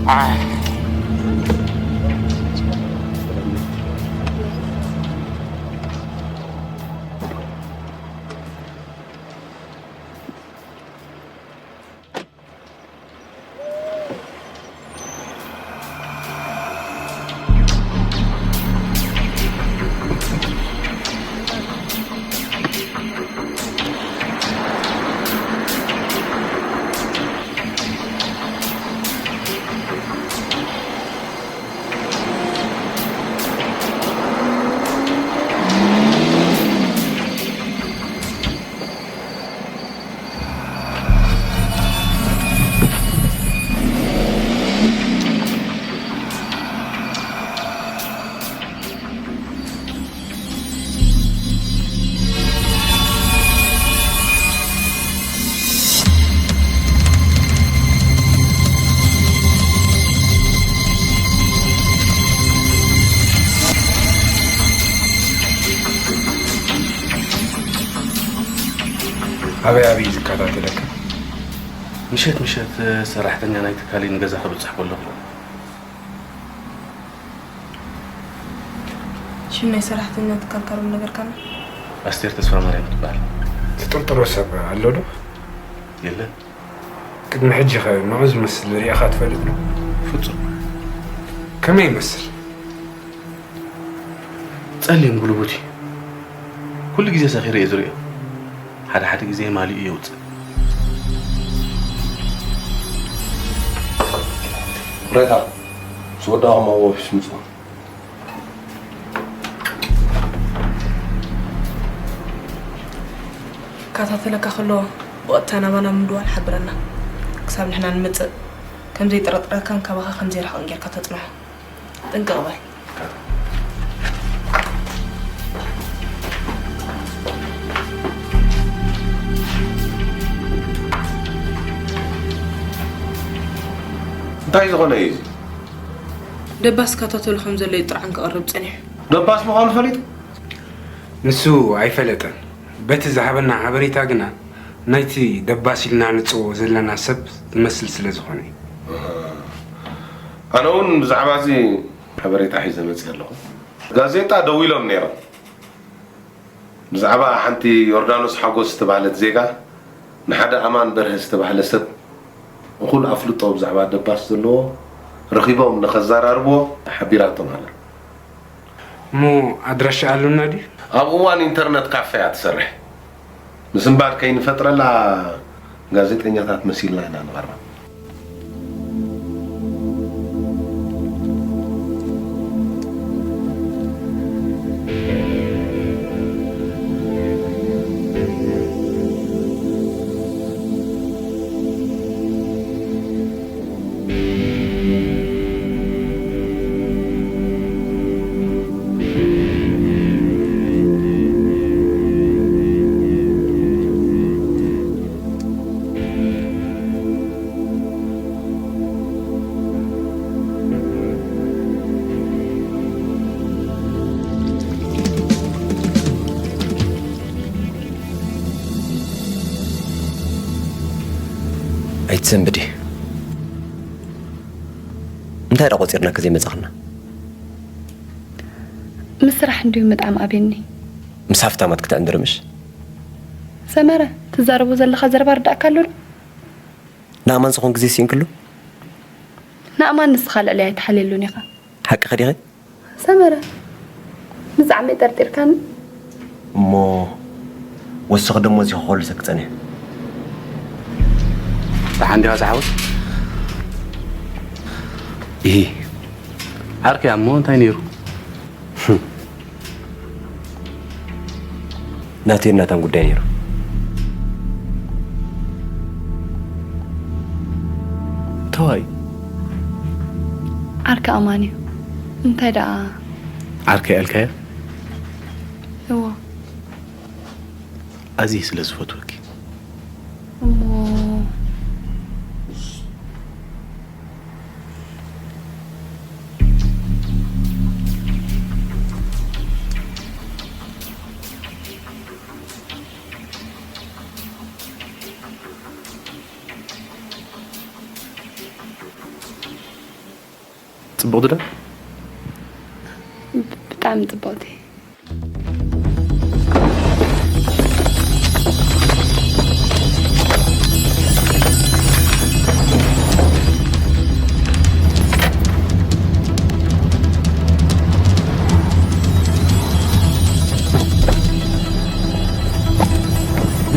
ኣይ። ኣበይ ኣበይ እዩ ዝከታተለካ? ምሸት ምሸት ሰራሕተኛ ናይ ትካለይ ንገዛ ክብጽሕ ከለኹ። ሽም ናይ ሰራሕተኛ ትካልካ ዶ ነገርካና? ኣስቴር ተስፋማርያም ትበሃል። ትጥርጥሮ ሰብ ኣሎ ዶ? የለን። ቅድሚ ሕጂ ኸ ንዑ ዝመስል ርኢኻ ትፈልጥ ዶ? ፍጹም። ከመይ ይመስል? ጸሊም ጉልቡት እዩ። ኩሉ ግዜ ሰኺረ እየ ዝርእዮ። ሓደ ሓደ ግዜ ማሊኡ የውጽእ። ሬታ፣ ምስ ወዳእኹም ኣብ ኦፊስ ምጽኡ። ይከታተለካ ከሎ ብቐጥታ ናባና ምድዋል ሓብረና። ክሳብ ንሕና ንመጽእ ከም ዘይጠረጥረካን ካባኻ ከም ዘይርሕቕን ጌርካ ተጽንሖ። ጥንቅቕ በል። እንታይ ዝኾነ እዩ እዚ? ደባስ ይከታተሎ ከም ዘሎ እዩ ጥርዓን ከቕርብ ጸኒሑ። ደባስ ምዃኑ ፈሊጡ? ንሱ ኣይፈለጠን። በቲ ዝሃበና ሓበሬታ ግና ናይቲ ደባስ ኢልና ንጽውዖ ዘለና ሰብ ዝመስል ስለ ዝኾነ እዩ። ኣነ እውን ብዛዕባ እዚ ሓበሬታ ሒዘ መጺአ ኣለኹ። ጋዜጣ ደዊሎም ነይሮም። ብዛዕባ ሓንቲ ዮርዳኖስ ሓጎስ ዝተባህለት ዜጋ ንሓደ ኣማን በርሀ ዝተባህለ ሰብ እኹል ኣፍልጦ ብዛዕባ ደባስ ዘለዎ ረኺቦም ንኸዘራርብዎ ሓቢራቶም ኣላ። እሞ ኣድራሻ ኣሎና ድዩ? ኣብ እዋን ኢንተርነት ካፈ እያ ትሰርሕ። ምስንባድ ከይንፈጥረላ ጋዜጠኛታት መሲልና ኢና ንቐርባ። ኣይትሰንብዲ። እንታይ ደኣ ቆጺርናኪ ዘይመጻኽና? ምስ ስራሕ እንድዩ ምጥዓም ኣብየኒ። ምስ ሃፍታማት ክትዕንድሪ ምሽ? ሰመረ፣ ትዛረቦ ዘለኻ ዘረባ ርዳእካ ኣሎ ዶ? ንኣማን ዝኾን ግዜ ስኢንክሉ? ንኣማን ንስኻ ልዕለይ ኣይትሓልየሉን ኢኻ። ሓቅኺ ዲኺ? ሰመረ፣ ብዛዕመይ ጠርጢርካኒ? እሞ ወስኺ ደሞ እዚ ክኾልሰኪ ጸኒሐ። ደሓን ዲኻ ዝሓወይ? ኢሂ፣ ዓርኪ እሞ እንታይ ነይሩ? ናተይን ናታን ጉዳይ ነይሩ። ተዋይ። ዓርኪ ኣማን እዩ። እንታይ ደኣ? ዓርከይ ኣልካዮ? እዎ። ኣዝየ ስለ ዝፈትወኪ። እሞ ጽቡቕ ድዳ? ብጣዕሚ ጽቡቕቲ።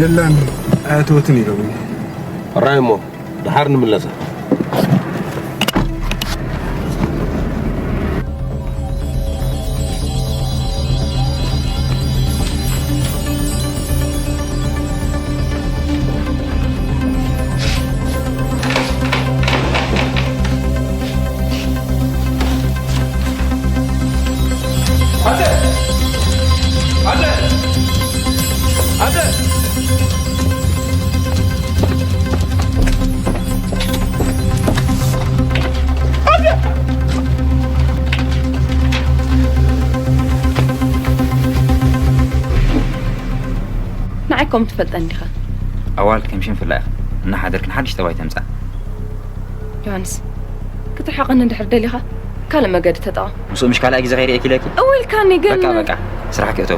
የላን፣ ኣያተወትን ኢሎምኒ። ሕራይ እሞ፣ ደሓር ንምለሳ። ኣደ! ኣደ! ኣደ! ንዓይ ከም ትፈልጠኒ ዲኻ? ኣዋልድ ከም ሽንፍላ ኢኻ። እናሓደርክን ሓድሽ ጠባይ ተምጻእ። ዮሃንስ፣ ክትርሕቐኒ እንድሕር ደሊኻ፣ ካልእ መገዲ ተጠቐም። ምስኡ ምሽ ካልኣይ ግዜ ከይርእየኪ ኢለኪ? እው ኢልካኒ ግን በቃ፣ በቃ፣ ስራሕ ክእቶ።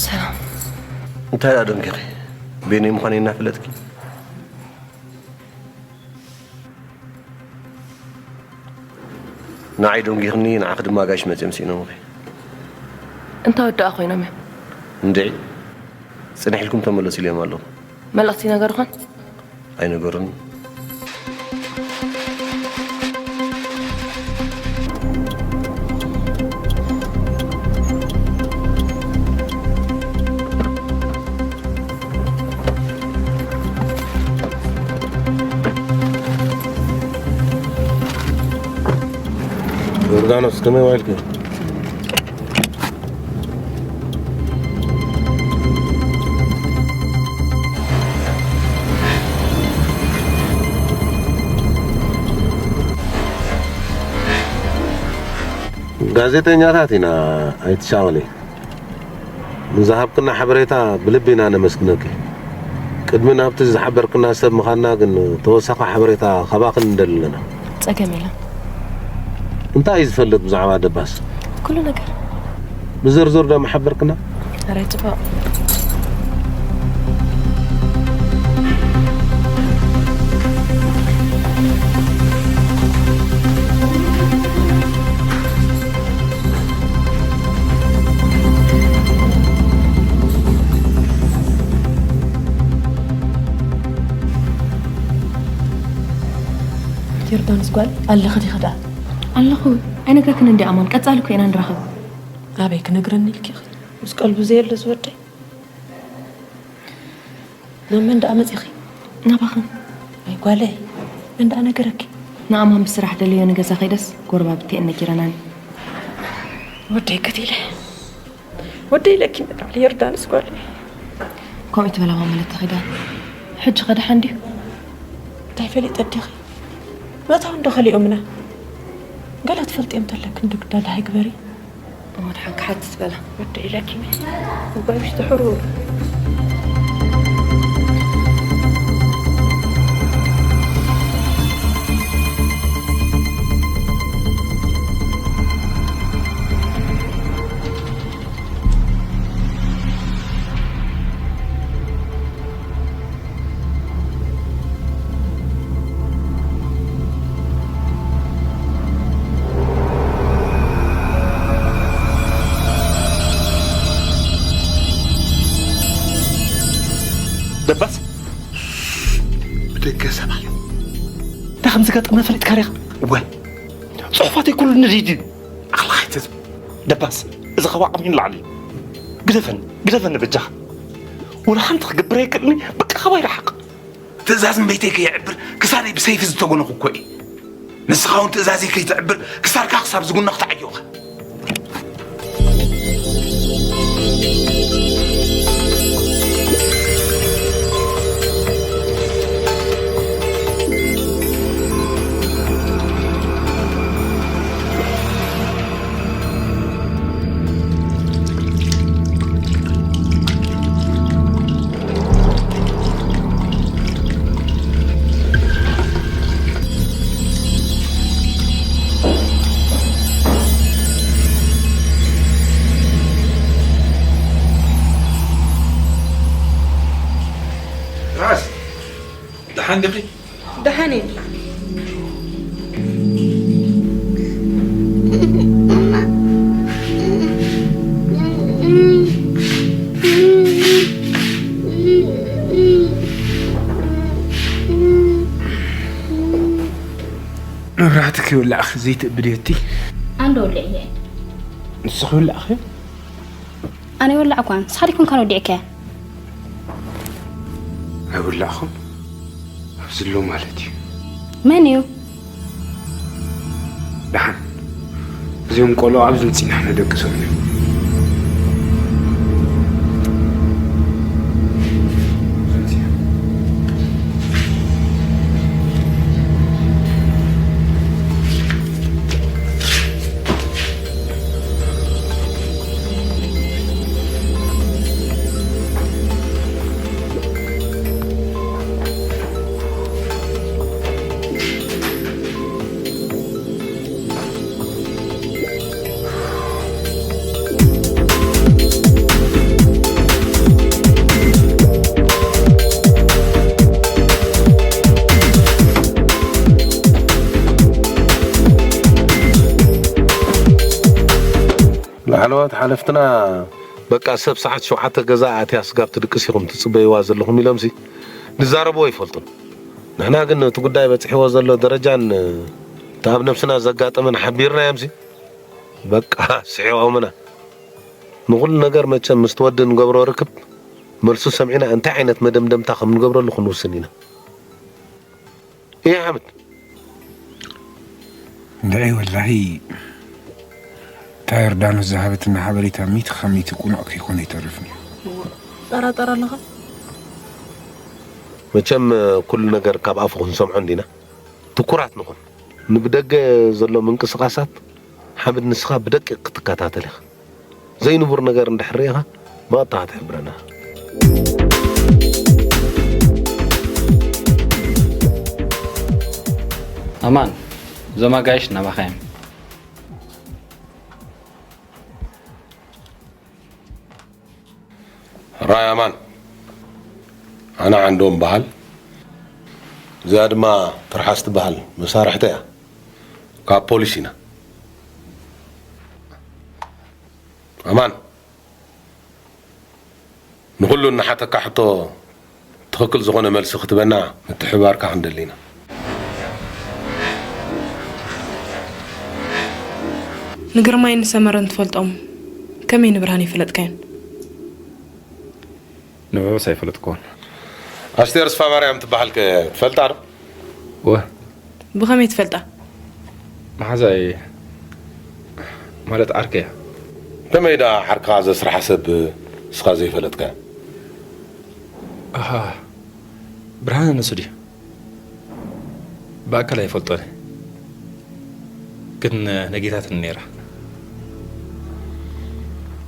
ሰላም። እንታይ ደኣ ደንጊኺ? በይነይ ምዃነይ እናፈለጥኪ? ንዓይ ደንጊኽኒ፣ ንዓኺ ድማ ኣጋይሽ መጺኦም ስኢኖምኺ። እንታይ ወዳኣ ኮይኖም እዮም? እንድዒ፣ ጽንሕ ኢልኩም ተመለሱ ኢለዮም ኣለኹ። መልእኽቲ ይነገሩኻን? ኣይነገሩን። ዮርዳኖስ፣ ከመይ ዋልኪ? ጋዜጠኛታት ኢና፣ ኣይትሻቐሊ። ንዝሃብክና ሓበሬታ ብልቢ ኢና ነመስግነኪ። ቅድሚ ናብቲ ዝሓበርክና ሰብ ምኻንና ግን ተወሳኺ ሓበሬታ ካባኺ ንደሊ ኣለና። ጸገም የለን። እንታይ እዩ ዝፈልጥ ብዛዕባ ደባስ? ኩሉ ነገር። ብዝርዝር ዶ ምሓበርክና? ኣረ ጽቡቕ። ዮርዳኖስ ጓል ኣለኺ ዲኺ ደኣ? ኣለኹ። ኣይነግረክን እንዲ ኣማን፣ ቀጻሊ እኮ ኢና ንራኸብ። ኣበይ ክነግረኒ ኢልኪ ኢኺ? ምስ ቀልቡ ዘየለ ዝወደይ። ናብ መን ደኣ መጺኺ? ናባኽን። ኣይ ጓለይ፣ መን ደኣ ነገረኪ? ንኣማን ብስራሕ ደለዮ ንገዛ ከይደስ ጎረባብቲ እየን ነጊረናኒ። ወደይ ቀቲለ። ወደይ ኢለኪ መጣል ዮርዳኖስ ጓለይ። ከምኡ ትበላዋ ማለት ተኺዳ። ሕጂ ከደሓን ድዩ? እንታይ ፈሊጠ ዲኺ? መእታዊ እንዶ ከሊኦምና። ገለ ትፈልጥዮም ተለክን ዶ ግዳ ደሃይ ግበሪ። እሞ ደሓን ክሓትት በላ። ወዲ ኢለኪ። እባ ውሽጢ ሕሩር። ደባስ፣ ብደገ ሰብ ኣሎ። እንታይ ከም ዝገጠመ ፈሊጥካ ዲኻ? እወ። ጽሑፋተይ ኩሉ ንዲድ እዩ። ኣኽላኻይ ተዝብ። ደባስ፣ እዚ ካብ ዓቕሚ ንላዕሊ እዩ። ግደፈኒ፣ ግደፈኒ በጃኻ። ወላ ሓንቲ ክገብር ኣይክእልኒ፣ በቃ ካባይ ርሓቕ። ትእዛዝ እምበይተይ ከየዕብር ክሳደይ ብሰይፊ ዝተጎነኹ እኮ እየ። ንስኻ እውን ትእዛዘይ ከይተዕብር ክሳድካ ክሳብ ዝጉነኽ ተዓዮኻ። ራስ፣ ደሓን ዲኺ? ደሓን እየ። መብራህቲ ከይወላዕኺ ዘይትእብድዮ እቲ? ኣንዶ ወሊዐ እየ። ንስኺ ወላዕኺ? ኣነ ይወላዕኳን፣ ንስኻ ዲኹም ካን ወዲዕካያ? ኣይወላዕኹን። ኣብዚ ኣሎ ማለት እዩ። መን እዩ? ደሓን። እዚኦም ቆልዑ ኣብዚ ምጺና ንደቅሶም እዮም። ላዕለዎት ሓለፍትና፣ በቃ ሰብ ሰዓት ሸውዓተ ገዛ ኣትያ ስጋብ ትድቅስ ኢኹም ትጽበይዋ ዘለኹም ኢሎምሲ ንዛረብዎ ኣይፈልጡን። ንሕና ግን እቲ ጉዳይ በጺሕዎ ዘሎ ደረጃን እቲ ኣብ ነብስና ዘጋጠመን ሓቢርናዮምሲ በቃ ስሒቖምና። ንኹሉ ነገር መቸም ምስ ትወዲ ንገብሮ ርክብ መልሱ ሰሚዕና እንታይ ዓይነት መደምደምታ ከም ንገብረሉ ክንውስን ኢና። እየ ሓምድ። እንድዒ ወላሂ እታ ዮርዳኖስ ዝሃበትና ሓበሬታ ሚእቲ ካብ ሚእቲ ቁኑዕ ከይኮነ ኣይተርፍን እዩ። እወ፣ ጠራጠር ኣለኻ? መቸም ኩሉ ነገር ካብ ኣፉ ክንሰምዖ እንዲና። ትኩራት ንኹን። ንብደገ ዘሎ ምንቅስቓሳት ሓምድ ንስኻ ብደቂቕ ክትከታተል ኢኻ። ዘይንቡር ነገር እንድሕር ርኢኻ ብቐጥታ ክትሕብረና። ኣማን፣ እዞም ኣጋይሽ ናባኻ እዮም። ራይ ኣማን፣ ኣነ ዓንዶም በሃል፣ እዚኣ ድማ ትርሓስ ትበሃል መሳርሕተይ እያ። ካብ ፖሊስ ኢና። ኣማን፣ ንኹሉ እንሓተካ ሕቶ ትኽክል ዝኾነ መልሲ ክትበና ምትሕብባርካ ክንደሊ ኢና። ንግርማይን ንሰመረን ትፈልጦም፣ ከመይ ንብርሃን ኣይፈለጥካዮን? ንብዑስ ኣይፈለጥኩዎን። ኣስቴር ስፋማርያም ትበሃል ከ ትፈልጣ ዶ? ወ- ብኸመይ ትፈልጣ? መሓዛይ ማለት ዓርከያ። ከመይ ደኣ ዓርክኻ ዘስርሓ ሰብ እስኻ ዘይፈለጥካዮ? ኣሃ፣ ብርሃነ ንሱ ድዩ? ብኣካል ኣይፈልጦን እየ። ግን ነጊራትኒ ነይራ።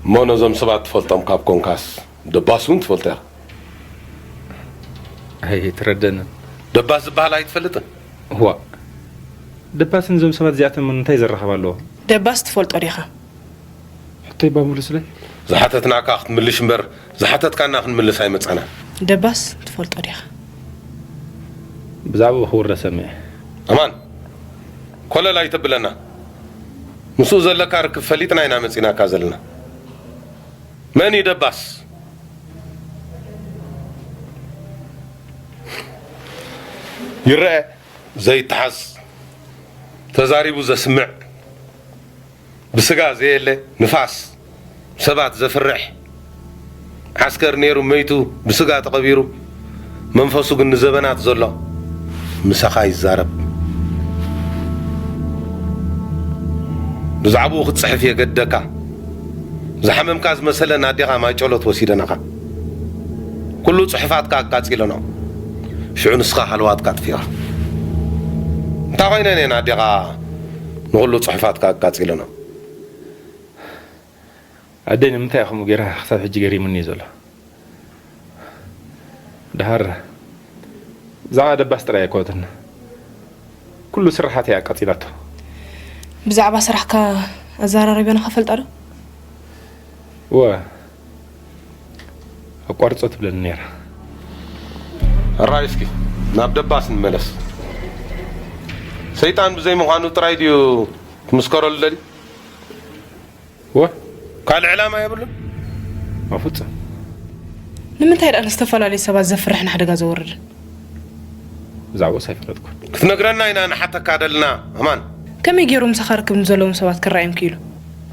እሞ ነዞም ሰባት ትፈልጦም ካብ ኮንካስ ደባስ እውን ትፈልጦ ኢኻ? ኣይተረደንን። ደባስ ዝበሃል ኣይትፈልጥን? እዋእ፣ ደባስን እዞም ሰባት እዚኣቶም እንታይ ዘራኽብ ኣለዎ? ደባስ ትፈልጦ ዲኻ? ሕቶይ እባ ምልሱለይ። ዝሓተትናካ ክትምልሽ እምበር ዝሓተትካና ክንምልስ ኣይመጻናን። ደባስ ትፈልጦ ዲኻ? ብዛዕባኡ ክውረ ሰሚዐ። ኣማን፣ ኮለል ኣይተብለና። ምስኡ ዘለካ ርክብ ፈሊጥና ኢና መጺናካ ዘለና። መን እዩ ደባስ? ይረአ ዘይተሓዝ፣ ተዛሪቡ ዘስምዕ፣ ብስጋ ዘየለ ንፋስ፣ ሰባት ዘፍርሕ ዓስከር ነይሩ፣ መይቱ፣ ብስጋ ተቐቢሩ፣ መንፈሱ ግን ንዘበናት ዘሎ ምሳኻ ይዛረብ። ብዛዕባኡ ክትጽሕፍ የገደካ። ዝሓመምካ ዝመሰለ ናዴኻ ማይ ጨሎት ወሲደናኻ። ኩሉ ጽሑፋትካ ኣቃጺለኖ። ሽዑ ንስኻ ሃለዋትካ ኣጥፊኻ። እንታይ ኮይነ እየ ናዴኻ ንኹሉ ጽሑፋትካ ኣቃጺለኖ? ኣደይ ንምንታይ ከምኡ ገይራ ክሳብ ሕጂ ገሪሙኒ እዩ ዘሎ። ደሃር ብዛዕባ ደባስ ጥራይ ኣይኮነትን፣ ኩሉ ስራሓት እያ ኣቃጺላቶ። ብዛዕባ ስራሕካ ኣዘራሪበናኻ ፈልጣ ዶ? እወ፣ ኣቋርጾ ትብለኒ ነይራ። ሕራይ እስኪ ናብ ደባስ ንመለስ። ሰይጣን ብዘይ ምዃኑ ጥራይ ድዩ ትምስከረሉ ደሊ? ወ ካልእ ዕላማ የብሉን። ኣፍጹም። ንምንታይ ደኣ ንዝተፈላለዩ ሰባት ዘፍርሕን ሓደጋ ዘወርድን? ብዛዕባኡስ ኣይፈለጥኩን። ክትነግረና ኢና ንሓተካ ደልና። ኣማን። ከመይ ገይሩ ምሳኻ ርክብ ንዘለዎም ሰባት ክረኣዮም ክኢሉ?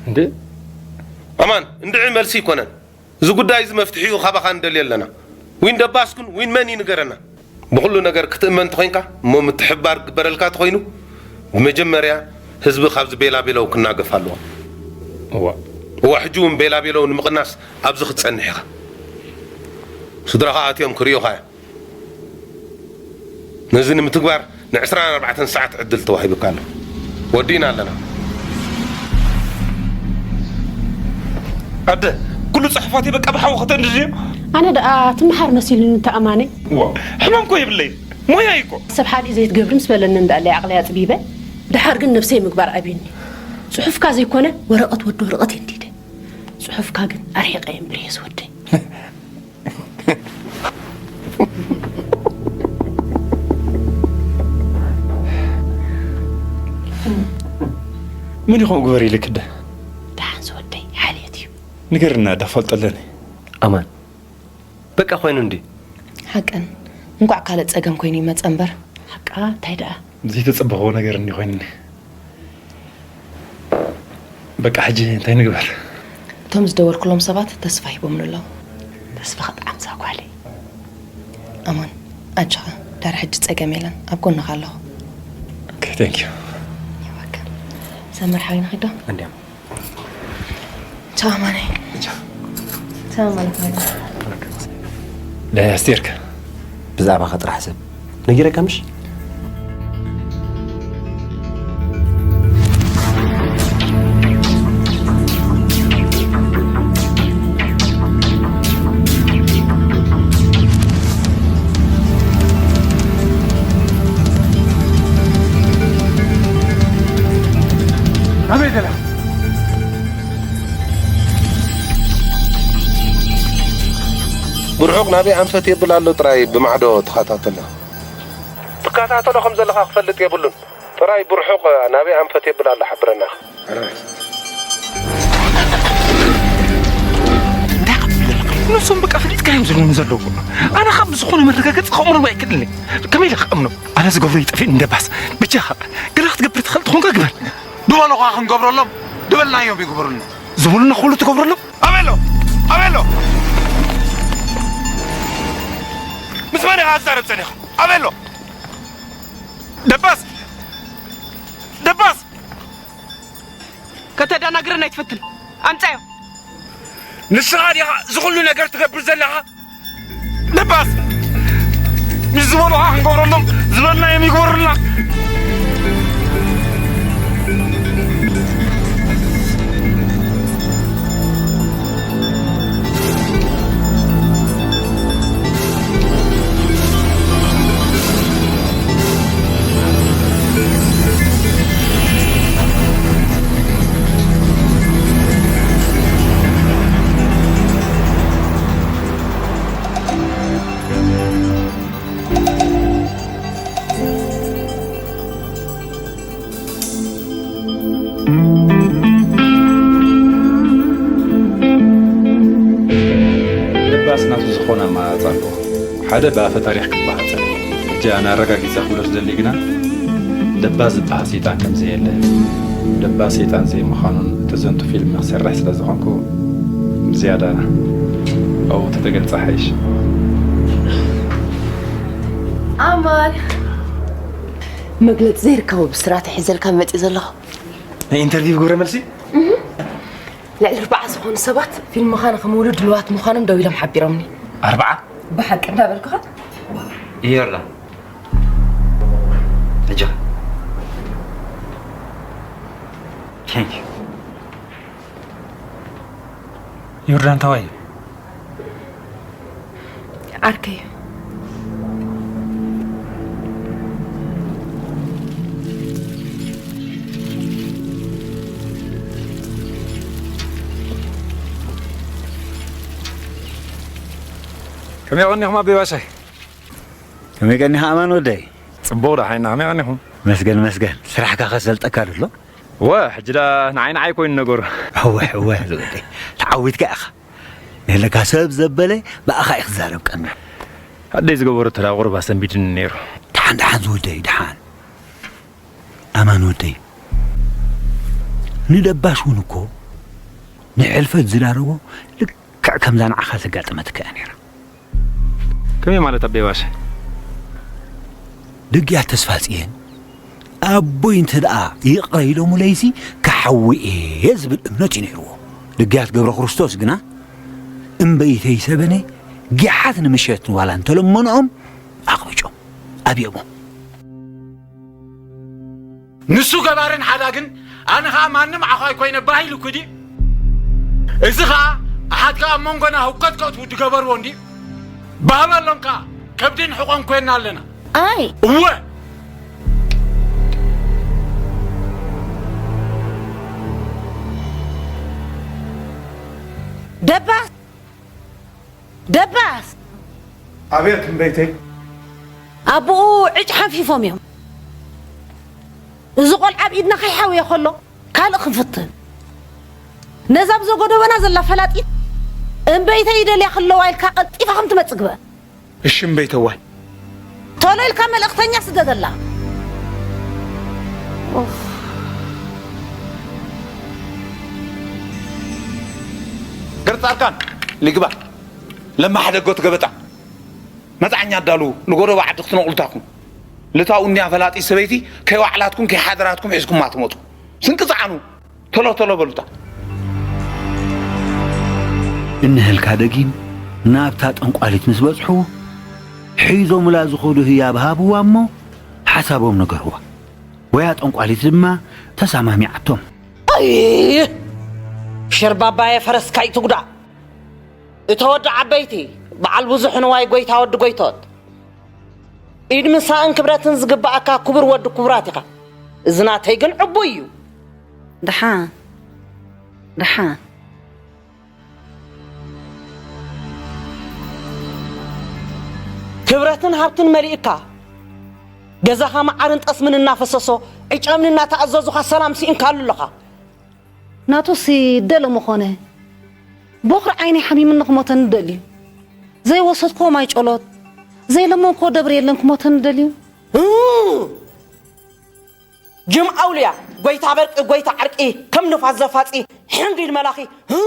እንዴ? ኣማን፣ እንድዒ መልሲ ኣይኮነን። እዚ ጉዳይ እዚ መፍትሒኡ ካባኻ ንደልዮ ኣለና። ዊን ደባስኩን ዊን መን እዩ ንገረና። ብኹሉ ነገር ክትእመን ተኾይንካ እሞ ምትሕብባር ክግበረልካ ተኾይኑ፣ ብመጀመርያ ህዝቢ ካብዚ ቤላቤለው ክናገፍ ኣለዎ። እዋ። እዋ፣ ሕጂ እውን ቤላቤለው ንምቕናስ ኣብዚ ክትጸንሕ ኢኻ። ስድራኻ ኣትዮም ክርእዩኻ እዮም። ነዚ ንምትግባር ንዕስራን ኣርባዕተን ሰዓት ዕድል ተዋሂቡካ ኣሎ። ወዲእና ኣለና። ኣደ፣ ኩሉ ጽሑፋተይ በቃ ብሓዊ ከተንድድዮ? ኣነ ደኣ ትመሃር መሲሉኒ እንተ ኣማነይ። ዋ፣ ሕማም እኮ የብለይን። ሞያ እዩ እኮ። ሰብ ሓዲእ ዘይትገብሪ ምስ በለኒ እንዳለ ዓቕለይ ኣጽቢበ። ደሓር ግን ነብሰይ ምግባር ኣብዩኒ። ጽሑፍካ ዘይኮነ ወረቐት ወዲ ወረቐት እንዲደ። ጽሑፍካ ግን ኣርሒቐ እየ እምብርየ ዝወደይ። መን እዩ ከምኡ ግበር ኢልክ? ደ ደሓን ዝወደይ ሓልየት እዩ። ንገርና፣ ዳ ፈልጠለኒ። ኣማን፣ በቃ ኮይኑ እንዲ። ሓቀን፣ እንቋዕ ካልእ ጸገም ኮይኑ ይመጸ እምበር። ሓቃ፣ እንታይ ደኣ? ዘይተጸበኽዎ ነገር እንዲ ኮይኑኒ። በቃ፣ ሕጂ እንታይ ንግበር? እቶም ዝደወልኩሎም ሰባት ተስፋ ሂቦምኒ ኣለዉ። ተስፋ ክጥዓም እዛ ጓለይ። ኣማን፣ ኣጆኻ፣ ዳር ሕጂ ጸገም የለን፣ ኣብ ጎንኻ ኣለኹ። ኦኬ፣ thank you። You're welcome። ሰመር ሓወይ ንኺዶ? እንዲያም። ቻው ኣማነይ። ቻው። ቻው ኣማነይ። ናይ ኣስቴር ከ? ብዛዕባኻ ጥራሕ ሰብ ነጊረካ ምሽ? ኣበይ ደላ? ብርሑቕ ናበይ ኣንፈት የብል ኣሎ ጥራይ ብማዕዶ ተኸታተሎ። ትከታተሎ ከም ዘለኻ ክፈልጥ የብሉን። ጥራይ ብርሑቕ ናበይ ኣንፈት የብል ኣሎ ሓብረና። እንታይ ክብል ኣለኻ? ንሶም በቃ ፈሊጥካ እዮም ዝብሉኒ ዘለዉ። ኣነ ካብ ዝኾነ መረጋገጺ ከእምኖም ኣይክእልን እየ። ከመይ ኢለ ክኣምኖም? ኣነ ዝገብሮ ይጠፍእ እንደባስ። ብጃኻ ገለ ክትገብር ትኽእል ትኾንካ ግበር። ዝበሉኻ ክንገብረሎም ዝበልናዮም ይግበሩልና። ዝበሉና ኩሉ ትገብረሎም? ኣበሎ! ኣበሎ! ምስ መን ኢኻ ትዛረብ ጸኒኻ? ኣበሎ! ደባስ! ደባስ! ከተደናግረና ኣይትፈትን። ኣምጻዮ። ንስኻ ዲኻ እዚ ኩሉ ነገር ትገብር ዘለኻ? ደባስ! ምስ ዝበሉኻ ክንገብረሎም ዝበልናዮም ይግበሩልና። ደባስ ናቱ ዝኾነ ኣማራፂ ኣለዎ። ሓደ ብኣፈ ታሪኽ ክበሃል ጸኒሑ። እቲ ኣነ ኣረጋጊጸ ክብሎ ዝደሊ ግና፣ ደባ ዝበሃል ሰይጣን ከም ዘየለ፣ ደባ ሰይጣን ዘይምዃኑን እቲ ዘንቱ ፊልም ክሰርሕ ስለ ዝኾንኩ፣ ዝያዳ ኣብኡ ተተገልጸ ሓይሽ። ኣማን፣ መግለጺ ዘይርከቦ ብስራት ሒዘልካ መጺእ ዘለኹ። ናይ ኢንተርቪው ግብረ መልሲ? ልዕሊ ኣርባዓ ዝኾኑ ሰባት ፊልምኻ ንኽምውሉ ድልዋት ምዃኖም ደው ኢሎም ሓቢሮምኒ። ኣርባዓ? ብሓቂ እንዳበልኩኻ? እዮርዳ። እጃ። ቴንክ ዩ። ዮርዳን ተዋይ። ዓርከይ። ከመይ ቀኒኹም ኣቤ ባሻይ? ከመይ ቀኒኻ ኣማን ወደይ? ጽቡቕ ደሓን ኢና፣ ከመይ ቀኒኹም? መስገን መስገን። ስራሕካ ከሰልጠካ ኣሎ? ወ፣ ሕጂ ደኣ ንዓይ ንዓይ ኮይኑ ነገሩ። እወ፣ እወ፣ ዝወደይ። ተዓዊትካ ኢኻ። ንለካ ሰብ ዘበለ ብኣኻ እዩ ክዛረብ ቀንዩ። ኣደይ ዝገበረቶ ደኣ ቁሩብ ኣሰንቢድኒ ነይሩ። ደሓን፣ ደሓን ዝወደይ፣ ደሓን። ኣማን ወደይ። ንደባሽ እውን እኮ ንሕልፈት ዝዳረጎ ልክዕ ከምዛ ንዓኻ ዘጋጠመትካ እያ ነይራ። ከመይ ማለት ኣቤ ባሻይ? ደግያት ተስፋጽየን ኣቦይ እንተ ደኣ ይቕረ ኢሎሙለይሲ ክሓዊ እየ ዝብል እምነት እዩ ነይርዎ። ደግያት ገብረ ክርስቶስ ግና እምበይተይ ሰበነ ጊሓት ንምሸት ንዋላ እንተለመንኦም ኣቕብጮም ኣብዮሞ። ንሱ ገባርን ሓዳግን፣ ኣነ ኸኣ ማንም ዓዃይ ኮይነ ባህ ኢሉኩ ድዩ? እዚ ኸኣ ኣሓትካ ኣብ መንጎና ህውከት ከእትዉ ድገበርዎ እንድዩ። ባህ በሎም ከኣ፣ ከብድን ሕቖን ኮይንና ኣለና። ኣይ። እወ። ደባስ፣ ደባስ። ኣቤት እምበይተይ። ኣቦኡ ዕጭ ሓንፊፎም እዮም። እዚ ቆልዓ ኣብ ኢድና ከይሓውየ ከሎ ካልእ ክንፍትን። ነዛ ኣብ ዘጎደበና ዘላ ፈላጢት እምበይተይ ይደልያ ክለዋ ኢልካ ቀልጢፋ ከም ትመጽእ ግበር። እሺ እምበይተዋይ። ቶሎ ኢልካ መልእኽተኛ ስደደላ። ኡፍ። ገርጻርካን ልግባ። ለማ ሓደጎ ትገበጣ። መጽዓኛ ኣዳልዉ፣ ንጎደቦ ዓዲ ክትነቕሉ ታኹም። ልታው እንድያ ፈላጢት ሰበይቲ ከይዋዕላትኩም ከይሓደራትኩም ሒዝኩማ ትመጹ። ስንቂ ጽዓኑ፣ ቶሎ ቶሎ በሉታ። እነሀልካ ደጊም ናብታ ጠንቋሊት ምስ በጽሑ፣ ሒዞምላ ዝኸዱ ህያብ ሃብዋ እሞ ሓሳቦም ነገርዋ። ወያ ጠንቋሊት ድማ ተሰማሚዓቶም። ኣይ! ሸርባባየ ፈረስካ ይትጉዳ። እቶ ወዲ ዓበይቲ፣ በዓል ብዙሕ ንዋይ ጎይታ ወዲ ጎይቶት። ኢድ ምሳእን ክብረትን ዝግበኣካ ክቡር ወዲ ክቡራት ኢኻ። እዚ ናተይ ግን ዕቡይ እዩ። ደሓን፣ ደሓን። ክብረትን ሃብትን መሊእካ፣ ገዛኻ መዓርን ጠስምን እናፈሰሶ፣ ዕጨምን እናተኣዘዙኻ ሰላም ስኢንካሉ ኣለኻ። ናቱሲ ደለ ምኾነ። ቦኽሪ ዓይነይ ሓሚምኒ ክሞተኒ ደልዩ። ዘይወሰድክዎ ማይ ጨሎት፣ ዘይለመንክዎ ደብሪ የለን ክሞተኒ ደልዩ። እ! ጅም ኣውልያ፣ ጎይታ በርቂ፣ ጎይታ ዓርቂ፣ ከም ንፋስ ዘፋጺ፣ ሕንጊድ መላኺ። እ!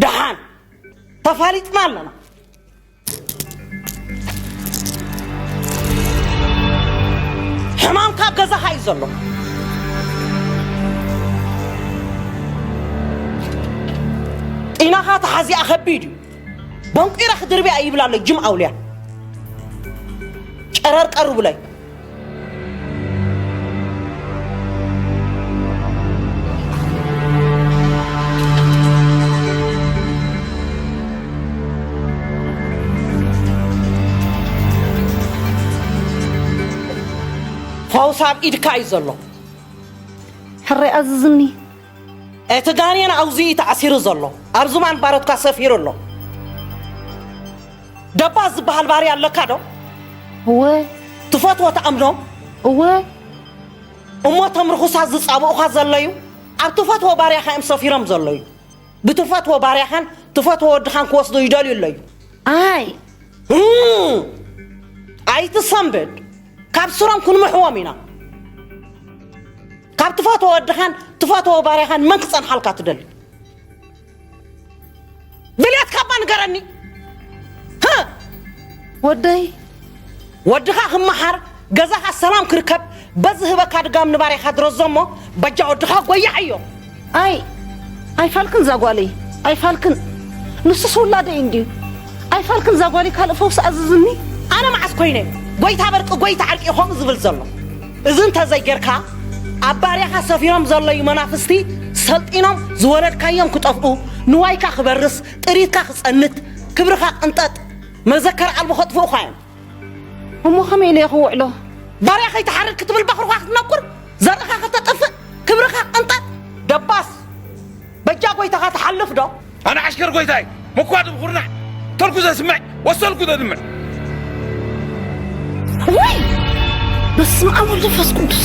ደሓን፣ ተፋሊጥና ኣለና። ሕማምካ ኣብ ገዛኻ እዩ ዘሎ። ጢናኻ ተሓዚኣ ከቢድ እዩ። በንቂረ ክድርብያ ይብል ኣሎ ጅም ኣውልያ። ጨረር ቀርቡለይ። ፈውሲ ኣብ ኢድካ እዩ ዘሎ። ሕራይ ኣዝዝኒ። እቲ ጋኔን ኣብዚ እዩ ተኣሲሩ ዘሎ። ኣብ ዝባን ባሮትካ ሰፊሩ ኣሎ። ደባ ዝበሃል ባርያ ኣለካ ዶ? እወ። ትፈትዎ ትኣምኖ? እወ። እሞ እቶም ርኹሳት ዝጻብኡኻ ዘለዩ ኣብ ትፈትዎ ባርያኻ እዮም ሰፊሮም ዘለዩ። ብትፈትዎ ባርያኻን ትፈትዎ ወድኻን ክወስዱ ይደልዩ ኣለዩ። ኣይ። እም። ኣይትሰንብድ። ካብ ስሮም ክንምሕዎም ኢና። ካብ ትፈትዎ ወድኻን ትፈትዎ ባርያኻን መን ክጸንሓልካ ትደሊ? ድልየትካ እባ ንገረኒ። ህ! ወደይ። ወድኻ ክመሓር፣ ገዛኻ ሰላም ክርከብ፣ በዚ ህበካ ድጋም ንባርያኻ ድረዞ እሞ፣ በጃ ወድኻ ጎያዓዮ። ኣይ፣ ኣይፋልክን ዛጓለይ፣ ኣይፋልክን። ንሱስ ውላደይ እንድዩ። ኣይፋልክን ዛጓለይ ካልእ ፈውሲ ኣዝዝኒ። ኣነ መዓስ ኮይነ? ጎይታ በርቂ፣ ጎይታ ዓርቂ ከምኡ ዝብል ዘሎ። እዚ እንተዘይጌርካ፣ ኣብ ባርያኻ ሰፊሮም ዘለዩ መናፍስቲ ሰልጢኖም ዝወለድካዮም ክጠፍኡ፣ ንዋይካ ክበርስ፣ ጥሪትካ ክጸንት፣ ክብርኻ ቅንጠጥ፣ መዘከር ኣልቦ ከጥፍኡኻ እዮም። እሞ ከመይ ኢለ እየ ክውዕሎ? ባርያ ከይትሓርድ ክትብል ባኽርኻ ክትነቁር፣ ዘርእኻ ከተጥፍእ፣ ክብርኻ ቅንጠጥ፣ ደባስ። በጃ ጎይታኻ ትሓልፍ ዶ? ኣነ ዓሽከር ጎይታይ፣ መኳድም ኹርናዕ፣ ተልኩ ዘስምዕ፣ ወሰልኩ ዘድምዕ። ወይ! በስመ ኣብ ወወልድ ወመንፈስ ቅዱስ።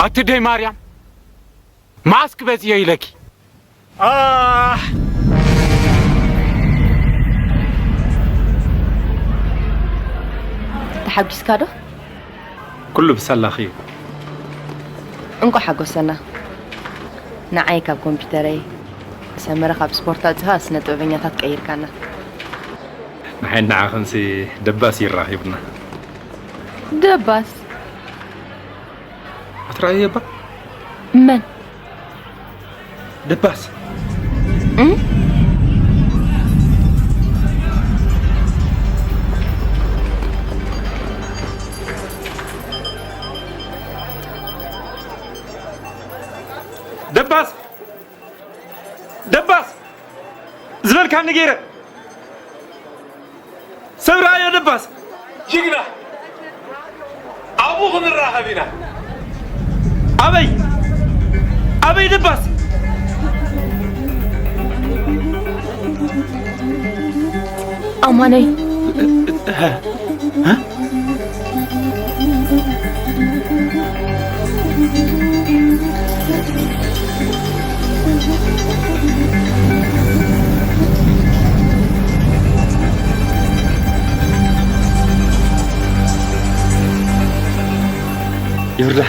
ኣቲ ደይ ማርያም፣ ማስክ በጽዮ ኢለኪ። ኣህ! ተሓጒስካ ዶ? ኩሉ ብሰላኺ እዩ። እንቋዕ ሓጎሰና። ንዓይ ካብ ኮምፒውተረይ፣ ሰመረ ካብ ስፖርት ኣውጺኻ ስነ ጥበበኛታት ቀይርካና። ንዓይ ንዓኽንሲ ደባስ ይራኺብና። ደባስ። ኣትረኣየ እባ መን? ደባስ። ደባስ፣ ደባስ ዝበልካኒ ገይረ። ሰብ ረኣዮ ደባስ። ጅግና፣ ኣብኡ ክንራኸብ ኢና። ኣበይ? ኣበይ ደባስ? ኣማነይ። ይርዳ፣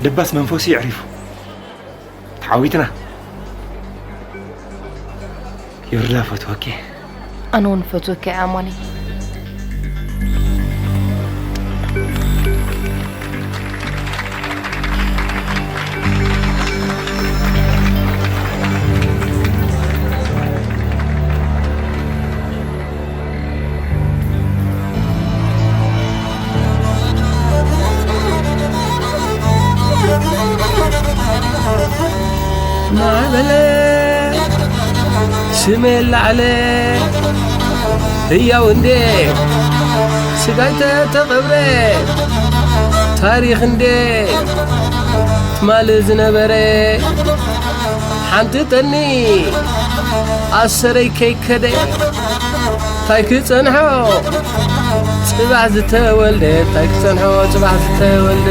ደባስ መንፈሱ የዕሪፉ። ተዓዊትና። ይርዳ፣ ፈትወኪ። ኣነ እውን ፈትወኪ ኣማኒ። ማዕበለ ስሜ ላዕለ ህያው እንዴ ስጋይ ተተቐብረ ታሪኽ እንዴ ትማል ዝነበረ ሓንቲ ጠኒ ኣሰረይ ከይከደ ታይ ክጸንሖ ጽባሕ ዝተወልደ ታይ ክጸንሖ ጽባሕ ዝተወልደ